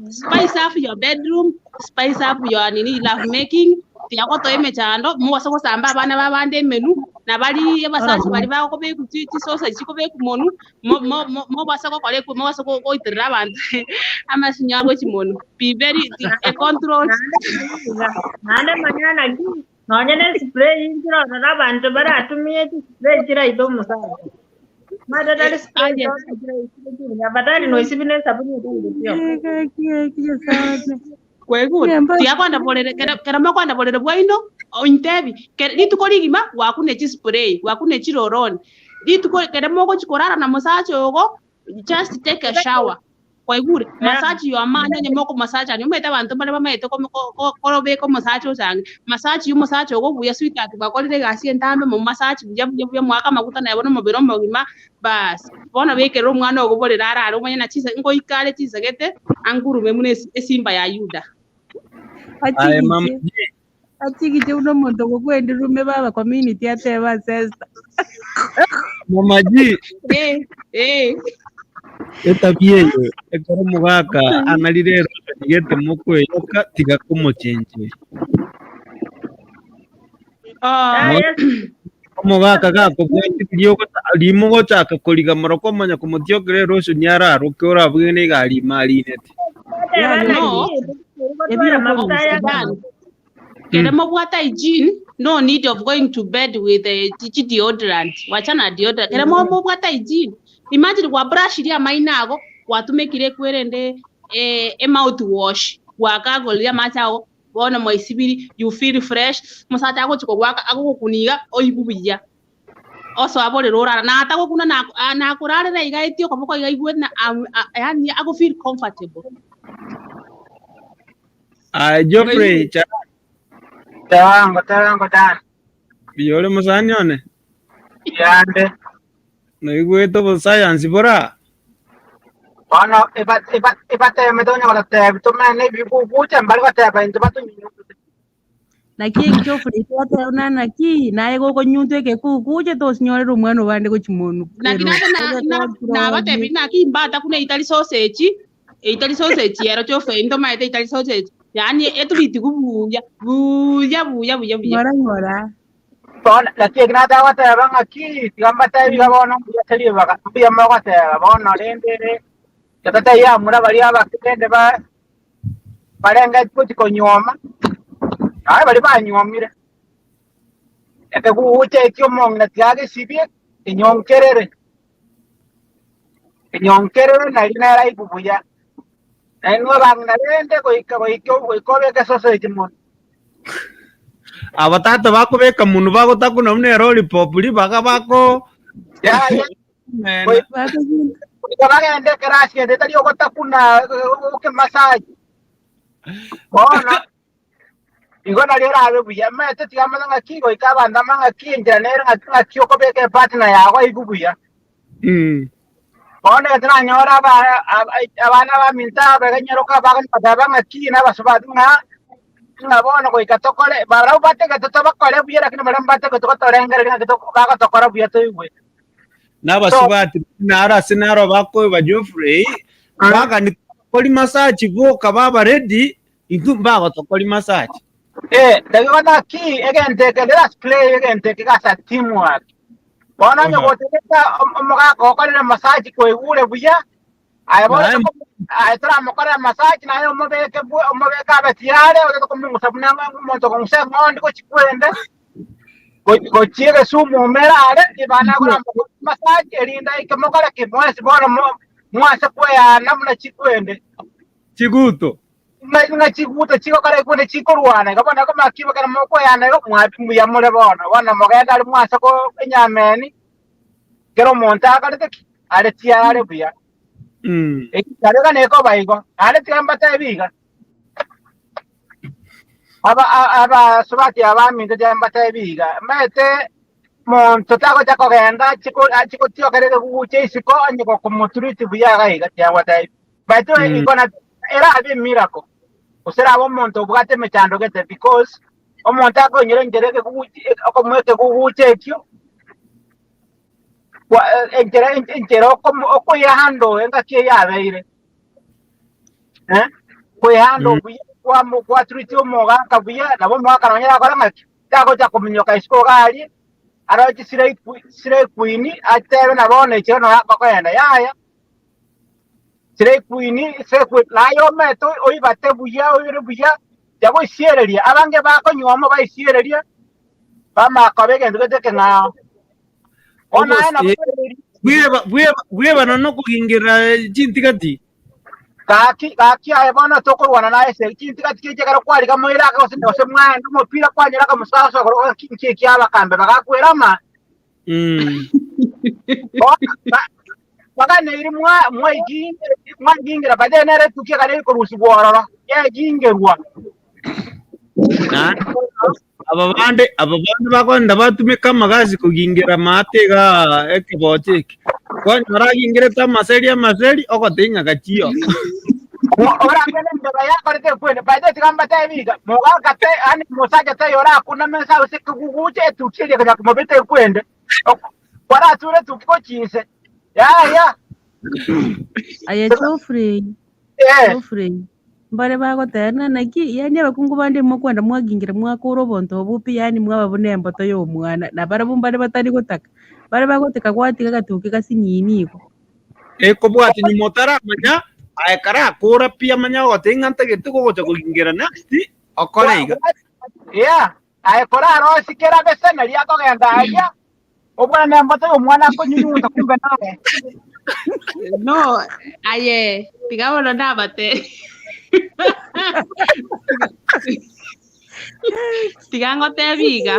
spice up your bedroom, spice up your nini love making, tiga gotoa emechando, mogose gosamba abana babande emenu, na bari abasacha bari bagokobekwa chisausage chikobekwa monwe, mobasa gokora ekwe mobasa goiterera abanto amasinyo abo chimonu. Be very a control. Naende manya naki, nonye ne spray inchire ororo abanto baratumie chispray chiraite omosacha. Mate tari spray chonsi chiraite chiria, afadhali noisibi ne esabuni etari gotioka. Kwaigure? Tiga kwenda borere, kere kere mokwenda borere bwaino, ointebi, kere rituko rigima gwakune chispray, gwakune chiroroni. Rituko kere mogochi korara na mosacha ogo, just take a shower. Kwaigure? Massage your man onye mokomasachani omanyete abanto mbare bamaete ko- ko- ko- korobeka omosacha ochange. Massage omosacha ogo buya sweetheart gwakorire egasi entambe momassage buya buya buya moake amaguta naye bono omobere omogima baas. Bono bekerera omwana ogo borere arare omanye na chinsa ngoika are chinsa gete angurume buna esi esimba ya Yuda. Aye mama Achigiche G. achigiche buna omonto ogokwenda rume baba community atebe ancestor. Mama G. Eh, eh. Etabia eye ekero omogaka anarire ero akanyigete mokoeyoka tiga komochenchia. Oh. Omogaka gakobwatirie ogota rimo ogochaka koriga moroko omanya komotiokera erosion araroke orabwene niga arima arinete. No. Dan. Kere mobwate hygiene, no need of going to bed with a chi deodorant. Wachana na deodorant. Kere mobwate hygiene. Imagine gwa brushirie amaino ago, gwatumekire ekwerende eh, e mouth wash, gwakagorire amache ago, bono mwaisibiri, you feel fresh, omosacha agochi kogwaka agogokuna iga, oigwe buya. Osoa borere orara, na atagokuna na nakorarera iga aetie okoboko iga aigwe na yaani ago feel comfortable. Aye Geoffrey Charani. Tebango, tebango Dan. Mbuya ore mosani one? Mbuya ande. Noigwete obosayansi bora? Bono eba- eba- ebateemete onye gototeebia tomene ebigugucha, mbare goteba intwe batonyunyunte. Naki Geoffrey twateba buna naki naye gokonyuntwa ekekukuche tosinyorere omwana obande gochia monwe Naki ero. naende na- na- nabatebi naki imbata buna eitari sausage, eitari sausage ero Geoffrey ntomaete eitari sausage, yaani eturitigu buya, buya buya buya buya. Ng'ora ng'ora. Bono naki eki nataka goteba ng'aki, tiga mbatebi iga bono mbuya teri ribaga, mbuya mogoteba bono rende ere, reka taiyo amura baria abake rende ba barenge gochia konyuoma, naye baria banyuomire, ekegugucha ekio omong'ina tiga agesibie, kenyonkerere, kenyonkerere nario nere aigwe buya. Nainwe abang'ina rende goika goika goika obeke sausage mono. Aba tata bakobeka monwe bagotakuna buna erolipop ribaga bako Yaya, Mena. goika bagende ekerasi ende etari ogotakuna okemasaji. Bono igo nario erabe buya. Omanyete tiga amanye ng'aki goika abanto bamanye ng'aki enchera nere ng'aki ng'aki okobeka epartner yago aigwe buya. Mm. Bono ekero nanyora aba- aba- abana baminto aba egenyeroka bagoteba ng'aki na abasubati ng'a ng'a bono goika tokore barabwo bategete tobakore buya lakini baria mbategete gotorengereria ng'aki toko bagotokora buya toigwe. Na abasubati naro ase naro bakoiba Geoffrey, bagani kori massage boka baba ready, intwe mbagotokori massage. Eh, ndagigwa naki egento eke let us play egento eke gasa teamwork. Bono onye gotagete omogaka okorere massage koigure buya, aye bono Naye aye toramokorera massage naye omobeke omobeke abe tiyare otagete komong'usa buna omonto okong'usa eng'ondi gochia kwende gochia egesumu omere are ibana akoramokorera massage erinde aike mokore ki mwensi bono mwase kweana buna chikwende. Chiguto. Ng'a chiguto chigokora ekunde chikorwana iga bono ekero mwakiba ekero mokoyana iga mwabi mbuya more bono. Bono mogende aria mwase ko enyameni, kera omonto akorete ki? Are tiara are buya. Mm. Ekero iga nekoba igo, naende tiga mbatebi iga, aba abasubati abaminto tiga mbatebi iga, maete monto tagocha kogenda achie achie gotiokera egegugucha isiko onye gokomoturiti buya iga iga tiga ngotebi. By the way, Mm. igona erabe emiracle gose erabe omonto obwate emechando gete because omonto akonyora enchera ekeguguchi okomoa ekegugucha ekio kwa enchera enchera okomo okoyehandle engaki eyio yabeire eh, koyehandle Mm. buya kwamo kwatreat omogaka buya nabo omogaka nonye nakore ng'aki tagocha kominyoka isiko iga aria aroche slay slay queen atebe na bono ekero noro akoenda yaya. Slay queen, slay queen, naye omete oibate buya oire buya, yagoisiereria abange bakonywa omo baisiereria bamanya koba egento gete ekeng'ao. Bono aye nabo Bweba bweba bweba nono kogingerera chintigati. Gaki gaki aye bono tokorwana naye ase chintigati chiacha ekero kwariga moire ake gose gose mwaenda omopira kwanyora akamosaso igoro gaki nki ekiabakambe bagakwera ama Mm. Bono ba- baganeiri mwa mwaigi. mwagingira by the nere etuki ekare ekorusigwa ororo yegingerwa. Naende bono, aba bande aba bande bakoenda batumeka amagasi kogingera maate iga ekebocho eke. Kwanyora agingerete amaseri amaseri ogotebi ng'a gachio. Oragende mbeba yakorete ekwende by the tiga mbatebi iga mogaka te yaani mosacha taiyo orakuname nse ase ekeguguche etuki eria ekonya komobeta ekwende kwarature etuki gochia inse yaya. Aye Geoffrey, Eh. Geoffrey, mbare bagoteba ng'a naki yaani abakungu bande mokwenda mwagingira mwakora obonto obwo pi yaani mwaba buna emboto ya omwana, na barabwo mbare batari gotaka, bare bagotaka gwatiga agatuki gasinini igo. Ekobwatia nyuma otaramanya, aye karakora pi amanye ogoteba ng'a ntagete gogocha kogingera next, okore iga. Yeah, aye korarosie kera bese naria akogenda aria, obwane nemboto y'omwana akonyunyunta kumbe naye. No, aye, tiga bono ndabate. Tiga ngotebi iga.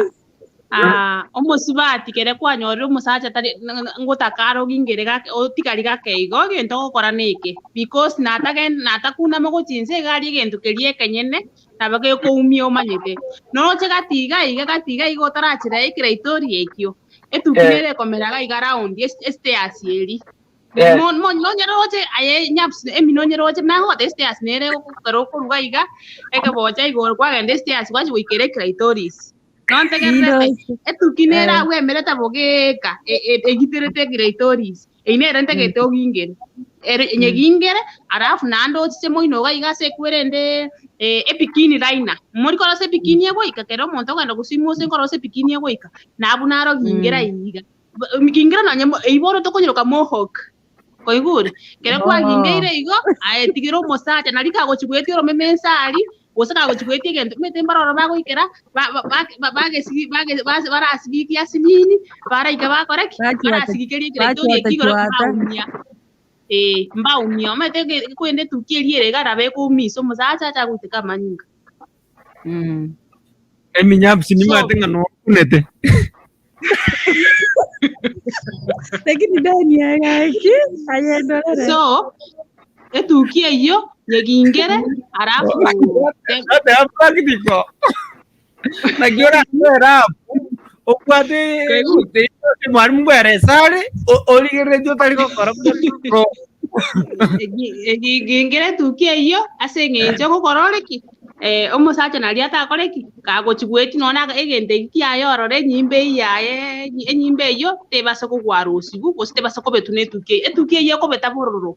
Ah, omosubati kere kwanyorire omosacha tari ngotaka are ogingere gake otigari gake igo egento ogokora neke because natagen natakunama gochia inse iga aria egento keria ekenyene nabo gekoumia omanyete. Noroche gati iga iga gati iga iga otarachera ekeraitoria ekio, etuki Eh. nere ekomera iga iga round esi estairs eria. Eh. Mo- mo- nonye roche aye nyaps emi nonye roche nagote estairs nere ekero okoruga iga ekebocha igoro kwagenda estairs gwachia goikera eclitoris. Nontegererete Nindoche. etuki nere Eh. agwo emerete bogeka e- e- egiterete eclitoris eyio nere ntagete ogingere ere nyegingere alafu naende ochiche moino iga iga ase ekwerende ebikini liner mori korosia ebikini egoika kera omonto ogenda goswima ase nkorosia ebikini egoika nabwo naro gingera iga. Gingera nonye eyio bono tokonyeroka mohawk koigure? Ekero kwagingeire igo aye tigera omosacha nari kagochi goetia oromeme ense aria gose kagochi goetia egento omanyete mbaroro bagoikera ba- ba- ba- bagesi bage base barasigikia asinini baraika bakore ki? Bachwata Barasigikerie ekeretori bachwata ekio igoro chwata. mbaumia eh mbaumia omanyete ege korende etukia eria ere iga nabo ekoumisa omosacha acha goiteka amanyinga. Eminyabusi So nimanyete ng'a nokunete. Lakini Dani agaki ayendorere. So etuki eyio nyegingere alafu te- Ate practical. Naki orakwera abu obwate mwarimu ngweresa are origereretie otari gokora buna Gingere etuki eyio ase eng'encho ogokora ore ki? Eh, omosacha naria atakore ki? Kagochi goetia nonya na egento eki kiaye orore enyimba eyio yaye enyimba eyio tebasa kogwara osibu gose tebasa kobetwa na etuki eyio. Etuki eyio ekobeta bororo.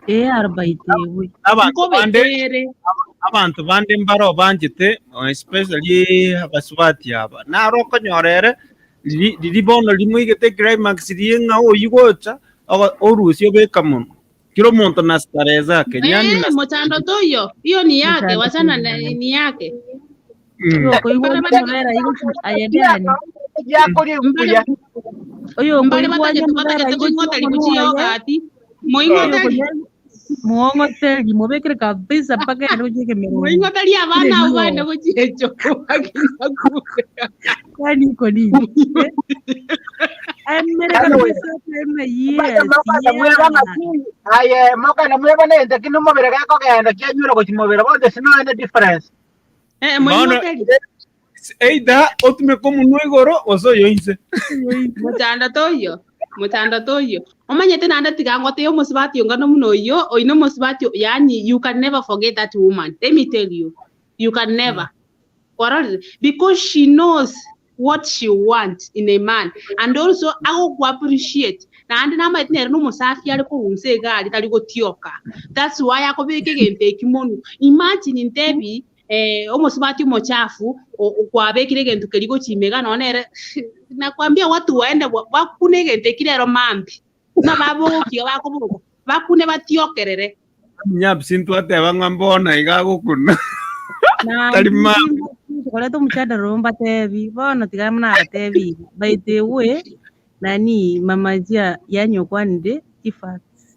Ee arobaiti ewe. Abanto bande Nkobeta ere. abanto bande mbaro banchete especially abasubati aba naro okonyora ere riri riri bono rimoigete climax riria ng'a oyio gocha ogo- orusia obeka monwa kera omonto na starehe zake yani Eh, na mochando toiyo. Hiyo ni yake, Mochando wachana na toiyo. ni yake. Oyo okoigwa Mbare nyamabere aigochi aye Dani. Mbare Oyo mbare okoigwa batagete nyamabere batagete aigochi koing'oteri omonwa gochia oye. yogati. Oyo Moing'oteri. okonya muong'oteri mobekere kabisa mpaka ere gochia ekemerero. Moing'oteri abana Kire abo nigo. bande gochia echo. Kwani iko nini? Emere kabisa eme yes yeah. Aye mokana mwebane ente kino mobere gekogenda kianyure gochi mobere bono there's no any difference. Eh, bono moing'oteri. either otumeke omonwa igoro gose oyo inse Mochando toiyo. Mochando toiyo. Omanyete naende tiga ngotebie omosubati ongano buna oyio, oyio na omosubati yaani you can never forget that woman. Let me tell you. You can never. Kwarorire? Because she knows what she want in a man and also agoku appreciate naende namanyete nere nomosafi are korwa inse iga aria tari gotioka. That's why akobeka egento eki monwe. Imagine ntebi eh, omosubati omochafu kwabekire egento keria gochia ime iga nonya nere nakwambia watu waende bakune egento eki rero mambia buna babogokia bakoboka bakune batiokerere. Nyabusi ntwateba ng'a mbona iga agokuna tari ma Koreta omochadara oo mbatebi bono tiga nabatebi iga by the way nani mama Jia yaani okwanire chifacts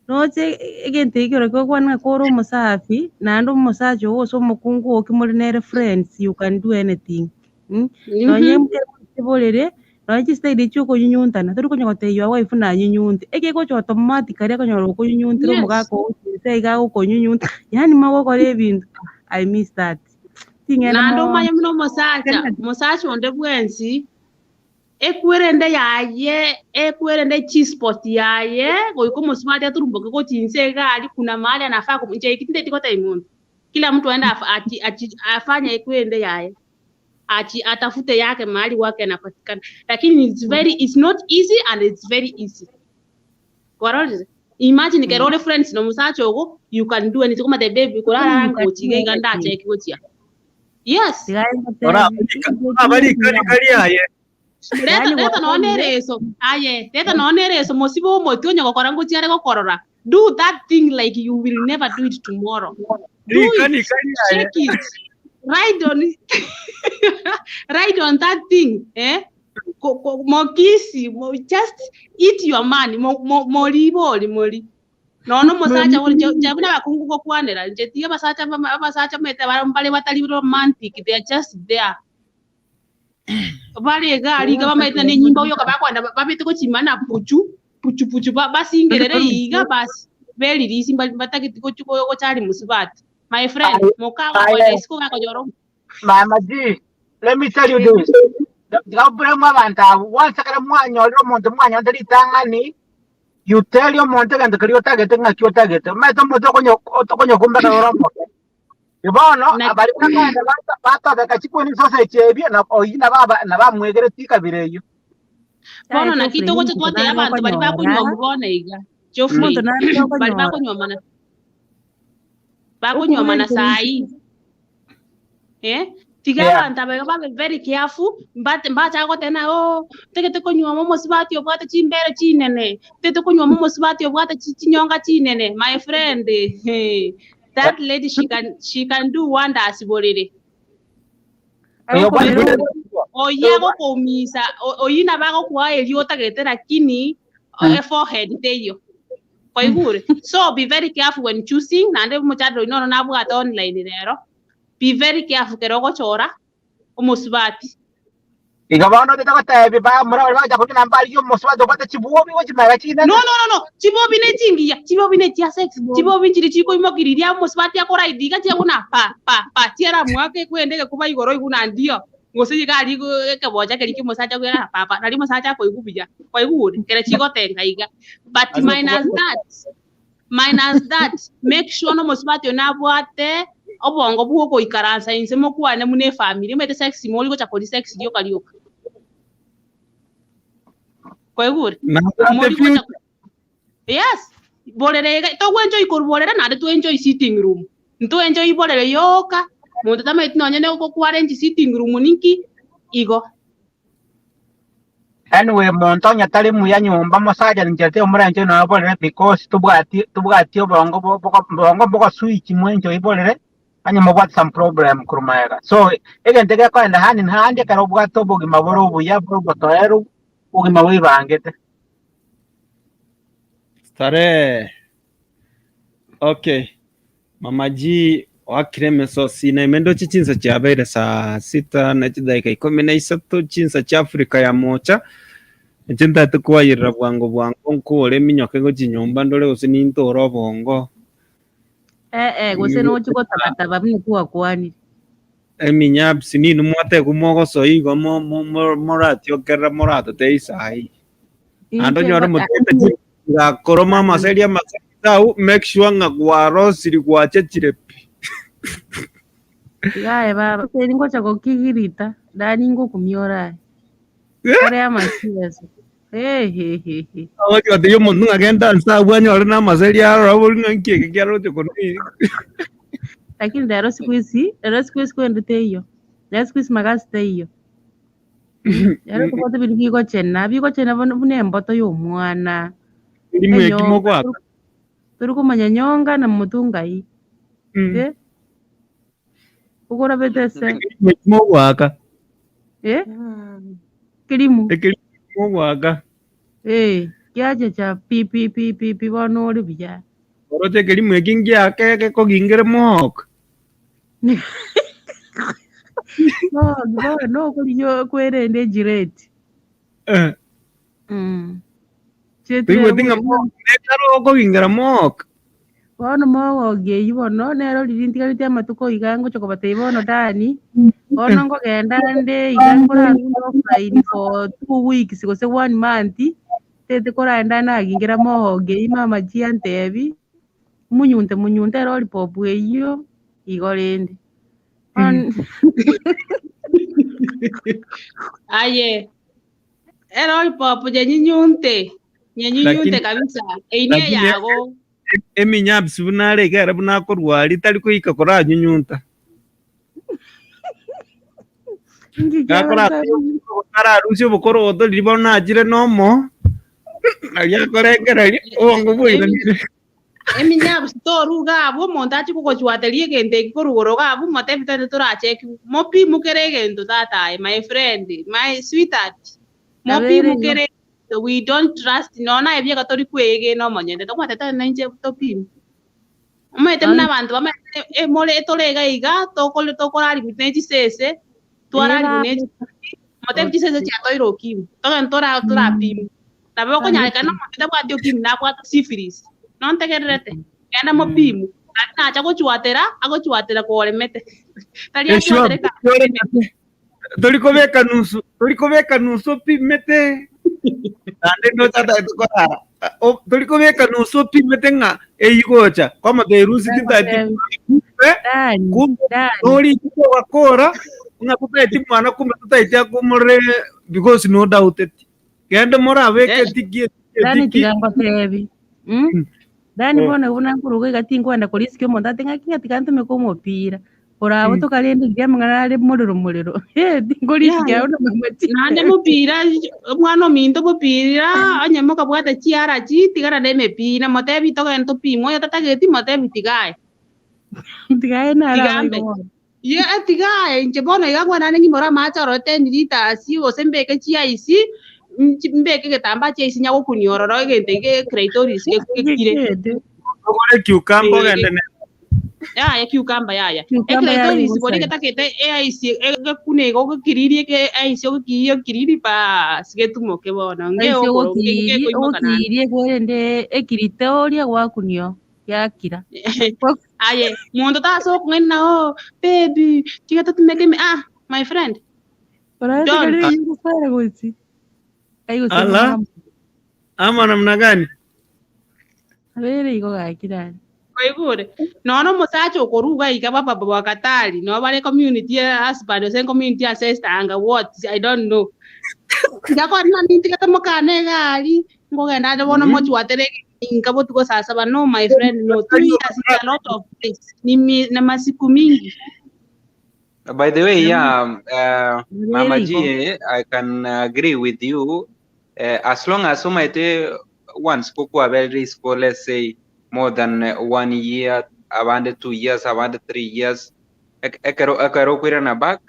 Roche egento ekio ekero kegokwana ng'a kore omosafi, naende omosacha oo gose omokungu oo ki more nere friends you can do anything mh. Nonye mokere borere. Nonya chistyle echio okonyunyuntana, tori konya gotebia your wife nanyunyunte, ekegocha automatically akonyora okonyunyuntera Yes. omogaka oo chinse iga agokonyunyunta, yaani mogokora ebinto, I miss that. Ting'enda Naende mono. omanye buna omosacha, mosacha onde bwensi, ekwerende yaye, ekwerende chispot yaye, goika omosubati aturumboke gochia inse iga aria kuna mahali anafaa komu inche eki tinteti gotebia monto. Kila mtu aende afa achi achi afanye ekwerende yaye. Achi atafute yake mahali wake anapatikana. Lakini it's very it's not easy and it's very easy. Kwarorire? Imagine kero ore friends na omosacha ogo, you can do anything. Okomotebia babe korara ange gochia iga iga ndacheki gochia. Yes. Oraba rika riaye. Reta Yaani reta nonya gwakwanire ereso. Aye, reta nonya ereso mosibe omotwe onye gokora ngochia are gokorora. Do that thing like you will never do it tomorrow. Do Rika it. rika riaye. Shake it. Ride on it. Ride on that thing. Eh? Ko- ko- Mokisi. Mo, just eat your man. Mo, mo, mori bori mori. Nono omosacha ore che buna abakungu gokwanera inche tiga abasacha bama- abasacha omanyete bare mbare batari romantic they are just there. Bare iga aria iga bamaete na enyimba oyoka bakoenda babete gochimana puchu puchu puchu ba- basingerere iga basi beririsi mbari mbatageti gochi go- gochari mosubati. My friend, Aye, mokagokoenda aye, isiko gakonyora omo Mama G, let me tell you this. Tiga mwabanto abwo, once ekero mwanyorire omonto mwanyorete ritang'ani, you tell omonto egento keria otagete ng'aki otagete. Omanyete omonto okonyo- okonyokumba ekero ore omoke. Bono na abari bakogenda batobeka chikwini sausage ebio na oyio nabo aba- nabo amwegeretie ekabira eyio. bono Yaye naki Geoffrey, togocha omonto twatebia nare abanto baria okonyora, bakonywa bono iga. Geoffrey, omonto nare baria okonyora. bakonywomana bakonywomana Okobua saa hii eh? Tiga Yeah. abanto aba iga babe very careful, mbate mbachake goteba ng'a oh, ntagete konywoma omosubati obwate chimbere chinene, ntagete konywoma omosubati obwate chi chinyonga chinene, my friend heh, that lady she can, she can do wonders borere. Oyo Agokomera obwate Oyio agokoumisa, o- oyio nabo agokoa erio otagete lakini e forehead teiyo. Kwaigure? So be very careful when choosing, naende omochando oino oro nabwate online rero, be very careful kero ogochora omosubati. Igo bono otete gotebia bamura baria bagocha korwa ng'a mbarigie omosubati obwate chibuobi gochimera chinene. No, no, no, no, chibobi ne chingiya, chibobi ne chia sex, chibobi nchiri chikoimoki riria omosubati akoraidi iga chia buna pa pa pa chiaramoaka ekwende egekuba igoro oigwe buna ndio, gose iga aria igo ekebocha keria kia omosacha akoira pa pa nario omosacha akoigwa buya, kwaigure? Kere chigotenga iga. But Ase minus okoba that, minus that, make sure na omosubati oyo nabwate obongo bwa ogoikaransa inse mokwane buna efamiri, omanyete sex mori gocha koria sex rioka rioka. Kwaigure? nabwate Mori gocha future. Yes, borere iga, togwenjoy korwa borere naende twenjoy sitting room. Ntwenjoy borere yoka, monto tamanyeti nonye na okwarenji sitting room ninki, igo. Anyway, monto onye tari muya nyomba mosacha ninche timorenche nonya borere because tobwati tobwati obongo bo- boko obongo bogoswitch mwenchoi borere onye mobwate some problem korwa magega. So egento gekoenda hand in hand ekero obwate obogima bore obuya bore obotoeru, obogima bwaibangete. Starehe. Okay. Mama G oakire emesosi na ime ndoche chinsa chiabeire saa sita na chidaika ikomi na isato chinsa chia Afrika ya mocha. Inche ntagete kwayerera bwango bwango nkore eminyoke gochia nyomba ndore gose nintore obongo. Eh, eh, gose nochi gotabataba buna twakwanire. Eminyabsi ninwe mwatebwa mogosoa igo mo- mo- mo- moratiokerera moratote isai. Naende Inche onyore ngo- motete gakoroma amaseri amaseri au make sure ng'a gwarosiri gwachechire pi. Tigaye baba, eri ngocha gokigirita, nani ngokumia aye. Ore amachieso. Hehehehe. Ogochi gotebia omonto ng'a genda nse abwo anyore na amaseri aroro abori ng'a nki eke kiaroche korwa ii. Lakini rero siku hizi, rero siku hizi kwende teiyo. Rero siku hizi magasi teiyo. Rero tobwate ebinto bigochena, bigochena bono buna emboto ya omwana. Erimo eki Enyonga, mogoaka. tori komanya nyonga na motungai. Eh? Okorabete ase Ekerimo eki mogoaka. eh? Kerimu. Ekerimo eki mogoaka. Eh, kiachecha pi pi pi pi pi bono ore buya. Oroche ekerimo eki ngiake gekogingere mogoka. Bono bono okorigia kwerenda ejireti. Eh. Mm. Toigweti ng'a mo- nekare okogingera moka. Bono mogogi eyio bono nero riria ntigareti amatuko iga ngocha kobatebia bono Dani, bono nkogenda nde iga nkorarunde offline for 2 weeks gose one month, tete koragenda nagingera mogogi eyio mama G antebi, munyunte munyunte elolipop eyio, igo rende. Bono Aye, elolipop nyenyinyunte, nyenyinyunte Lakini kabisa, eyio ne lakini eyago. eminyabisi buna are iga ere buna akorwaria tari koika koranyunyunta. Inki Gakora kiagotebi? ararusia obokorogoto riria bono nachire nomo naria akorengereria obongo bwairanire. Eminyabusi toruga abwo omonto achie kogochwateria egento eki korwa igoro iga abwo motebi tari toracheki mopimukere egento tata aye my friend my sweetheart Nabere igo. mopimukere egento we don't trust nonya naye bieka tori kwegena omonyene tokomotebia tari nainche topime. Omanyete buna abanto bamaete more tore iga iga tokore tokorarigwa ne chisese twararigwa ne ching'iti motebi chisese chiatoire ukimwi togende tora torapimwa. Nabo okonyarekana omonto tabwati ukimwi nabwate syphilis nontegererete genda mopimwe nari nacha gochwatera agochwatera koremete tari Eshua achwatere karemete. tori kobeka nusu tori kobeka nusu opimete naende ndoche atagete korara tori kobeka nusu opimete ng'a eyio gocha kwamotebia rusi tintageti Nagotebi kumbe Dani, kumbe Dani. norigete ogakora ng'a totageti mwana kumbe totageti akumorere because no doubted gende morabeke etiki etiki Dani etiki tiga ngotebi. Mm? Dani bono buna nkoruga iga tinkwenda korisk omonto ate ng'aki ng'a tiga ntumeke omopira. Korabo tokarende riria amang'ana are morero morero. Tinkorisk Yaya. abwo na mama Naende mopira omwana ominto mopira onye mokabwate chiarachi tigana na emepira motebi togende topimwe oyo tatageti motebi tigaye. Tigaye naro Tigambe. abaigo bono. Ye tigaye inche bono iga nkwana naende ng'imore amache ororo 10 litres gose mbeke chiaisi mbeke egetambaa chiaisi nyagokunia ororo egento eke clitoris gekire. Gekende. Ogore cucumber ogende ne Yaya cucumber yaya. Cucumber yaya Eclitoris boria gosari. getakete eaisi egekune igo ogekiririe eaisi ogekirie okiriri baas getumoke bono Aisi ngeokoro ogokirie ngekoimoka naende. ogokirie kwerende ekiritoria gwakunio giakira. Aye monto tase okong'aina oh baby tiga totumeke eme ah my friend don't. Orategerere gosara gochi. Ai gose Ala ama namna gani? Abere igo gaki Dani. Kwaigure nonya omosacha okoruga iga baba bwakatari no bare community husband gose community ancestor anga what I don't know. Tiga nintigete mokana egari nkogenda ande bono mochwatere inka botuko saa saba no my friend no 2 years is a lot of days ni, mi, na masiku mingi. By the way, yeah, Mama Abere igo. G, I can agree with you. As long as umaite once kukua very for let's say more than one year, abande 2 years, abande 3 years, ekero ekero okoirana back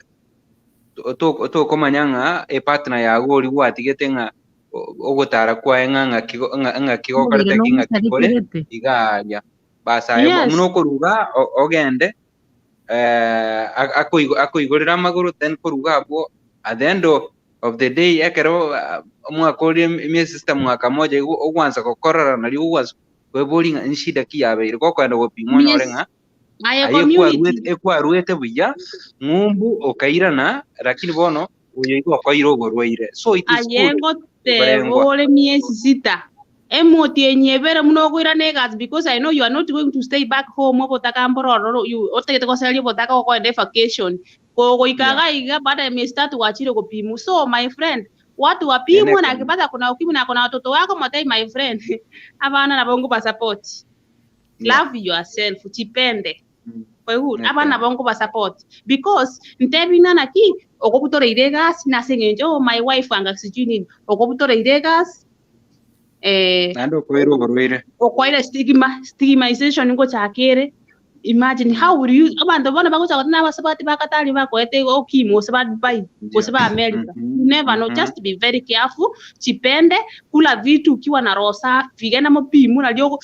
tokomanya ng'a epartner yago ori gwatigete ng'a ogotara kwaye ng'a ng'aki ng'aki Omobere gokorete ki ng'aki kore nomosarekerete. iga aria basaye muno okoruga ogende akoigorera amagoro then koruga abwo at the end of the day ekero omwaka emiezi sita mwaka moja igo ogwansa gokorora nario ogwansa kwebori ng'a nshida ki yabeire gokoenda gopimwa onyore ng'a Aye aye community. ekwarwete buya ng'umbu okairana lakini bono oyo igo okoire oborwaire so it is Aye good ngoteba kobarengwa ore miezi sita emotienyi ebere muno okoirana egasi because I know you are not going to stay back home obotaka mbororo you otagete goseria obotaka okoenda vacation kogoika iga iga baada ya miezi tatu wachire kupimwa so my friend watu wapimwe na akipata kuna ukimwi na kuna watoto wako motai my friend abana nabo ngubasupport love yourself chipende kwaigure abana nabo ngubasupport because ntebina naki okobutoreire egasi nase eng'encho oh my wife anga sijui nini okobutoreire egasi naende okoire oborwaire okwaire stigma stigmatization ngochakere imagine how will you abanto bono bagocha goteba nabasubati bakatari bakoete ukimwi gose ba Dubai gose ba America you never know just be very careful chipende kula vitu ukiwa na roho safi genda mopimwe nario.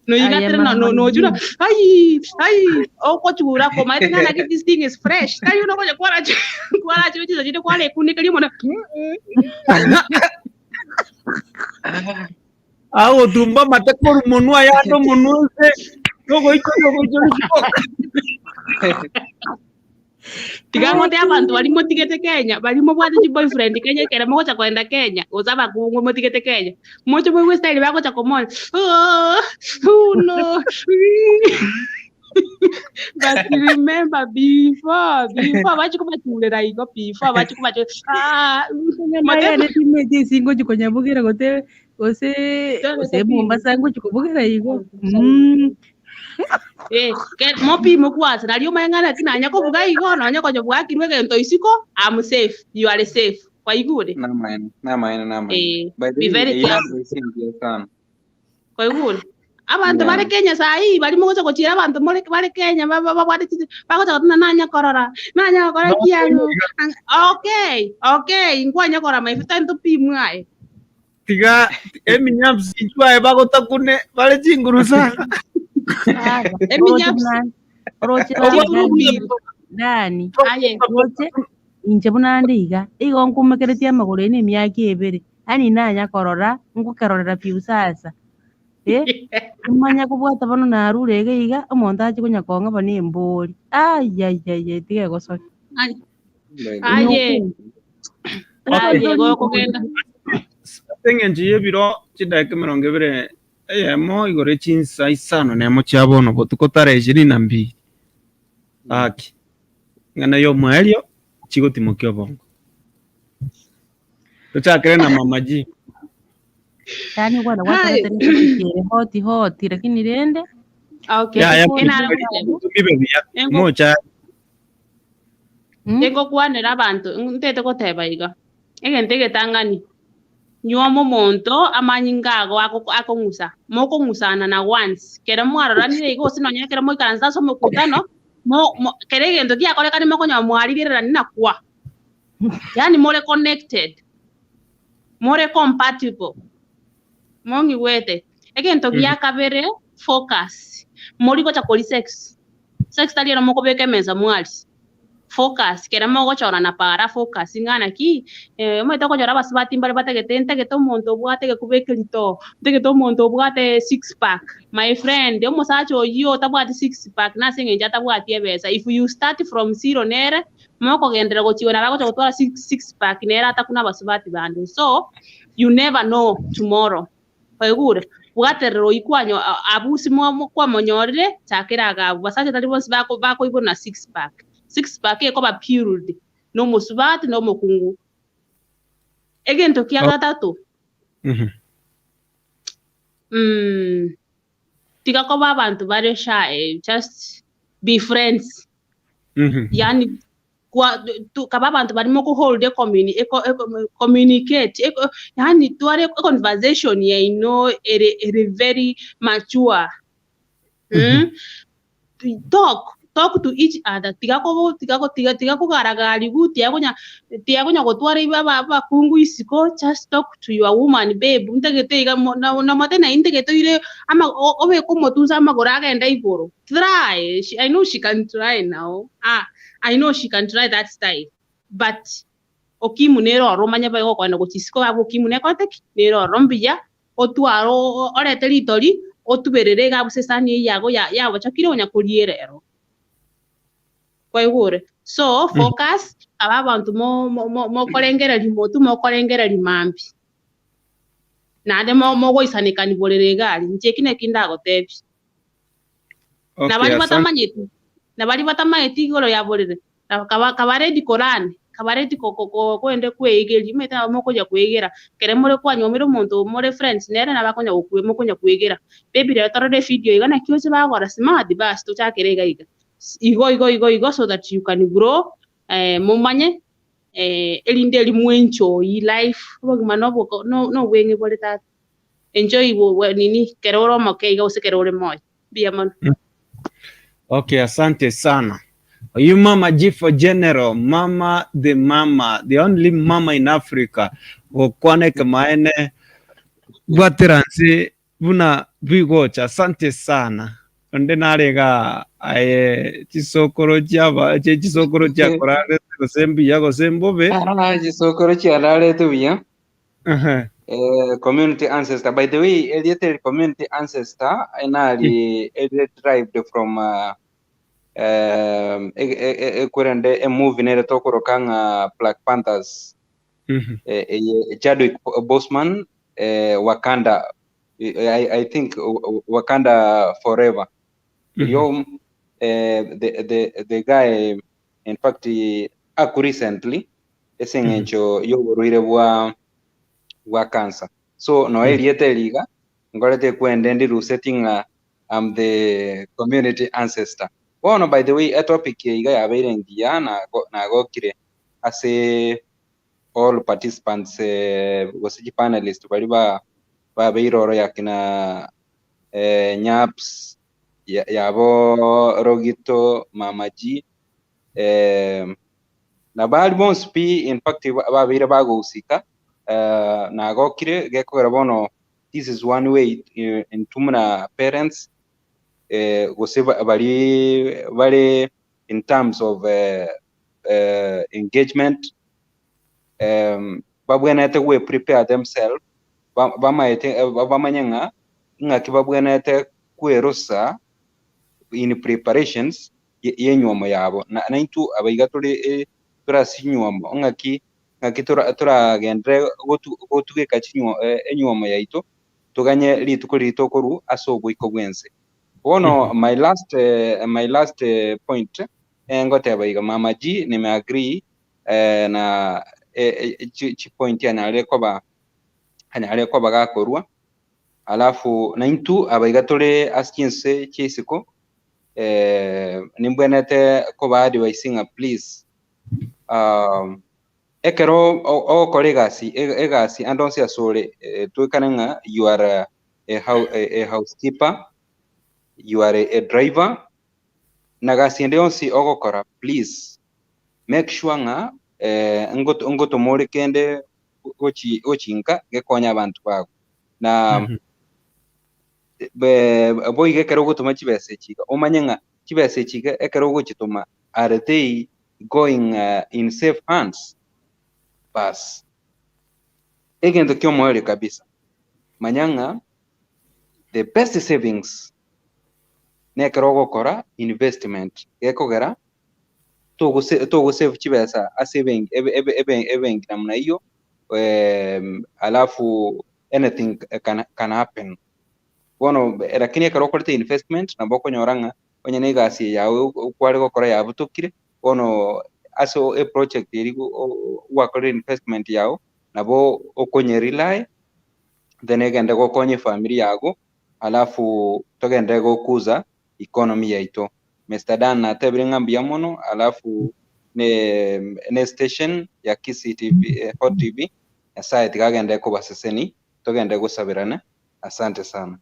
Noiga Aye, tiri no mama no nochura G. ai ai okochura komaete ng'a naki this thing is fresh. Tari buna okonya kwarachi kwarachi chinsa chinde kwarekundekeria mono. Agotumba amate korwa monwa ayande omonwa onse, nogoichoria ogoichoria chiboka. Tiga ngote abanto baria motigete Kenya, baria mobwate chiboyfriend Kenya ekero mogocha kogenda Kenya, gose abakungu motigete Kenya, moche moigwe estyle bagocha komonya ooh uno but remember before before bachia kobaturera igo before bachia kobachu aah Naye motebe timeti esi ngochi konyabugera gose gose gose Mombasa ngochi kobugera igo. Mm. Eh, ke- mopime kwanza nario omanye ng'a naki nanya kobuga igo nonya konya bwakirwe egento isiko I'm safe you are safe kwaigure Namaene, namaene, namaene. eh, By the be way, very eyio careful advice engiya sana. kwaigure abanto bare Yeah. Kenya saii baria mogocha gochiera abanto more bare Kenya ba- ba- babwate chisi bagocha gotuna nanya korora nanya gokora kiang'o Ang- okay okay nkwanya korora my friend topimwe aye Tiga eminyapsi intwe aye bagotakune bare chinguru sana. Baba, oroche eminyapsi buna oroche chinguru baba mbiri Dani, aye roche inche buna nde iga, igo nkumekeretie amagoro ene emiaka ebere, yaani nanya korora, ngokerorera pi sasa. Eh, nimanya kobwata bono narure iga iga, omonto ache konya kong'a bono embori, ayayaya tiga egosoria. aye By the way. aye Okay. aye gokogenda Ase eng'encho y'ebiro chidaeka emerongo ebere eyemo igoro echinsa isano nemo chia bono botuko tarehe ishirini na mbili. Gaki, ing'ana y'omoerio chigotimokia obongo. Tochakere na Mama G. Yaani okwana Hai. gwatoretere ere hoti hoti lakini rende Okay. Yaya, Enare goteba. mibe buya. Engo Mocha mm? engokwanera abanto ntete goteba iga. Egento egetang'ani, nyuoma omonto amanyinga ago ako- akong'usa, mokong'usana na once. Kero mwaroranire iga gose nonye ekero moikaranse ase omokutano, mo- mo kera egento giakorekane mokonyora mwarigererani na kwa. Yaani more connected, more compatible, mong'igwete. Egento gia kabere, focus. Mori gocha kori sex, sex tari ero mokobeka emesa mwari. Focus, kere mogochorana para focus ng'a naki, omanyete okonyora abasubati mbare batagete ntagete omonto obwate egekuba ekerito, ntagete omonto obwate six pack. My friend, omosacha oyio otabwati six pack nase eng'encho atabwati ebesa, if you start from zero nere, mokogenderera gochiwa nabo agocha gotwara six, six pack nere atakune abasubati bande. So, you never know tomorrow. Kwaigure? Bwaterera oyio kwanyo abwo ase kwamonyorire, chakera iga abwo. Basacha tari bonsi bako bakoigwa na six pack. Six pack ekoba build na omosubati na omokungu. Egento kia gatato, mm, tiga koba abanto bare shy, just be friends. Yaani kwa tu kaba abanto baria mokohold ecommuni eco eco communicate eco yaani tware econversation yaino ere ere very mature mh, talk talk to each other tiga kobo tiga tiga tiga kogaragariwu tiga konya tiga konya gotwara ibe aba abakungu isiko just talk to your woman babe ntagete iga mo na namote naye ntagete oire ama obeke omotunsa amagoro agende igoro try she I know she can try now ah. I know she can try that style but okimu nere ororo omanye bae gokogenda gochia isiko iga okimu nekorete ki? Nere ororo mbuya otware orete ritori otuberere iga ase esani eyio yago yabochokire onya koriera ero. Kwaigure? So focus aba abanto mo- mo- mo- mokorengereria motwe mokorengereria mambia. Naende mo- mogoisanekani borere iga aria. Inche eki naki ndagotebie. Okay, Na baria asante. batamanyeti, na baria batamanyeti igoro ya borere, na kaba kaba ready korane, kaba ready ko ko ko koende kweigeria, omanyete nabo mokonya kwegera, ekere more kwanyomire omonto more friends nere nabo akonya gokwe mokonya kwegera, baby rero torore evideo iga naki oche bagora smart bas tochakere iga iga, igo igo igo igo so that you can grow momanye erinde erio mwenjoy life, obogima noboko no nobweng'e bore tata. Enjoy nini kero ore omoke iga gose kero ore moyo. Mbuya mono. Okay, asante sana. Oyu mama G for general, mama the mama, the only mama in Africa. Gokwana ekemaene bwatera nse buna Bigocha asante sana. Onde nare igaa aye chisokoro chiaba chie chisokoro chiakorarete gose mbuya gose mbobe. Ah, chisokoro chiararete buya. Ehe. Eh, community ancestor. By the way, erieta eri community ancestor nari erire derived from uh, um, e- e- e- ekwerende emovie nere tokoroka ng'a Black Panthers. Mhm. Eh, eye Chadwick Boseman eh, Wakanda I, I think Wakanda forever. Yo, eh, the, the, the guy in fact aku recently ase eng'encho y'oborwaire bwa bwa cancer. So no erieta eri iga nkorete ekwende ndiruseti ng'a I'm the community ancestor. Bono by the way etopic eye iga yabeire engiya nagokire ase all participants gose chi panelist baria ba babeire oro yakina Nyaps, yabo Rogito, Mama G, na baria bonsi pi in fact babeire bagohusika nagokire gekogera bono this is one way intwe buna parents gose baria bare in terms of engagement babwenerete gwe prepare themselves bamaete bamanye ng'a ing'aki babwenerete kwerosa in preparations y'enywomo yabo. Na naintwe abaiga tore tore ase chinywomo ng'aki ng'aki toragenderere gotugeka chinywo enywomo yaito toganye rituko riria tokorwa ase oboiko bw'ense. Bono my last my last point ngoteba iga Mama G nime agree na chipoint anyarire koba anyarire koba gakorwa alafu naintwe abaiga tore ase chinse chia isiko nimbwenerete koba advise ng'a please ekero ogokora egasi egasi ande onsi asore twekane ng'a you are a housekeeper, you are a driver, na gasi ende yonsi ogokora please make sure ng'a ngotoma ore kende gochi nka gekonye abanto bago. Na boigo ekero ogotoma chibesa echi iga omanye ng'a chibesa echi iga ekero ogochitoma are they going in safe hands? Bas. Egento ki'omoerio kabisa, manya ng'a the best savings nekero ogokora investment gekogera togosave chibesa ase ebenki ebenki namna eyio alafu anything can happen. Bono lakini ekero okorete investment nabo okonyora ng'a onye na egasi eye yago kware gokora yabutokire, bono ase eproject eria gwakorire investment yago nabo okonye rely then egende gokonya efamiri yago alafu togenderere gokuza economy yaito. Mister Dan natebire ng'a mbuya mono alafu ne ne station ya Kisii TV, Hot TV, Nyasaye tiga agenderere kobaseseni togenderere gosaberana. Asante sana.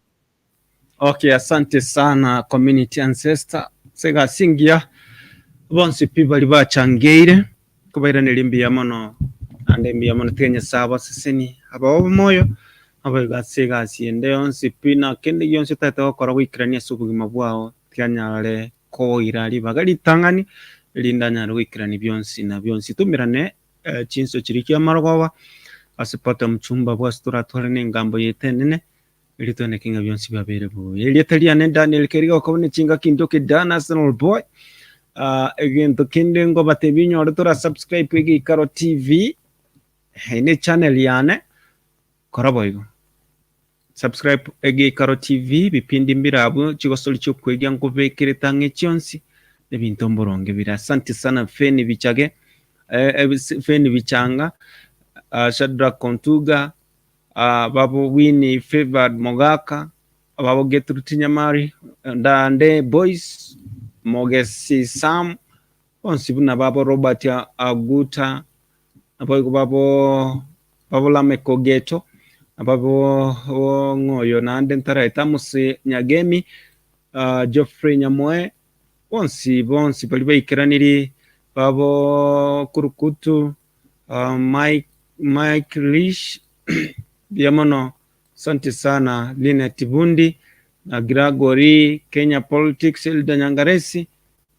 Okay, asante sana community ancestor ase egasi engiya bonsi pi baria bachangeire nkobairaneria mbuya mono naende mbuya mono tiga Nyasaye abasesenie abae omoyo naboigo ase egasi ende yonsi pi na kende gionsi otagete gokora goikerania ase obogima bwao tiga anyare koira ribaga ritang'ani erinde anyare goikerania bionsi na bionsi. Tomerane chinso chiria chi'amarogoba ase Pata Mchumba abwo ase toratware na engambo yaito enene Erio toeneke ng'a bionsi biabeire buya. Erieta riane Daniel Keriga okobua ne chingaki ntoke Dan Arsenal boy. Ah, egento kende ngobatebia onyore tora subscribe Egeikaro TV eh, ne channel yane kora boigo. Subscribe Egeikaro TV bipindi mbire abwo chigosori chiokwegia nkobekerete ang'e chionsi ebinto mboronge bire. Asante sana Feni Bichage eh, eh, Feni Bichanga, ah, Shadrack Kontuga Babo Winnie Favored Mogaka, babo Gertrude Nyamari, Ndande Boys, Mogesi Sam, bonsi buna babo Robert Aguta, naboigo babo babo Lameck Ogeto, nababo ng'oyo naende ntaraeta Amos Nyagemi, Geoffrey Nyamoe, bonsi bonsi baria baikeraniri babo Kurukutu, Mike, Mike Lish, mbuya mono, asante sana Linet Bundi. Na Gregory, Kenya Politics, Elder Nyangaresi,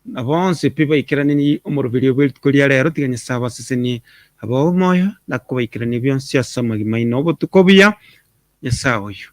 na bonsi pi baikeraniri omoroberio bwe rituko ria rero, tiga Nyasae abasesenie abae omoyo na kobaikerania bionsi ase amagima aino. Obotuko obuya, Nyasae oyio.